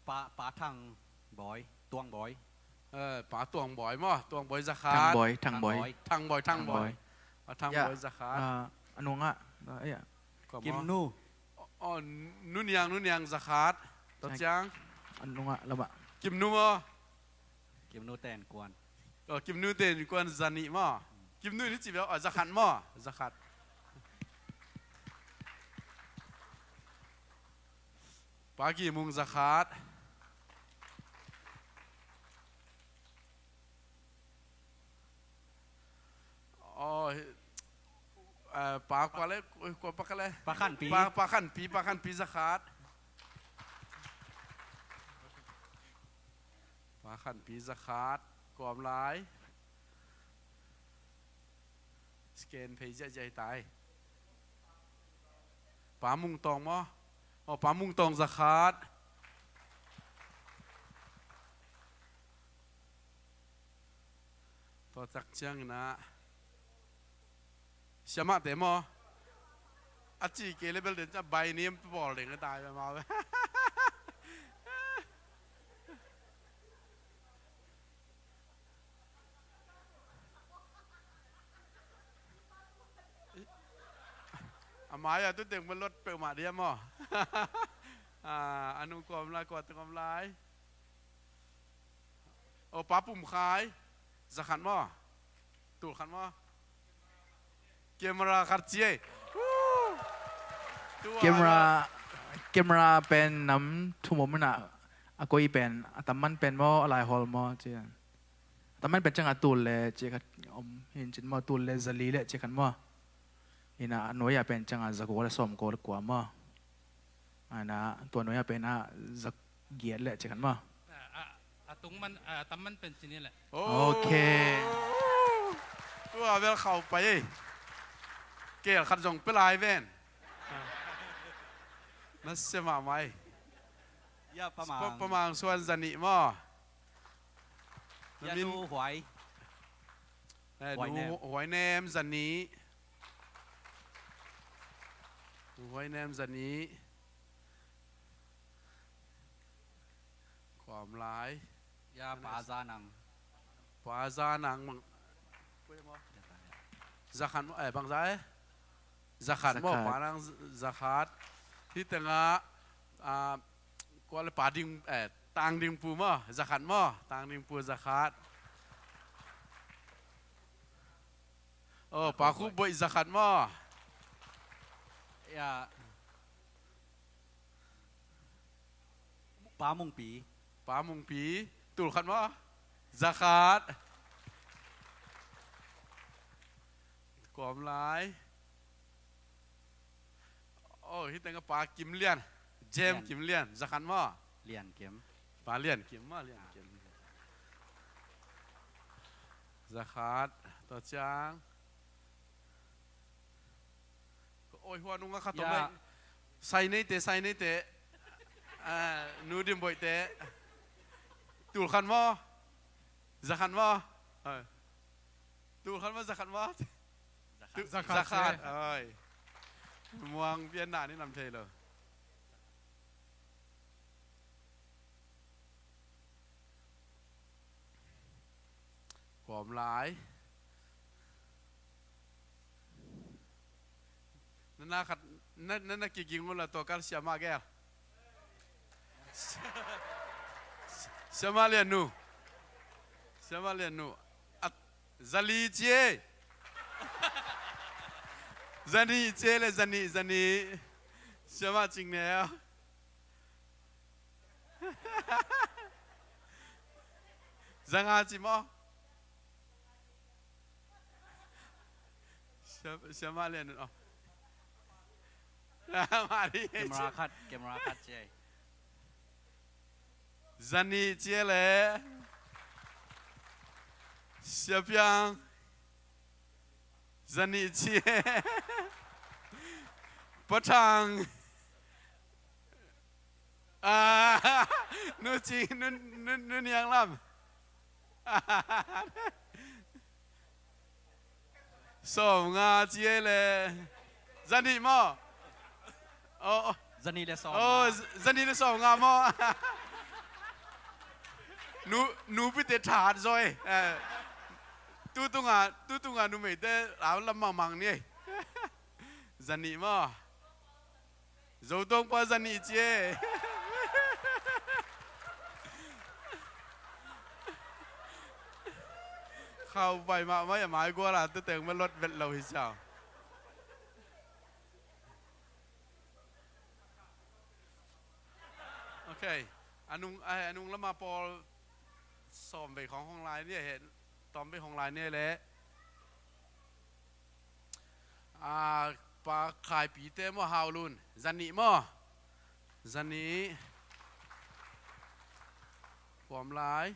Pa, Pa Thang Boi, Tuang Boi. Eh, Pa Tuang Boi maw, Tuang Boi za khat. Thang Boi, Thang Boi. Thang Boi, Thang Boi. Pa Thang Boi za khat. Ah, a nungah, ah, ya. Kua maw? Kim Nu. Oh, oh, Nu Niang, Nu Niang za khat. Tua ciang. A nungah lamah. Kim Nu maw. Kim Nu Ten Kuan. Oh, Kim Nu Ten Kuan za nih maw. Kim Nu ni ci bel, oh, za khat maw, za khat. Pa Gi Mung za khat. Oh, eh, Pa kua le, kua Pa kua le? Pa Khan Pi. Pa, Pa Khan Pi, Pa Khan Pi za khat. Pa Khan Pi za khat, kawm lai. Scan phei ziahziah hi tai. Pa Mung Tawng maw? Oh, Pa Mung Tawng za khat. Tua tak ciangin ah, siamahte maw? A ci kei le bel den ca bai nem bawl ding a tai ma. A mai a tu teng ma lot peuhmah dia maw? A, a nung kawm lai, kua teng kawm lai. O, Pa Pum Khai, za khat maw? Tul khat maw? Camera khat ci ei. Camera, camera pen nam thum om ina, a koi pen, a tamman pen maw, a lai hawl maw, ci. A tamman pen ciang a tul le ci khat om, hin cin maw, tul le zali le ci khat maw. Ina a nuai a pen ciang a za kua le sawm kua le kua maw. Ana tua nuai a pen a za giat le ci khat maw. A, a, a tung man, a tam man pen ci ni le. Ok. Tua bel khau pai ei. Kel khat zong pe lai ven. Nasia mahmah ei. Ya, Pa Mang. Pa Mang Suan za nih maw? Ya, Nu Huai. Eh, Huai Nem. Nu Huai Nem za nih. Nu Huai Nem za nih. Kua om lai. Ya, Pa Za Nang. Pa Za Nang mang. Za khat maw, eh, bang za eh? Za khat maw, Pa Nang za khat. Hih tengah, ah, kua le Pa Ding, eh, Tang Ding Pu maw, za khat maw, Tang Ding Pu za khat. Oh, Pa Khup Boih za khat maw. Ya. Pa Mung Pi. Pa Mung Pi. Tul khat maw. Za khat. Kua om lai. Oh, hih tengah Pa Kim Lian. Jem Kim Lian. Za khat maw. Lian Kim. Pa Lian Kim maw, Lian Kim. Za khat. Tua ciang. Oi, hua nung a khat om lai. Sai neite, sai neite. Ah, Nu Dim Boih te. Tul khat maw. Za khat maw. Oi. Tul khat maw, za khat maw. Za khat. Za khat. Oi. Muang pian na ni nam thei lo. Kua om lai. Na na khat, na, na, na kiging uh la tua kal siama gel. Siama Lian Nu. Siama Lian Nu. At, za li ci ei. Za nih ci ei le, za nih, za nih. Siama Cing Neu. Za nga ci maw. Sia, Sia Mah Lian, oh. Mah Lian. Camera khat, camera khat ci ei. Za nih ci ei le. Sia Piang. Za nih ci ei. Pa Thang. Ah, Nu Cing, Nu, Nu, Nu Niang Lam. Sawm nga ci ei le. Za nih maw. Oh, oh. Za nih le sawm nga. Oh, za nih le sawm nga maw. Nu, nupite that zaw ei. Eh. Tutunga, tutunga numeite lau lam mangmang ni ei. Za nih maw. Zotongpa za nih ci ei. Khau pai mahmah a, mai gual a tu teng ma lot vet lo hi ciau. Ok. A nung, a, a nung lama pawl sawm vei khawng hong lai ni a, he tawm vei hong lai ni a le. A, Pa Khai Pi te maw, Hau Lun. Za nih maw. Za nih. Kua om lai.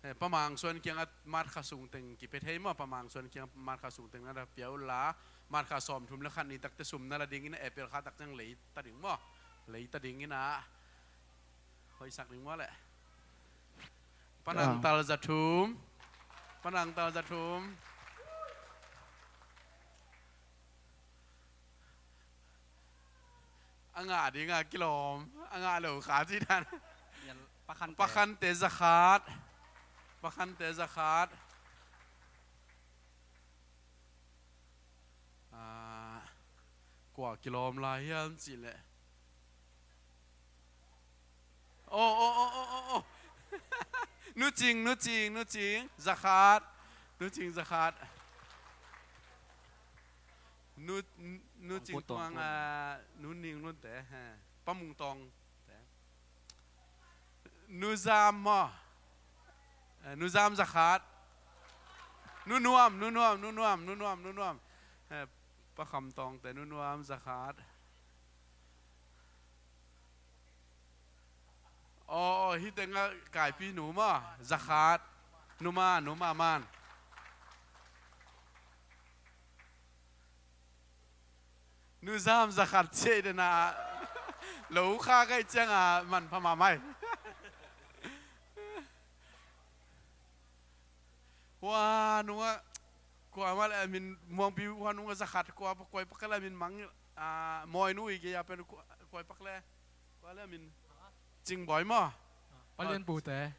Eh, Pa Mang Suan kiangah mat kha sung teng kipia thei maw, Pa Mang Suan kiangah mat kha sung teng na la pia uh la, mat kha sawm thum le khat ni takte sum na la ding in a, April kha tak ciang lei ta ding maw. Lei ta ding in a. Hoihsak ding maw le. Pa Nang Tal za thum. Pa Nang Tal za thum. A ngah ding a kilawm, a ngah lo kha ci dan. Yan, pakhante. Pakhante zakhat. Pakhante zakhat. Ah, kua kilawm lai hiam cih leh. Oh, oh, oh, oh, oh, oh. Nu Cing, Nu Cing, Nu Cing, zakhat. Nu Cing zakhat. Nu, Nu Cing Tuang, ah, Nu Ning Lun te, ha. Pa Mung Tawng te. Nu Zam maw. Eh, Nu Zam zakhat. Nu Nuam, Nu Nuam, Nu Nuam, Nu Nuam, Nu Nuam. Eh, Pa Kham Tawng te, Nu Nuam zakhat. Aw, aw, hih teng ah Kaipi nu maw, zakhat. Nu Man, Nu Ma Man. Nu Zam zakhat ciah den a. Lo kha ka hih ciang a manpha mahmah hi. Hua nung ah, kua mah leh a min Muangpi hua nung ah zakhat kua, kua pak leh a min mang, ah, Mawi nu i gei a pen kua, kua pak leh, kua leh a min Cingbawi maw? Pa Lian Pu te.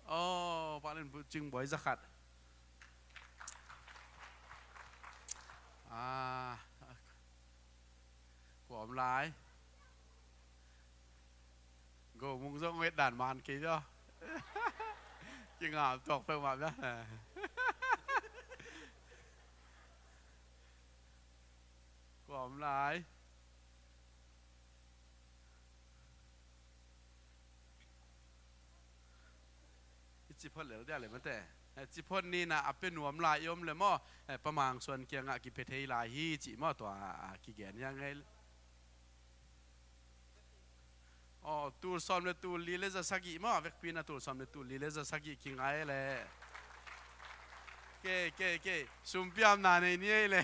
Oh, Pa Lian Pu, Cingbawi zakhat. Ah, kua om lai. Go Mung zong nget dan man kei zaw. Kingam tuak peuhmah bia. Kua om lai. I ci phot lel dia le mate. Eh, ci phot ni na a pe nuam lai i om le maw. Eh, Pa Mang Suan kiangah kipia thei lai hi ci maw, tua, ah, kigen hiang ngei. Aw, tul sawm le tul li le za sagih maw, vekpi na tul sawm le tul li le za sagih kingai le. Kei, kei, kei, sumpiamna nei ni ei le.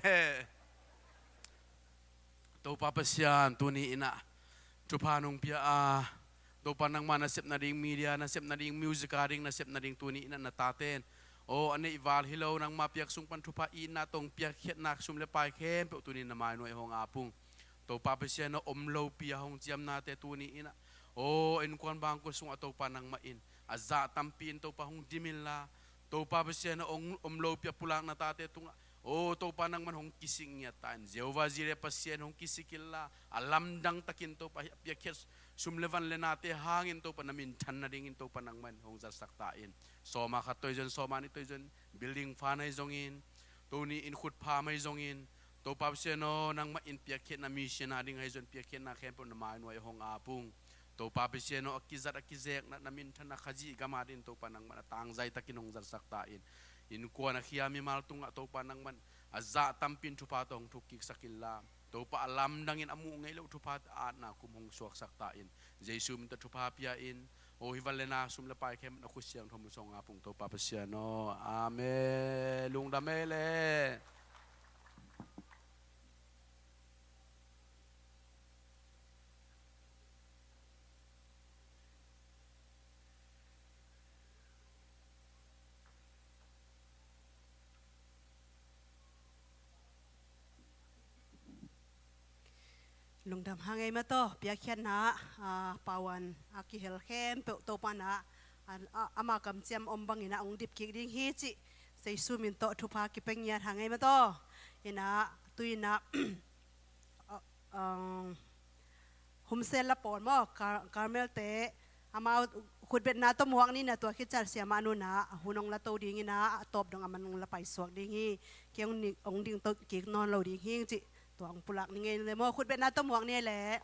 Topa Pasian, tuni in ah thupha nong pia a, Topa nangmah nasepna ding media, nasepna ding music a ding, nasepna ding tuni in ah na taten, aw, a neih val hi lo, nangmah piak sung pan thupha itna tawh piakkhiatna sum le pai khempeuh tuni in na mainuai hong ap ung. Topa Pasian aw, om lopi a hong ciamnate tuni in ah, aw, innkuan bangkua sungah Topa nangmah in a zah tampi in Topa hong dim inla, Topa Pasian aw, om, om lopi a pulakna tate tungah, aw, Topa nangmah in hong kisik ngiat ta in, Jehovah Jireh Pasian hong kisik inla, a lamdang takin Topa a piakkhiat sum le van le nate hangin Topa na minthan nadingin Topa nangmah in hong zatsak ta in. Sawma khat toizon, sawma nih toizon, building pha na hi zongin, tuni in khutpha mai zongin, Topa Pasian aw, nangmah in piakkhiatna mission a ding ahi zong piakkhiatna khempeuh na mainuai hong ap ung. Topa Pasian aw, a kizat a kizekna na minthanna Khazih gam a ding Topa nangmah in a tangzai takin hong zatsak ta in. Innkuan a khia mimal tungah Topa nangmah in a zah tampi in thupha tawh hong thukkiksak inla, Topa a lamdangin a muh ngei loh thupha a atna kum hong suaksak ta in. Jesu min tawh thupha pia in, aw, hi van le na sum le pai khempeuh na khut siangtho mun sung hong ap ung Topa Pasian aw. Amen. Lungdam ei le. Lungdam hang ei mataw, piakkhiatna, ah, pauan a kihel khempeuh Topa na, ah, ah, ama kamciam om bangin ah hong dip kik ding hi cih Jesu min tawh thupha kipia ngiat hang ei mataw. Ina, tu ina, ah, ah, Humsel la pawl maw, Kar-, Carmel te, amau khutbetna tawh muak ni na, tua khit ciang siamah nu na, a hun hong la to ding ina, a tawp dong a man hong la paisuak ding hi. Kei hong ni, hong ding to kik nawn lo ding hi cih, tua hong pulak ni ngei le maw, khutbetna tawh muak ni le.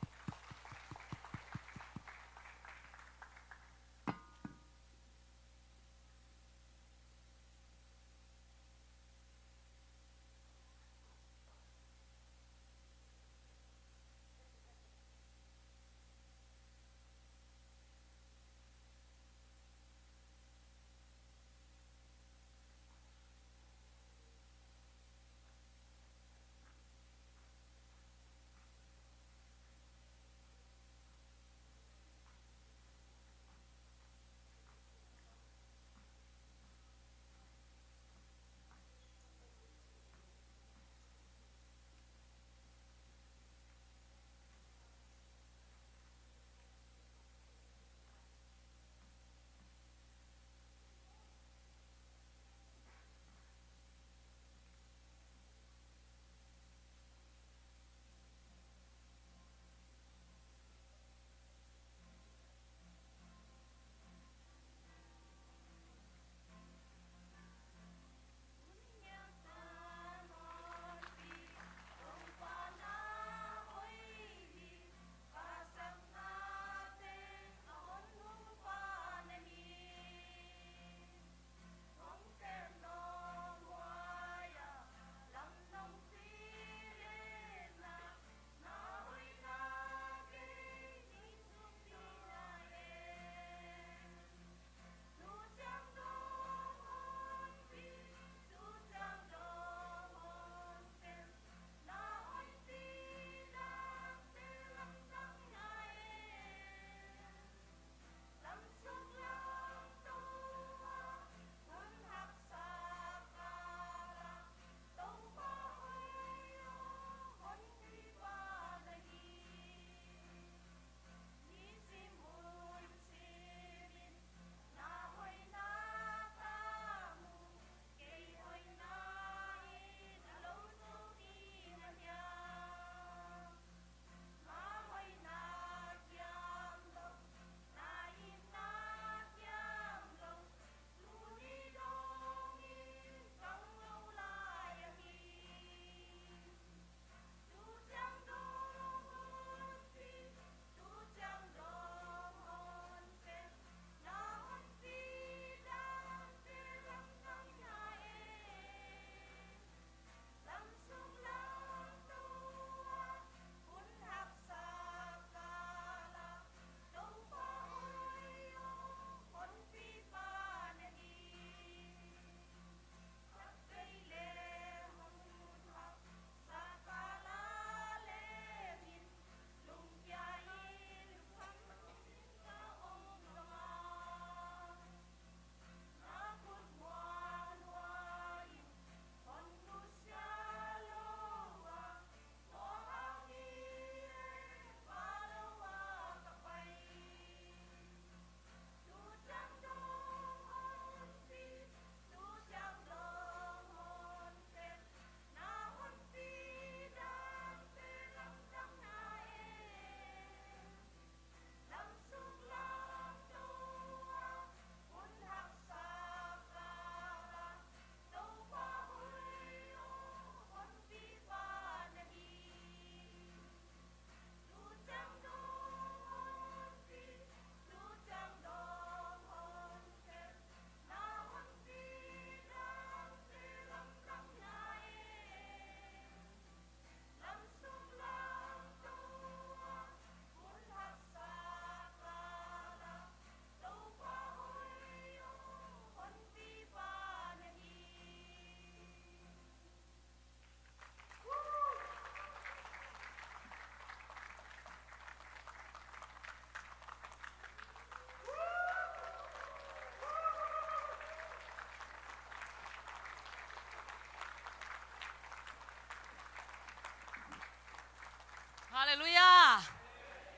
Halleluiah.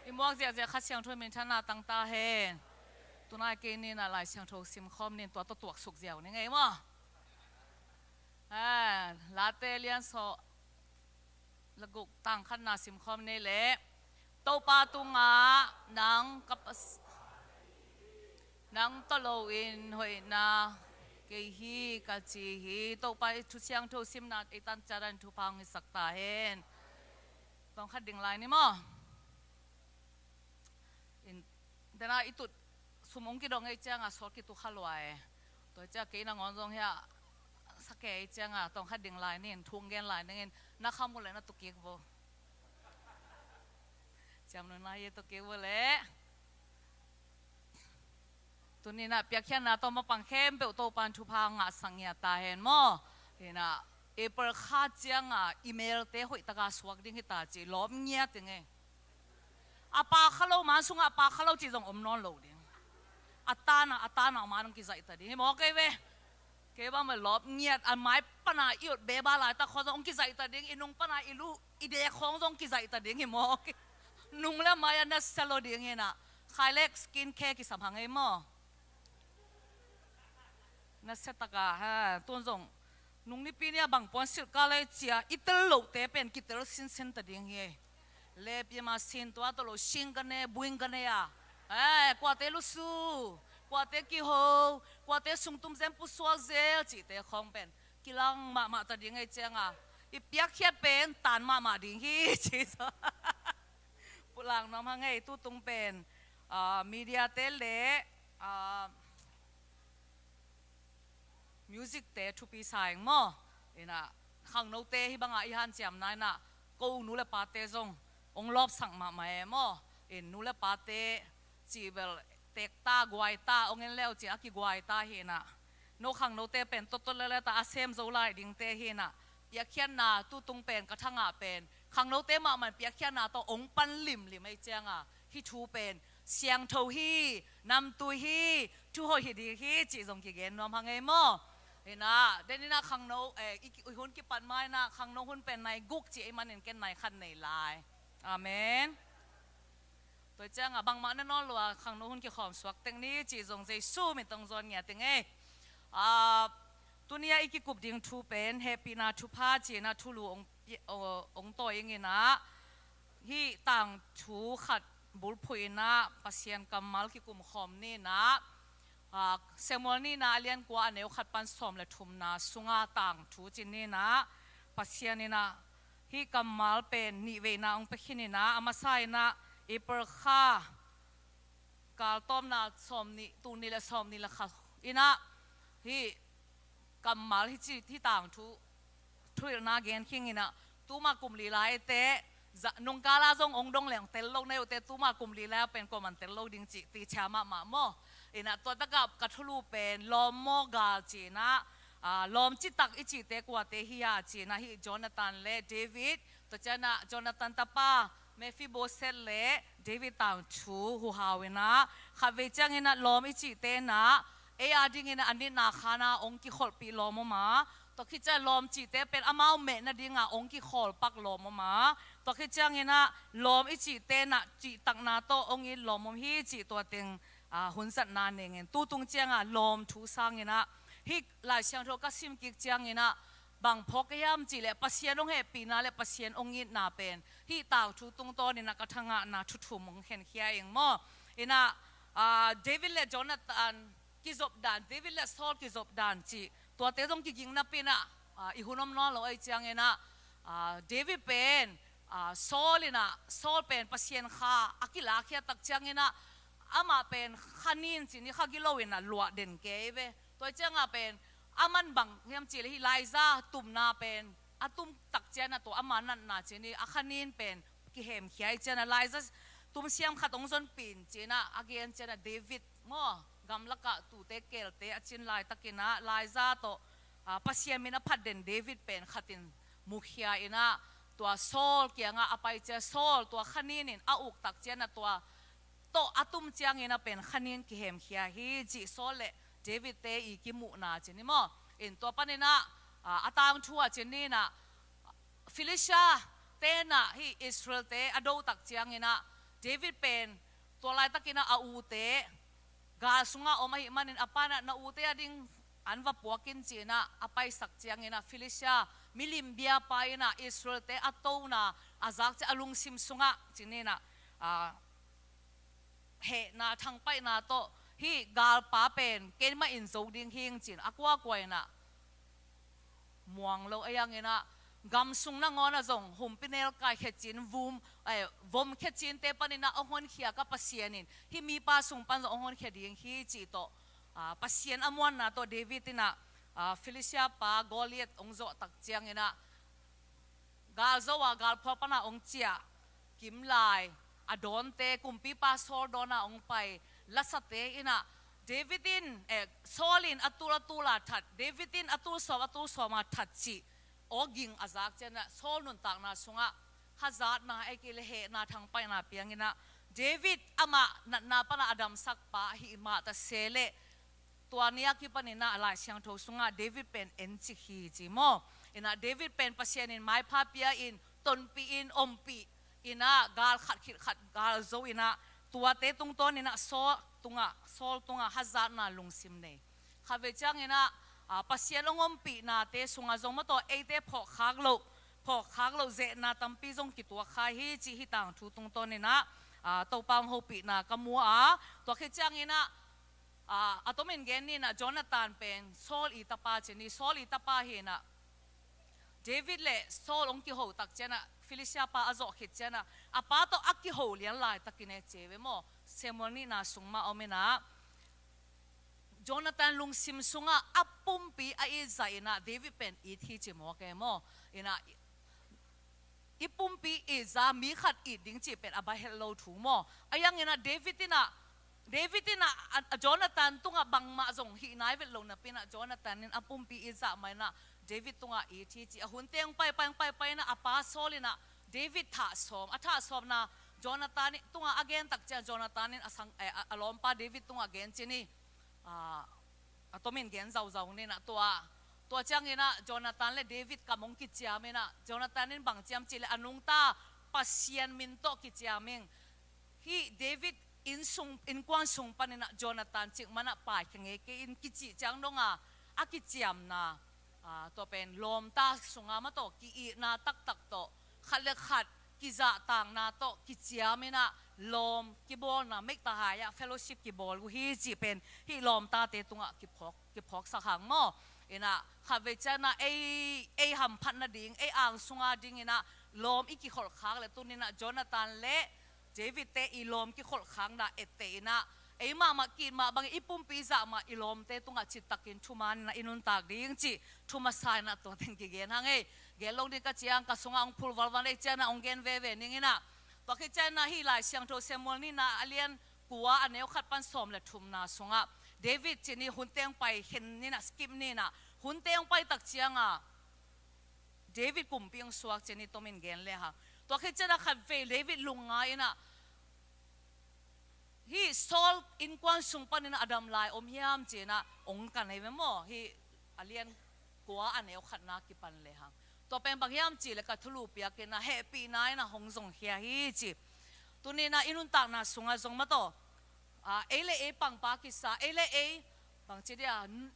I muak ziahziah Kha Siangtho minthanna tang ta hen. Tunai kei ni-in ah Lai Siangtho simkhawm ni-in tua tawh tuaksuk ziau ni ngei maw? Ah, Late lian sawm le guk, tang khatna simkhawm ni leh, Topa tungah nang ka pas-, nang tawh loin hoihna kei hi ka ci hi. Topa i Thu Siangtho simna ei tan ciat in thupha hong hisak ta hen. Tawng khat ding lai ni maw? In, dena i tut sum hong kidong ei cianga sawl kitu kha lua e. Tua ciang kei nangawn zong hiah sa kei ei cianga tawng khat ding lai ni-in thu hong gen lai ning in, na kham uh leh na tu kik vo. Ciam nunna hi tu kik vo leh. Tuni-in ah piakkhiatna tawh mapang khempeuh Topa in thupha ngahsak ngiat ta hen maw? Hi-in ah April kha cianga i melte hoihtaka suak ding hi ta ci, lawp ngiat ding e. A pa kha lo, man sungah a pa kha lo cih zong om nawn lo ding. A tana, a tana man hong kizaih ta ding hi maw kei ve? Kei bang bel lawp ngiat, a mai pana i ot beba laitak khawng zong hong kizaih ta ding, i nung pana i lu i dek khawng zong hong kizaih ta ding hi maw? Nung le mai a nasia lo ding hi-in ah. Khai lek skin care kisam hang ei maw? Nasia taka, ha, tu'n zong nung nipi ni-a bang puan silh kal ei cia i tel lohte pen kitel sinsen ta ding hi. Lepiama sin tua tawh lo sing ka ne, buing ka ne a. Eh, kuate lusu, kuate kiho, kuate sungtum zen pusuak zel cihte khawng pen kilang mahmah ta ding ei cianga i piakkhiat pen tan mahmah ding hi ci. Pulak nuam hang ei, tutung pen, ah, mediate le, ah, musicte thupi sa ing maw? Hi-in ah khangnote hih banga i hanciamna in ah ko nu le pate zong hong lawpsak mahmah e maw? In nu le pate cih bel tekta guaita hong en leu cih a kiguaita hi-in ah, no khangnote pen tottot leleta a sem zo lai dingte hi-in ah, piakkhiatna tutung pen ka thangah pen khangnote mahmah in piakkhiatna tawh hong pan limlim ei cianga hih thu pen siangtho hi, namtui hi, thuhoih hi ding hi cih zong kigen nuam hang ei maw? Hi-in ah, den in ah khangno, eh, i, i hun kipat ma-in ah khangno hun pen nai guk ci ei manin ken nai khat nei lai. Amen. Tua cianga bangmah na nawn lua, khangno hun kikhawm suak teng ni cih zong Jesu min tawh hong zawn ngiat ing ei. Ah, tuni-a i kikup ding thu pen hehpihna thupha ci-in ah thulu hong pi-, hong tawi ing in ah, hih tangthu khat bulphuh in ah Pasian kammal kikum khawm ni in ah, ah, Samuel nihna a lian kua a neu khat pan sawm le thumna sunga tangthu ci ni in ah, Pasian in ah hih kammal pen nihveina hong pia khin in ah, a masa in ah April kha kal tawpna sawmnih, tul nih le sawmnih le khat in ah hih kammal hih ci, hih tangthu thuhilhna gen khing in ah, tuma kum li lai-te, za-, nungkala zong hong dong leng tel lo na hi uh teh, tuma kum li lai-a pen kuaman tel lo ding cih, ti chia mahmah maw? In ah tua takah ka thulu pen lawm maw gal ci in ah, ah, lawm citak i cihte kuate hi a ci in ah, hih Jonathan le David, tua ciang ah Jonathan tapa Mephiboset le David tangthu huhau in ah, khatvei ciangin ah lawm i cihte in ah ei a dingin ah a nitna khan ah hong kikholhpih lawm om a, tua khit ciang lawm cihte pen amau meh nadingah hong kikhawl pak lawm om a, tua khit ciangin ah lawm i cihte in ah cihtakna tawh hong it lawm om hi cih tua teng, ah, hun zatna ning in, tutung ciangah lawm thu sangin ah hih Lai Siangtho ka sim kik ciangin ah bang phawk ka hiam cih leh Pasian hong hehpihna le Pasian hong itna pen hih tangthu tungtawn in ah ka thangahna thu thum hong khenkhia ing maw? In ah, ah, David le Jonathan kizop dan, David le Saul kizop dan cih tuate zong kiging napi in ah, ah, i hun om nawn lo ahih ciangin ah, ah, David pen, ah, Saul in ah, Saul pen Pasian kha a kilakhia tak ciangin ah, amah pen kha nin ci ni, kha gilo in ah luah den kei ve. Tua ciangah pen aman bang hiam cih leh hih laiza tumna pen a tum tak ciangin ah tua ama natna ci ni, a kha nin pen kihemkhia ahih ciangin ah laiza tum siam khat hong zonpih in ci in ah a gen ciangin ah David maw, gamlakah tuute kelte a cin laitakin ah laiza tawh, ah, Pasian min a phat den David pen khat in mukhia in ah tua Saul kiangah a pai ciang, Saul tua kha nin in a uk tak ciangin ah tua tawh a tum ciangin ah pen kha nin kihemkhia hi cih Saul le David-te i kimuhna ci ni maw? In tua panin ah, ah, a tangthu ah ci ni in ah, Philistia tenah hih Israel-te a do tak cianginah David pen tua laitakinah a ute gal sungah om ahih manin a pa inah na ute a ding an va puak in ci-inah a paisak cianginah Philistia milim biapa inah Israel-te a tona a zak ciang a lungsim sungah ci-inah, ah, hehna thangpaihna tawh hih galpa pen keimah in zo ding hing ci-in a kuakua inah muang lo a, a hianginah gam sung nangawnah zong humpinelkai khecin vum, eh, vom khecinte paninah hong honkhia ka Pasian in hih mipa sung pan zong hong honkhia ding hi cih tawh, ah, Pasian a muanna tawh David inah, ah, Philistia pa Goliath hong zawh tak cianginah galzo a galphual pana hong ciah kimlai a dawnte kumpipa Saul dawna hong pai lasate inah David in, eh, Saul in a tul a tula that, David in a tul sawm a tul sawma that cih aw ging a zak cianah Saul nuntakna sungah hazatna ei kei le hehna thangpaihna pianginah David amah natna pana a damsakpa ahih mah ta se leh tua ni a kipaninah a Lai Siangtho sungah David pen encik hi ci maw? Inah David pen Pasian in maipha pia in tonpih in ompih inah gal khat khit khat gal zo inah tuate tungtawninah Saul tungah, Saul tungah hazatna lungsim nei. Khatvei cianginah, ah, Pasian hong ompihnate sungah zong mataw eite phawkkhak loh, phawkkhak loh zehna tampi zong kituak kha hi cih hih tangthu tungtawninah, ah, Topa hong hopihna ka mu a, tua khit cianginah, ah, a tomin gen ninah Jonathan pen Saul i tapa ci ni, Saul i tapa hinah David le Saul hong kiho tak cianah Philistia pa a zawh khit cianah a pa tawh a kiho lian laitakin e ci ve maw? Samuel nihna sung mah om inah Jonathan lungsim sungah a pumpi a itzah inah David pen it hi ci mawk e maw? Inah i pumpi itzah mi khat it ding cih pen a baih het lo thu maw? A hianginah David inah, David inah a, a Jonathan tungah bangmah zong hih nai vet lo napinah Jonathan in a pumpi itzah mah inah David tungah it hi ci a hunte hong paipai hong paipai inah a pa Saul inah David thah sawm, a thah sawmna Jonathan tungah a gen tak ciang Jonathan in a sang, eh, a, a lawmpa David tungah gen ci ni. Ah, a tomin gen zauzau ninah tua, tua cianginah Jonathan le David kam hong kiciam inah Jonathan in bang ciam cih le a nungta Pasian min tawh kiciam ing. Hih David innsung, innkuan sung paninah Jonathan cik manah paikhia ngei kei in kicih ciang donga a kiciamna, ah, tua pen lawmta sunga mataw ki-itna taktak tawh khat le khat kizahtakna tawh kiciam inah lawm kibawlna mektahai ah fellowship kibawl uh hi cih pen hih lawmtate tungah kiphawk, kiphawksak hang maw? Inah khatvei cianah ei, ei hamphat nading, ei ang sunga dinginah lawm i kikholhkhak le tuninah Jonathan le David-te i lawm kikholhkhakna etteh inah ei mahmah ki-it mah bangin i pumpi zah mah i lawmte tungah cittakin thuman inah i nuntak ding cih thu masa inah tua teng kigen hang ei. Gen lo ding ka ciang ka sungah hong phul valval ei cianah hong gen veve ning inah. Tua khit cianah hih Lai Siangtho Samuel nihna a lian kua a neu khat pan sawm le thumna sungah David ci ni hunte hong pai khen ninah skip ninah hunte hong pai tak cianga David kumpi hong suak ci ni tomin gen le hang. Tua khit cianah khatvei David lungngai inah hih Saul innkuan sung paninah a dam lai om hiam ci inah hong kan ei ve maw? Hih a lian kua a neu khatna kipan le hang. Tua pen bang hiam cih le ka thulu piak inah hehpihna inah hong zongkhia hi ci. Tuninah i nuntakna sungah zong mataw, ah, ei le ei pangpa kisa, ei le ei bangci dia, n-,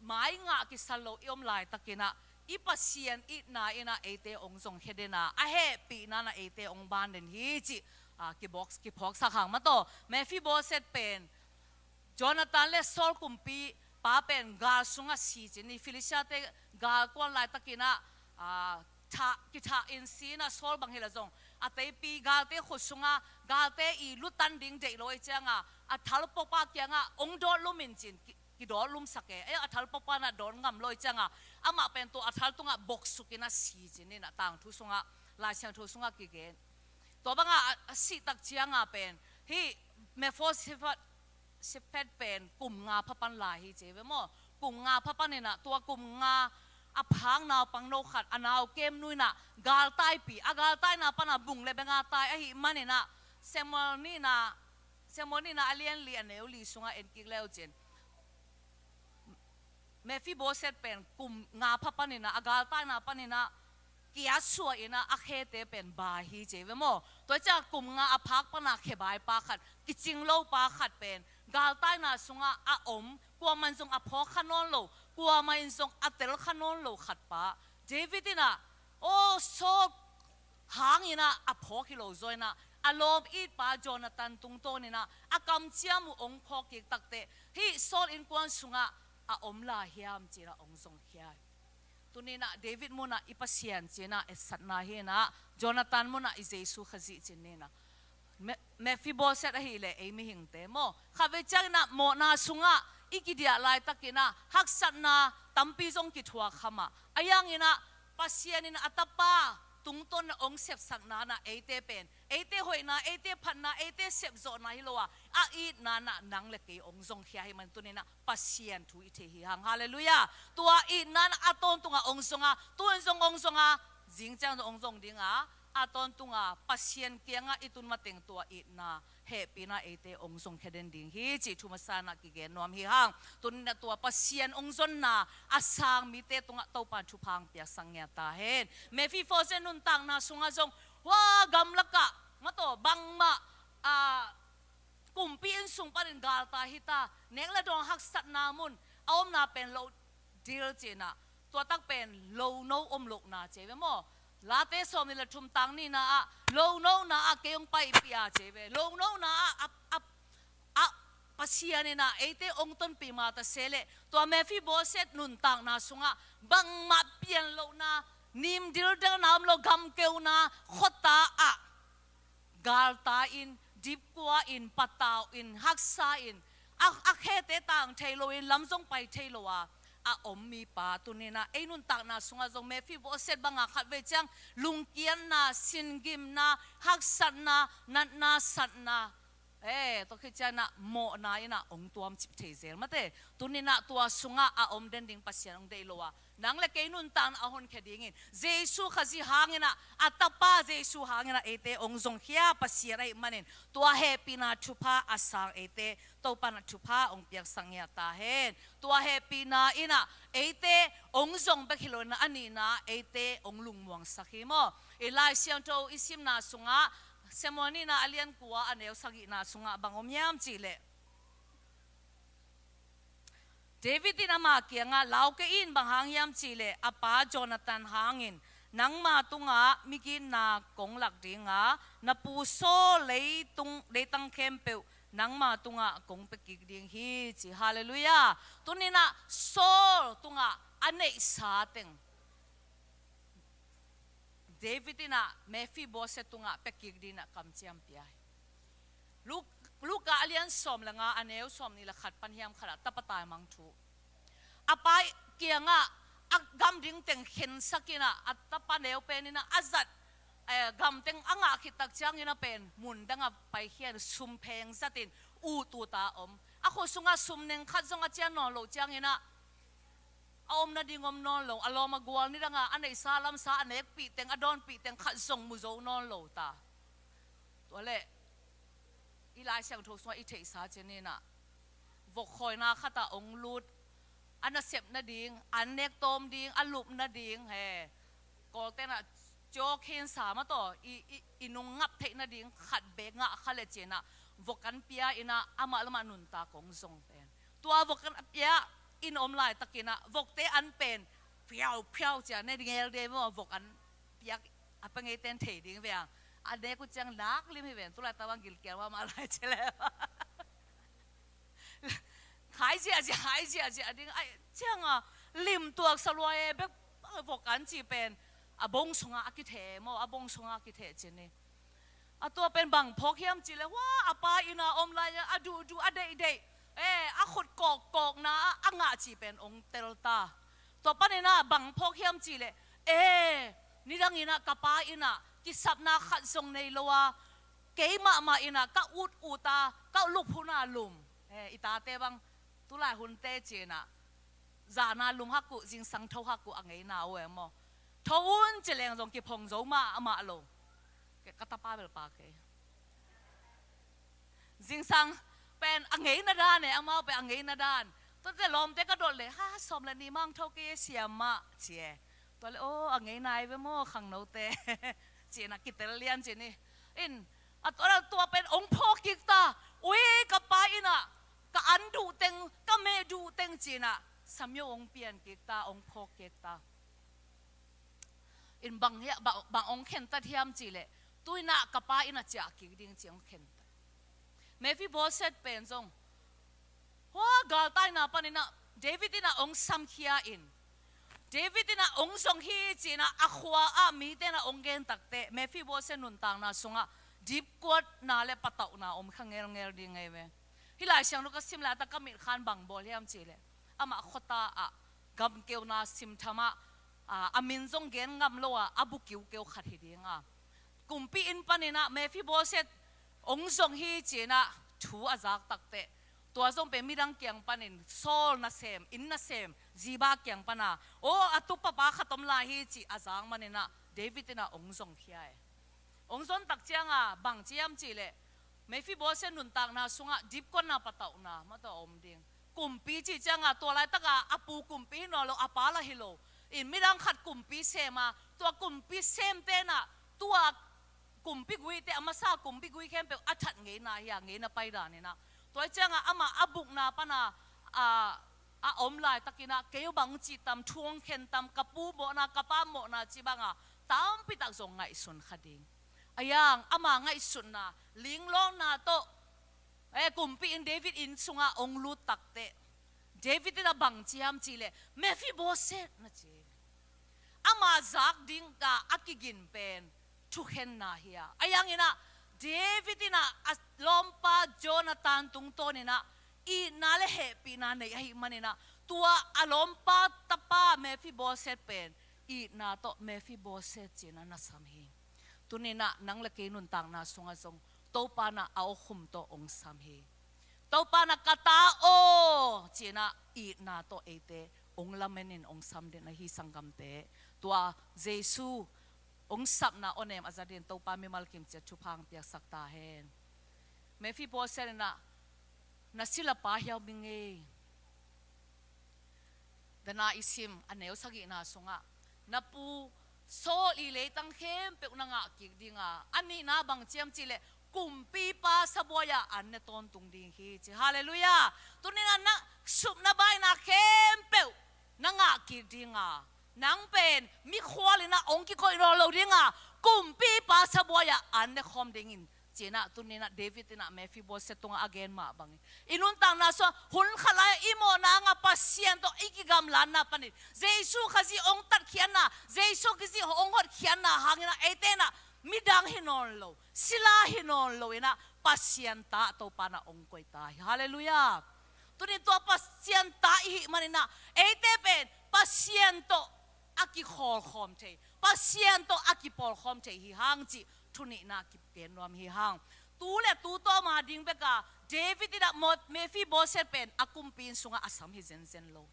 mai ngah kisa lo i om laitakinah i Pasian itna inah eite hong zongkhia dena a hehpihna inah eite hong ban den hi cih, ah, kibawk, kiphawksak hang mataw. Mephiboset pen Jonathan le Saul kumpipa pen gal sungah si ci ni, Philistia-te gal kuan laitakinah, ah, thah, kithah in si inah Saul bang hila zong a teipi galte khut sungah galte i lutan ding deih lo ei cianga a thal pawpa kiangah hong dawt lum in cin ki, kidawt lumsak e. Ei a thal pawpa inah dawt ngam lo ei cianga amah pen tua a thal tungah boksuk inah si ci ninah tangthu sungah Lai Siangtho sungah kigen. Tua bangah a, a sih tak cianga pen hih Mephiboset Sephet pen kum nga phapan lai hi ci ve maw? Kum nga phapan inah tua kum nga a phak naupang no khat a nau kemnu inah galtaipi, a galtaina pana bung le benga tai ahih maninah Samuel nihna, Samuel nihna a lian li a neu li sungah en kik leu cin. Mephiboset pen kum nga phapan inah a galtaina paninah kia suah in ah a khete pen bai hi ci ve maw. Tua ciang kum nga a phak pan a khebai pa khat, kicing lo pa khat pen galtaina sungah a om, kuamah in zong a phawk kha nawn lo, kuamah in zong a tel kha nawn lo khat pa. David in ah, aw, Saul hang in ah a phawk hi lo zaw in ah, a lawm it pa Jonathan tungtawn in ah a kamciam uh hong phawk kik takteh, hih Saul innkuan sungah a om lai hiam ci in ah hong zong khia hi. Tuni in ah David mun ah i Pasian ci in ah etsakna hi in ah, Jonathan mun ah i Jesu Khazih ci ni in ah. Me-, Mephiboset ahih leh ei mihingte maw, khatvei ciang in ah mawhna sungah i kidiah laitak in ah haksatna tampi zong kithuak kha mah. Ahih hang in ah Pasian in a tapa tungtawn in ah hong sepsakna in ah eite pen, eite hoihna, eite phatna, eite sepzawhna hi lo a, a itna in ah nang le kei hong zong khia ahih man tuni in ah Pasian thu i thei hi hang. Halleluiah. Tua itna in ah a tawntung a hong zong a, tu in zong hong zong a, zing ciang zong hong zong ding a, a tawntung a Pasian kiangah i tun mateng tua itna, hehpihna eite hong zong khia den ding hi cih thu masa in ah kigen nuam hi hang. Tuni in ah tua Pasian hong zonna a sang mite tungah Topa in thupha hong piaksak ngiat ta hen. Mephiboset nuntakna sungah zong, hua gamlakah, mataw, bangmah, ah, kumpi inn sung panin galtai hi ta, nek le dawn haksatna mun a omna pen lo dil ci in ah, tua tak pen lono om lohna ci ve maw. Late sawmnih le thum tang nihna ah, lonona ah kei hong paipih a ci ve. Lonona ah, a, a, a, Pasian in ah eite hong tonpih mah ta se leh, tua Mephiboset nuntakna sungah bangmah pian lohna, nim dildelna om lo, gamkeuna khuata ah galtai in, dipkua in, patau in, haksa in, a, a khete tang thei lo in, lam zong pai thei lo a, a om mipa tuni in ah ei nuntakna sungah zong Mephiboset bangah khatvei ciang lungkiatna, singimna, haksatna, natna, satna, eh, tua khit ciang in ah mawhna in ah hong tuamcip thei zel mate. Tuni in ah tua sungah a om den ding Pasian hong deih lo a, nang le kei nuntakna a honkhia dingin Jesu Khazih hang in ah, a tapa Jesu hang in ah eite hong zongkhia Pasian ahih manin, tua hehpihna thupha a sang eite Topa in ah thupha hong piaksak ngiat ta hen. Tua hehpihna in ah eite hong zong bek hi lo in ah, a nihna eite hong lungmuangsak hi maw. I Lai Siangtho i simna sungah, Samuel nihna a lian kua a neu sagihna sungah bang om hiam cih leh, David in ama kiangah, "Lau kei in, bang hang hiam cih leh a pa Jonathan hangin nangma tungah migitna kong lak ding a, na pu Saul leitung, leitang khempeuh nangma tungah kong pia kik ding hi," ci. Halleluiah. Tuni in ah Saul tungah a neihsa teng David in ah Mephiboset tungah pia kik ding in ah kamciam pia hi. Lu-, Luka a lian sawm le nga, a neu sawmnih le khat pan hiam khat ah tapa taimang thu. A pa kiangah a gam ding teng khensak in ah, a tapa neu pen in ah a zat, eh, gam teng a ngah khit tak ciangin a pen mun dang ah paikhia in sum pheng zat in ut ut a om. A khut sungah sum neng khat zong a cian nawn loh ciangin ah a om nading om nawn lo, a lawm a gual nidang a, a neihsa lamsa a nekpih teng, a dawnpih teng khat zong mu zo nawn lo ta. Tua leh i Lai Siangtho sungah i theihsa ci ni in ah, vok khawina khat ah hong lut, a nasep nading, an nek tawm ding, a lup nading, he, Kawlte'n ah cawk hin sa mataw, i, i, i nung ngap theih nading khat beek ngah kha leh ci in ah, vok an pia in ah, amah lamah nuntak hong zong pen. Tua vok an pia in om laitakin ah, vokte an pen phiau phiau ci a, ne ngel de maw, vok an piak a pia ngeite'n thei ding ve a. A nek uh ciang nak lim hi ven, tulai tabang gilkial mahmah lai ci leh. Hai ziahziah, hai ziahziah ding, ai, ciang a lim tuak sa lua e, bek vok an ci pen. A bong sungah a kitheh maw, a bong sungah a kitheh ci ni. A tua pen bang phawk hiam cih leh, hua, a pa inn ah om lai a, a duhduh, a deihdeih, eh, a khut kawkkawkna ah a ngah cih pen hong tel ta. Tua panin ah bang phawk hiam cih leh, eh, nidang in ah ka pa inn ah kisapna khat zong nei lo a, kei mahmah in ah ka ut ut a, ka lup hun a lum. Eh, i tate bang, tulai hunte ci in ah, zan a lum hak uh, zingsang tho hak uh a ngeina uh e maw. Tho un ci leng zong kiphong zo mahmah lo. Ka tapa bel pa kei. Zingsang pen a ngeina dan e, amau pen a ngeina dan. Tuate lawmte ka dot leh, ha, sawm le nih mang tho kei e, siam mah ci e. Tua leh, "Aw, a ngei nai ve maw khangnote," ci-in ah kitel lian ci ni. In, a tua, tua pen hong phawk kik ta. "Ui, ka pa in ah ka an duh teng, ka meh duh teng," ci-in ah samyo hong pian kik ta, hong phawk kik ta. In bang hia, bang, bang hong khentat hiam cih leh, "Tu-in ah ka pa in ah ciah kik ding," ci hong khentat. Mephiboset pen zong, hua galtaina panin ah David in ah hong samkhia in, David in ah hong zong hi ci-in ah a khua ah mite in ah hong gen takteh, Mephiboset nuntakna sungah dipkuatna le patauhna om kha ngelngel ding ngei ve. Hih Lai Siangtho ka sim laitak ka mit khan bang bawl hiam cih leh, amah khuata ah gamkeuna simtham ah, a, a min zong gen ngam lo a, a bu kiukeu khat hi ding a, kumpi inn panin ah Mephiboset hong zong hi ci-in ah thu a zak takteh, tua zong pen midang kiang panin, Saul nasem, inn nasem Ziba kiang pan a, "Aw, a tupa pa khat om lai hi," ci a zak manin ah David in ah hong zongkhia e. Hong zon tak ciang a bang ci hiam cih leh, Mephiboset nuntakna sungah dipkuatna patauhna mah tawh a om ding. Kumpi cih ciang a tua laitak a a pu kumpi hi nawn lo, a pa lah hi lo. In midang khat kumpi sem a, tua kumpi semte in ah tua kumpi guite, a masa kumpi gui khempeuh a that ngeina hi a, ngeina paidan in ah. Tua hi ciang a amah a bukna pan a, a, a om laitakin ah, "Kei bang ci tam, thu hong khen tam, ka pu mawhna, ka pa mawhna," ci bang a tampi tak zong ngaihsun kha ding. A yang, ama ngaihsutna, linglawngna tawh, eh, kumpi inn, David inn sungah hong lut takteh, David in ah bang ci hiam cih leh, "Mephiboset," na ci. Ama zak ding a, a kigin pen thukhenna hi a. A yang in ah David in ah a lawmpa Jonathan tungtawn in ah itna le hehpihna nei ahih manin ah, tua a lawmpa tapa Mephiboset pen itna tawh Mephiboset ci-in ah na sam hi. Tuni-in ah nang le kei nuntakna sungah zong Topa in ah a awkhum tawh hong sam hi. Topa in ah, "Ka ta aw," ci-in ah itna tawh eite hong lamen in hong sam ding ahi, sanggamte. Tua Jesu hong sapna awnem a za dingin Topa mimal kimciat thupha hong piaksak ta hen. Mephiboset in ah, "Na silapa hiau ming ei." Dana i sim a neu sagihna sungah, "Na pu Saul i leitang khempeuh na ngah kik ding a, a nihna bang ci hiam cih leh, kumpipa sabuai-ah an ne tawntung ding hi," ci. Halleluiah. Tuni-in ah na supna baina khempeuh na ngah kik ding a, nang pen mikhual in ah hong kikoih nawn lo ding a, kumpipa sabuai-ah an ne khawm dingin, ci-in ah tuni-in ah David in ah Mephiboset tungah a gen mah bangin, i nuntakna sungah hun khat lai-ah i mawhna hangah Pasian tawh i kigamlatna panin, Jesu Khazih hong tatkhiatna, Jesu Khazih hong hotkhiatna hangin ah eite in ah midang hi nawn lo, sila hi nawn lo in ah Pasian ta Topa in ah hong koi ta hi. Halleluiah. Tuni tua Pasian ta i hih manin ah eite pen Pasian tawh a kikhawlkhawm thei, Pasian tawh a kipawlkhawm thei hi hang cih thu nihna kigen nuam hi hang. Tu le tu tawm a ding bek a David in ah Mo-, Mephiboset pen a kumpi inn sungah a sam hi zenzen lo.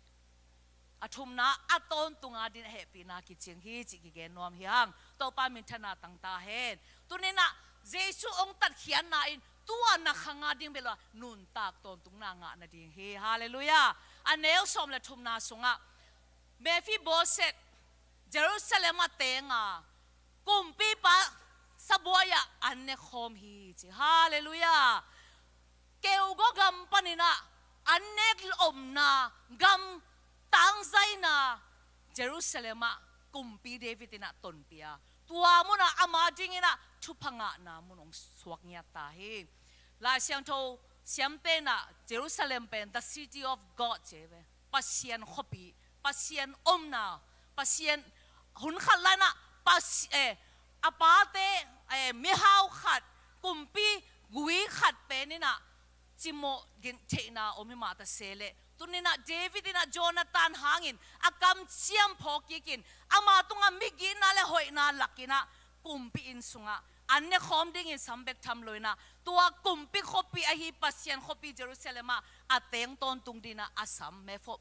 A thumna, a tawntung a dingin a hehpihna kicing hi cih kigen nuam hi hang. Topa minthanna tang ta hen. Tuni-in ah Jesu hong tatkhiatna in tua na khang a ding bek lo a, nuntak tawntungna ngah nading hi. Halleluiah. A neu sawm le thumna sungah Mephiboset Jerusalem ah teng a, kumpipa sabuai-ah an ne khawm hi ci. Halleluiah. Keugaw gam panin ah an nek omna gam, tangzaina Jerusalem ah kumpi David in ah tonpih a, tua munah ama dingin ah thupha ngahna mun hong suak ngiat ta hi. Lai Siangtho siamte in ah Jerusalem pen the city of God ci ve. Pasian khuapi, Pasian omna, Pasian, hun khat lai-in ah Pasi-, eh, a pate, eh, mihau khat, kumpi gui khat pen in ah cimawh gin theihna om hi mah ta se leh, tuni-in ah David in ah Jonathan hangin a kamciam phawk kikin, ama tungah migitna le hoihna lakin ah kumpi inn sungah an ne khawm dingin sam bek tham lo-in ah, tua kumpi khuapi ahi Pasian khuapi Jerusalem ah a teng tawntung dingin ah a sam Mepho-,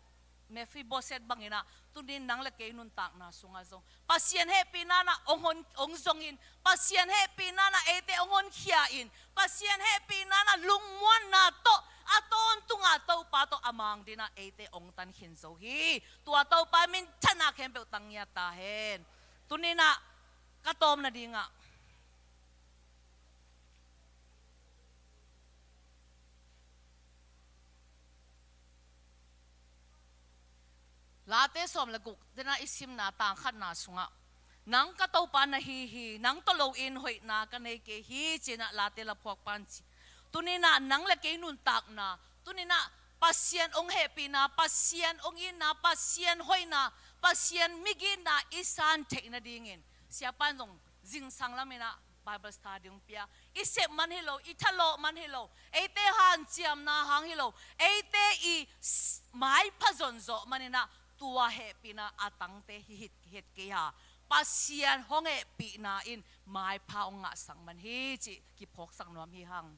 Mephiboset bangin ah, tuni-in nang le kei nuntakna sungah zong Pasian hehpihna in ah hong hon, hong zongin, Pasian hehpihna in ah eite hong honkhia in, Pasian hehpihna in ah lungmuanna tawh a tawntung a Topa tawh a mang dinah eite ong tan khin zo hi. Tua Topa minthanna khempeuh tang ngiat ta hen. Tuninah ka tawm nadingah Late sawm le guk, dena i simna tang khatna sungah, "Nang ka Topa na hi hi, nang tawh loin hoihna ka nei kei hi," cinah Late laphuakpa in ci. Tuninah nang le kei nuntakna, tuninah Pasian ong hehpihna, Pasian ong itna, Pasian hoihna, Pasian migitna i san theih nadingin siapa in zong zingsang laminah Bible study ong pia. I sep man hi lo, i thalawh man hi lo, eite hanciamna hang hi lo, eite i s-, maipha zonzawh maninah tua hehpihna a tangte hi hit, het kei ha. Pasian hong hehpihna in maipha hong ngahsak man hi cih kiphawksak nuam hi hang.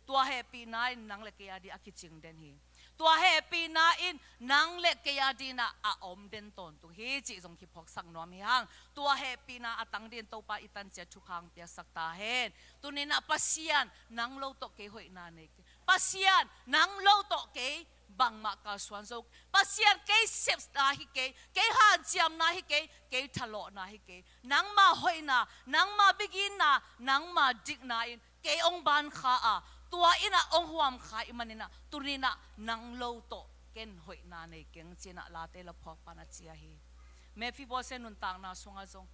Tua hehpihna in nang le kei a di a kicing den hi. Tua hehpihna in nang le kei a dinah a om den tawntung hi cih zong kiphawksak nuam hi hang. Tua hehpihna a tang din Topa i tancia thupha hong piaksak ta hen. Tuninah Pasian nang lo tawh kei hoihna nei kei. Pasian nang lo tawh kei bangmah kalsuan zo. Pasian kei sepna hi kei, kei hanciamna hi kei, kei thalawhna hi kei. Nangma hoihna, nangma migitna, nangma dikna in kei ong ban kha a, tua innah ong huam kha i maninah, tuninah nang lo tawh ken hoihna nei keng cinah Late laphuakpa in a ci ahi. Mephiboset nuntakna sungah zong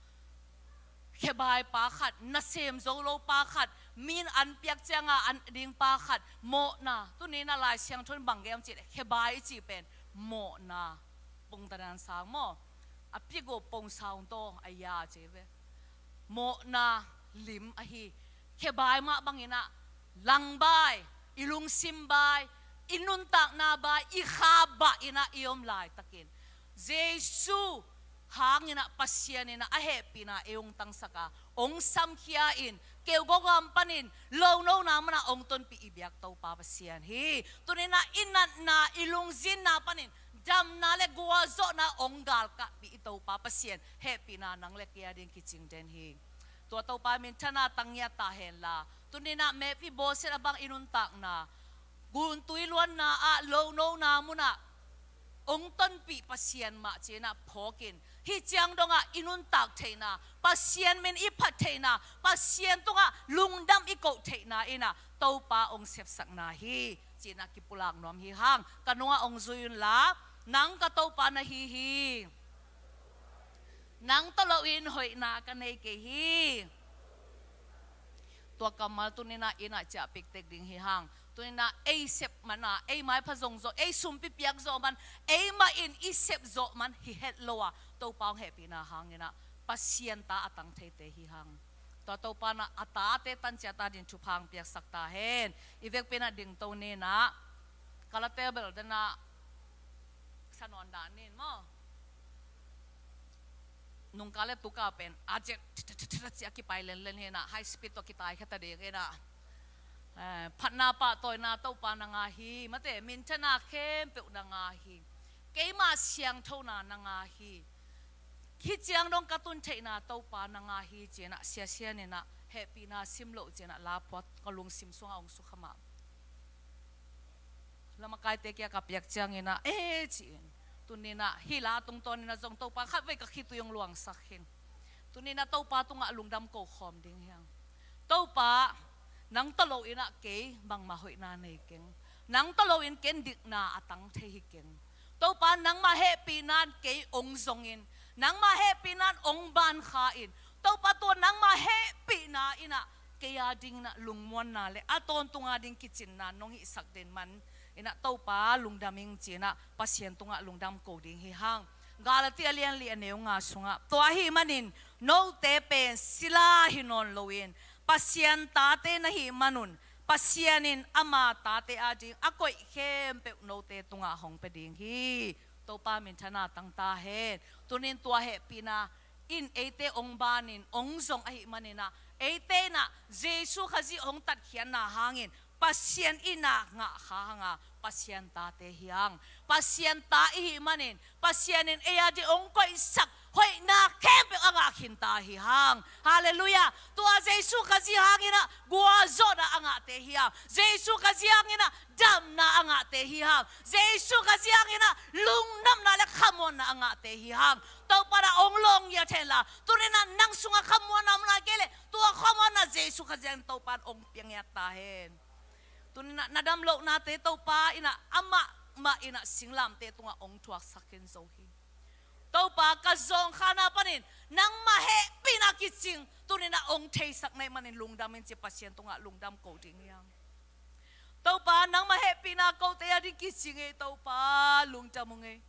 khebai pa khat, nasem zo lo pa khat, min an piak cianga an ding pa khat, mawhna, tuninah Lai Siangtho in bang gen hiam cih leh khebai i cih pen mawhna pongtanan sang maw? A piak uh pong saung taw a ya ci ve. Mawhna lim ahi. Khebai mah banginah langbai, i lungsim bai, i nuntakna bai, i kha bah innah i om laitakin Jesu hanginah Pasian innah a hehpihna ei ong tangsak a, ong samkhia in, keu gawgam panin lonona munah ong tonpih i biak Topa Pasian hi. Tuninah i natna, i lungzinna panin damna le gualzawhna ong galkahpih i Topa Pasian hehpihna nang le kei a ding kicing den hi. Tua Topa minthanna tang ngiat ta henla, tuninah Mephiboset a bang i nuntakna, guntui luanna ah lonona munah ong tonpih Pasian mah cinah phawkin, hih ciang dongah i nuntak theihna, Pasian min i phat theihna, Pasian tungah lungdam i koh theihna innah Topa ong sepsakna hi cinah kipulak nuam hi hang. Ka nungah ong zui unla, nang ka Topa na hi hi. Nang tawh loin hoihna ka nei kei hi. Tua kammal tuninah innah ciahpik tek ding hi hang. Tuninah ei sep mana, ei maipha zongzawh, ei sumpi piak zawh man, eimah in i sep zawh man hi het lo a, Topa hong hehpihna hanginah Pasian ta a tang theite hi hang. Tua Topa innah a tate tancia ta din thupha hong piaksak ta hen. I vekpi innah dingto ninah Kalate bel denah sanawn dan nin maw? Nungka le tuka pen a jet cia kipai lenlen hinah, high speed tawh kitai kheta ding hinah. Eh, phatna pahtawina Topa na ngah hi, mate, minthanna khempeuh na ngah hi. Keima siangthona na ngah hi. Hih ciang dong ka tun theihna Topa na ngah hi cinah, siasia ninah hehpihna sim loh cinah laphuat ka lungsim sungah ong sukhamah. Lamakaite kia ka piak cianginah, eh, ci-in. Tuninah hih la tungtawninah zong Topa khatvei ka khitui ong luangsak hin. Tuninah Topa tungah lungdam ko khawm ding hiang. Topa, nang tawh loinah kei bangmah hoihna nei keng. Nang tawh loin ken dikna a tang thei hi keng. Topa, nangmah hehpihna in kei ong zongin, nangmah hehpihna in ong ban kha in, Topa, tua nangmah hehpihna innah kei a dinginah lungmuanna le a tawntunga ding kicinna nong hihsak den man innah Topa lungdam ing cinah Pasian tungah lungdam ko ding hi hang. Galatia lianli a neu nga sungah, tua ahih manin note pen sila hi nawn loin Pasian tate na hih manun, Pasian in ama tate a ding a koih khempeuh note tungah hong pia ding hi. Topa minthanna tang ta hen. Tunin tua hehpihna in eite ong banin ong zong ahih maninah, eite innah Jesu Khazih hong tatkhiatna hangin Pasian itna ngah kha hanga Pasian tate hiang. Pasian ta i hih manin Pasian in ei a ding hong koihsak hoihna khempeuh a ngah khin ta hi hang. Halleluiah. Tua Jesu Khazih hangin ah gualzawhna a ngahte hi hang. Jesu Khazih hangin ah damna a ngahte hi hang. Jesu Khazih hangin ah lungdamna le khamuanna a ngahte hi hang. Topa na hong lawng ngiat hen la, tuni-in ah nang sungah khamuanna om lai kei leh, tua khamuanna Jesu Khazih hangin Topa in hong pia ngiat ta hen. Tuni-in ah na dam lohnate Topa in ah amah mah in ah singlamteh tungah hong thuaksak khin zo hi. Topa, ka zawngkhana panin nangmah hehpihna kicing tuni-in ah hong theisak na hih manin lungdam ing ci, Pasian tungah lungdam ko ding hi hang. Topa, nangmah hehpihna kote a ding kicing ei Topa, lungdam ung ei.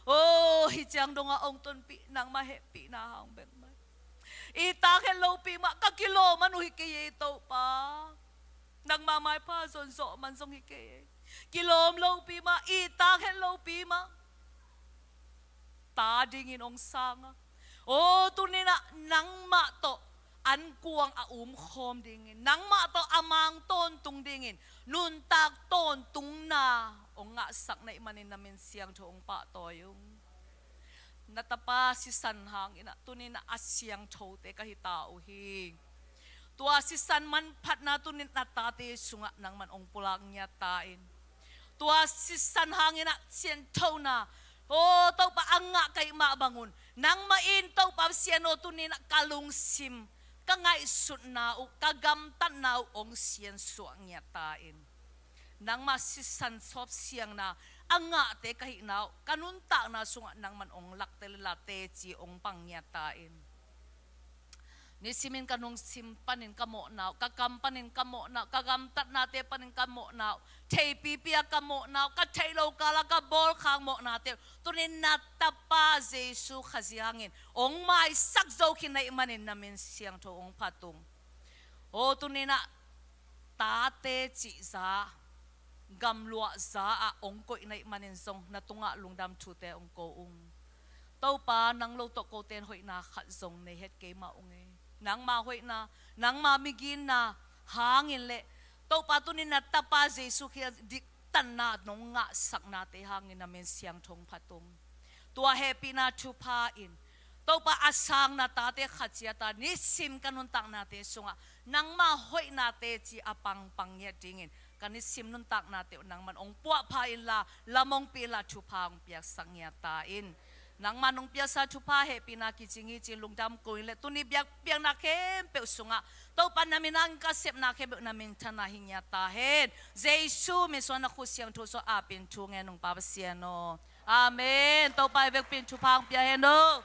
Oh, hih ciang dongah hong tonpih nangmah hehpihna hang bek mah. I tak het lopi mah, ka kilawm man uh hi kei ei Topa. Nangmah maipha zon zawh man zong hi kei ei. Kilawm lopi mah, i tak het lopi mah. Ta dingin hong sang a, oh, tuni-in ah nangmah tawh ankuang a umkhawm dingin, nangmah tawh a mang tawntung dingin nuntak tawntungna hong ngahsak na hih manin na min siangtho hong pahtawi ung. Na tapa sisan hangin ah tuni-in ah a siangthote ka hi ta uh hi. Tua sisan manphatna tuni-in na tate sungah nangman hong pulak ngiat ta in. Tua sisan hangin ah sianthona, oh, Topa, a ngah ka hih mah bangun, nangmah in Topa Pasian aw, tuni-in ah ka lungsim, ka ngaihsutna uh, ka gamtatna uh hong siansuah ngiat ta in. Nangmah sisan sawpsiangna a ngahte ka hihna uh, ka nuntakna sungah nangman hong lakte le la teci hong pang ngiat ta in. Nisimin ka lungsim panin ka mawhna uh, ka kam panin ka mawhna uh, ka gamtatnate panin ka mawhna uh, theipipi a ka mawhna uh, ka theih lo kala ka bawlkhak mawhnate uh, tuni-in na tapa Jesu Khazih hangin hong maisak zo khin na hih manin na min siangtho hong phat ung. Oh, tuni-in ah tate cihza, gamluahza ah hong koih na hih manin zong na tungah lungdam thute hong ko ung. Topa, nang lo tawh kote in hoihna khat zong nei het kei mah ung ei. Nangma hoihna, nangma miginna hangin le, Topa, tuni-in na tapa Jesu Khazih diktanna nong ngahsaknate hangin na min siangtho hong phat ung. Tua hehpihna thupha in, Topa, a sang na tate khat ciat a nisim ka nuntaknate sungah nangma hoihna teci a pangpang ngiat dingin ka nisim nuntaknate uh nangman hong puahpha inla, lam hong pih inla, thupha hong piaksak ngiat ta in. Nangman hong piaksa thupha, hehpihna kicing hi ci-in lungdam ko in le, tuni biakpiakna khempeuh sungah Topa, na min hangin ka sepna khempeuh na minthanna hi ngiat ta hen. Jesu min suang, na khut siangtho suang apin thu ngen ung, Pa Pasian aw. Amen. Topa i vekpi in thupha hong pia hen aw.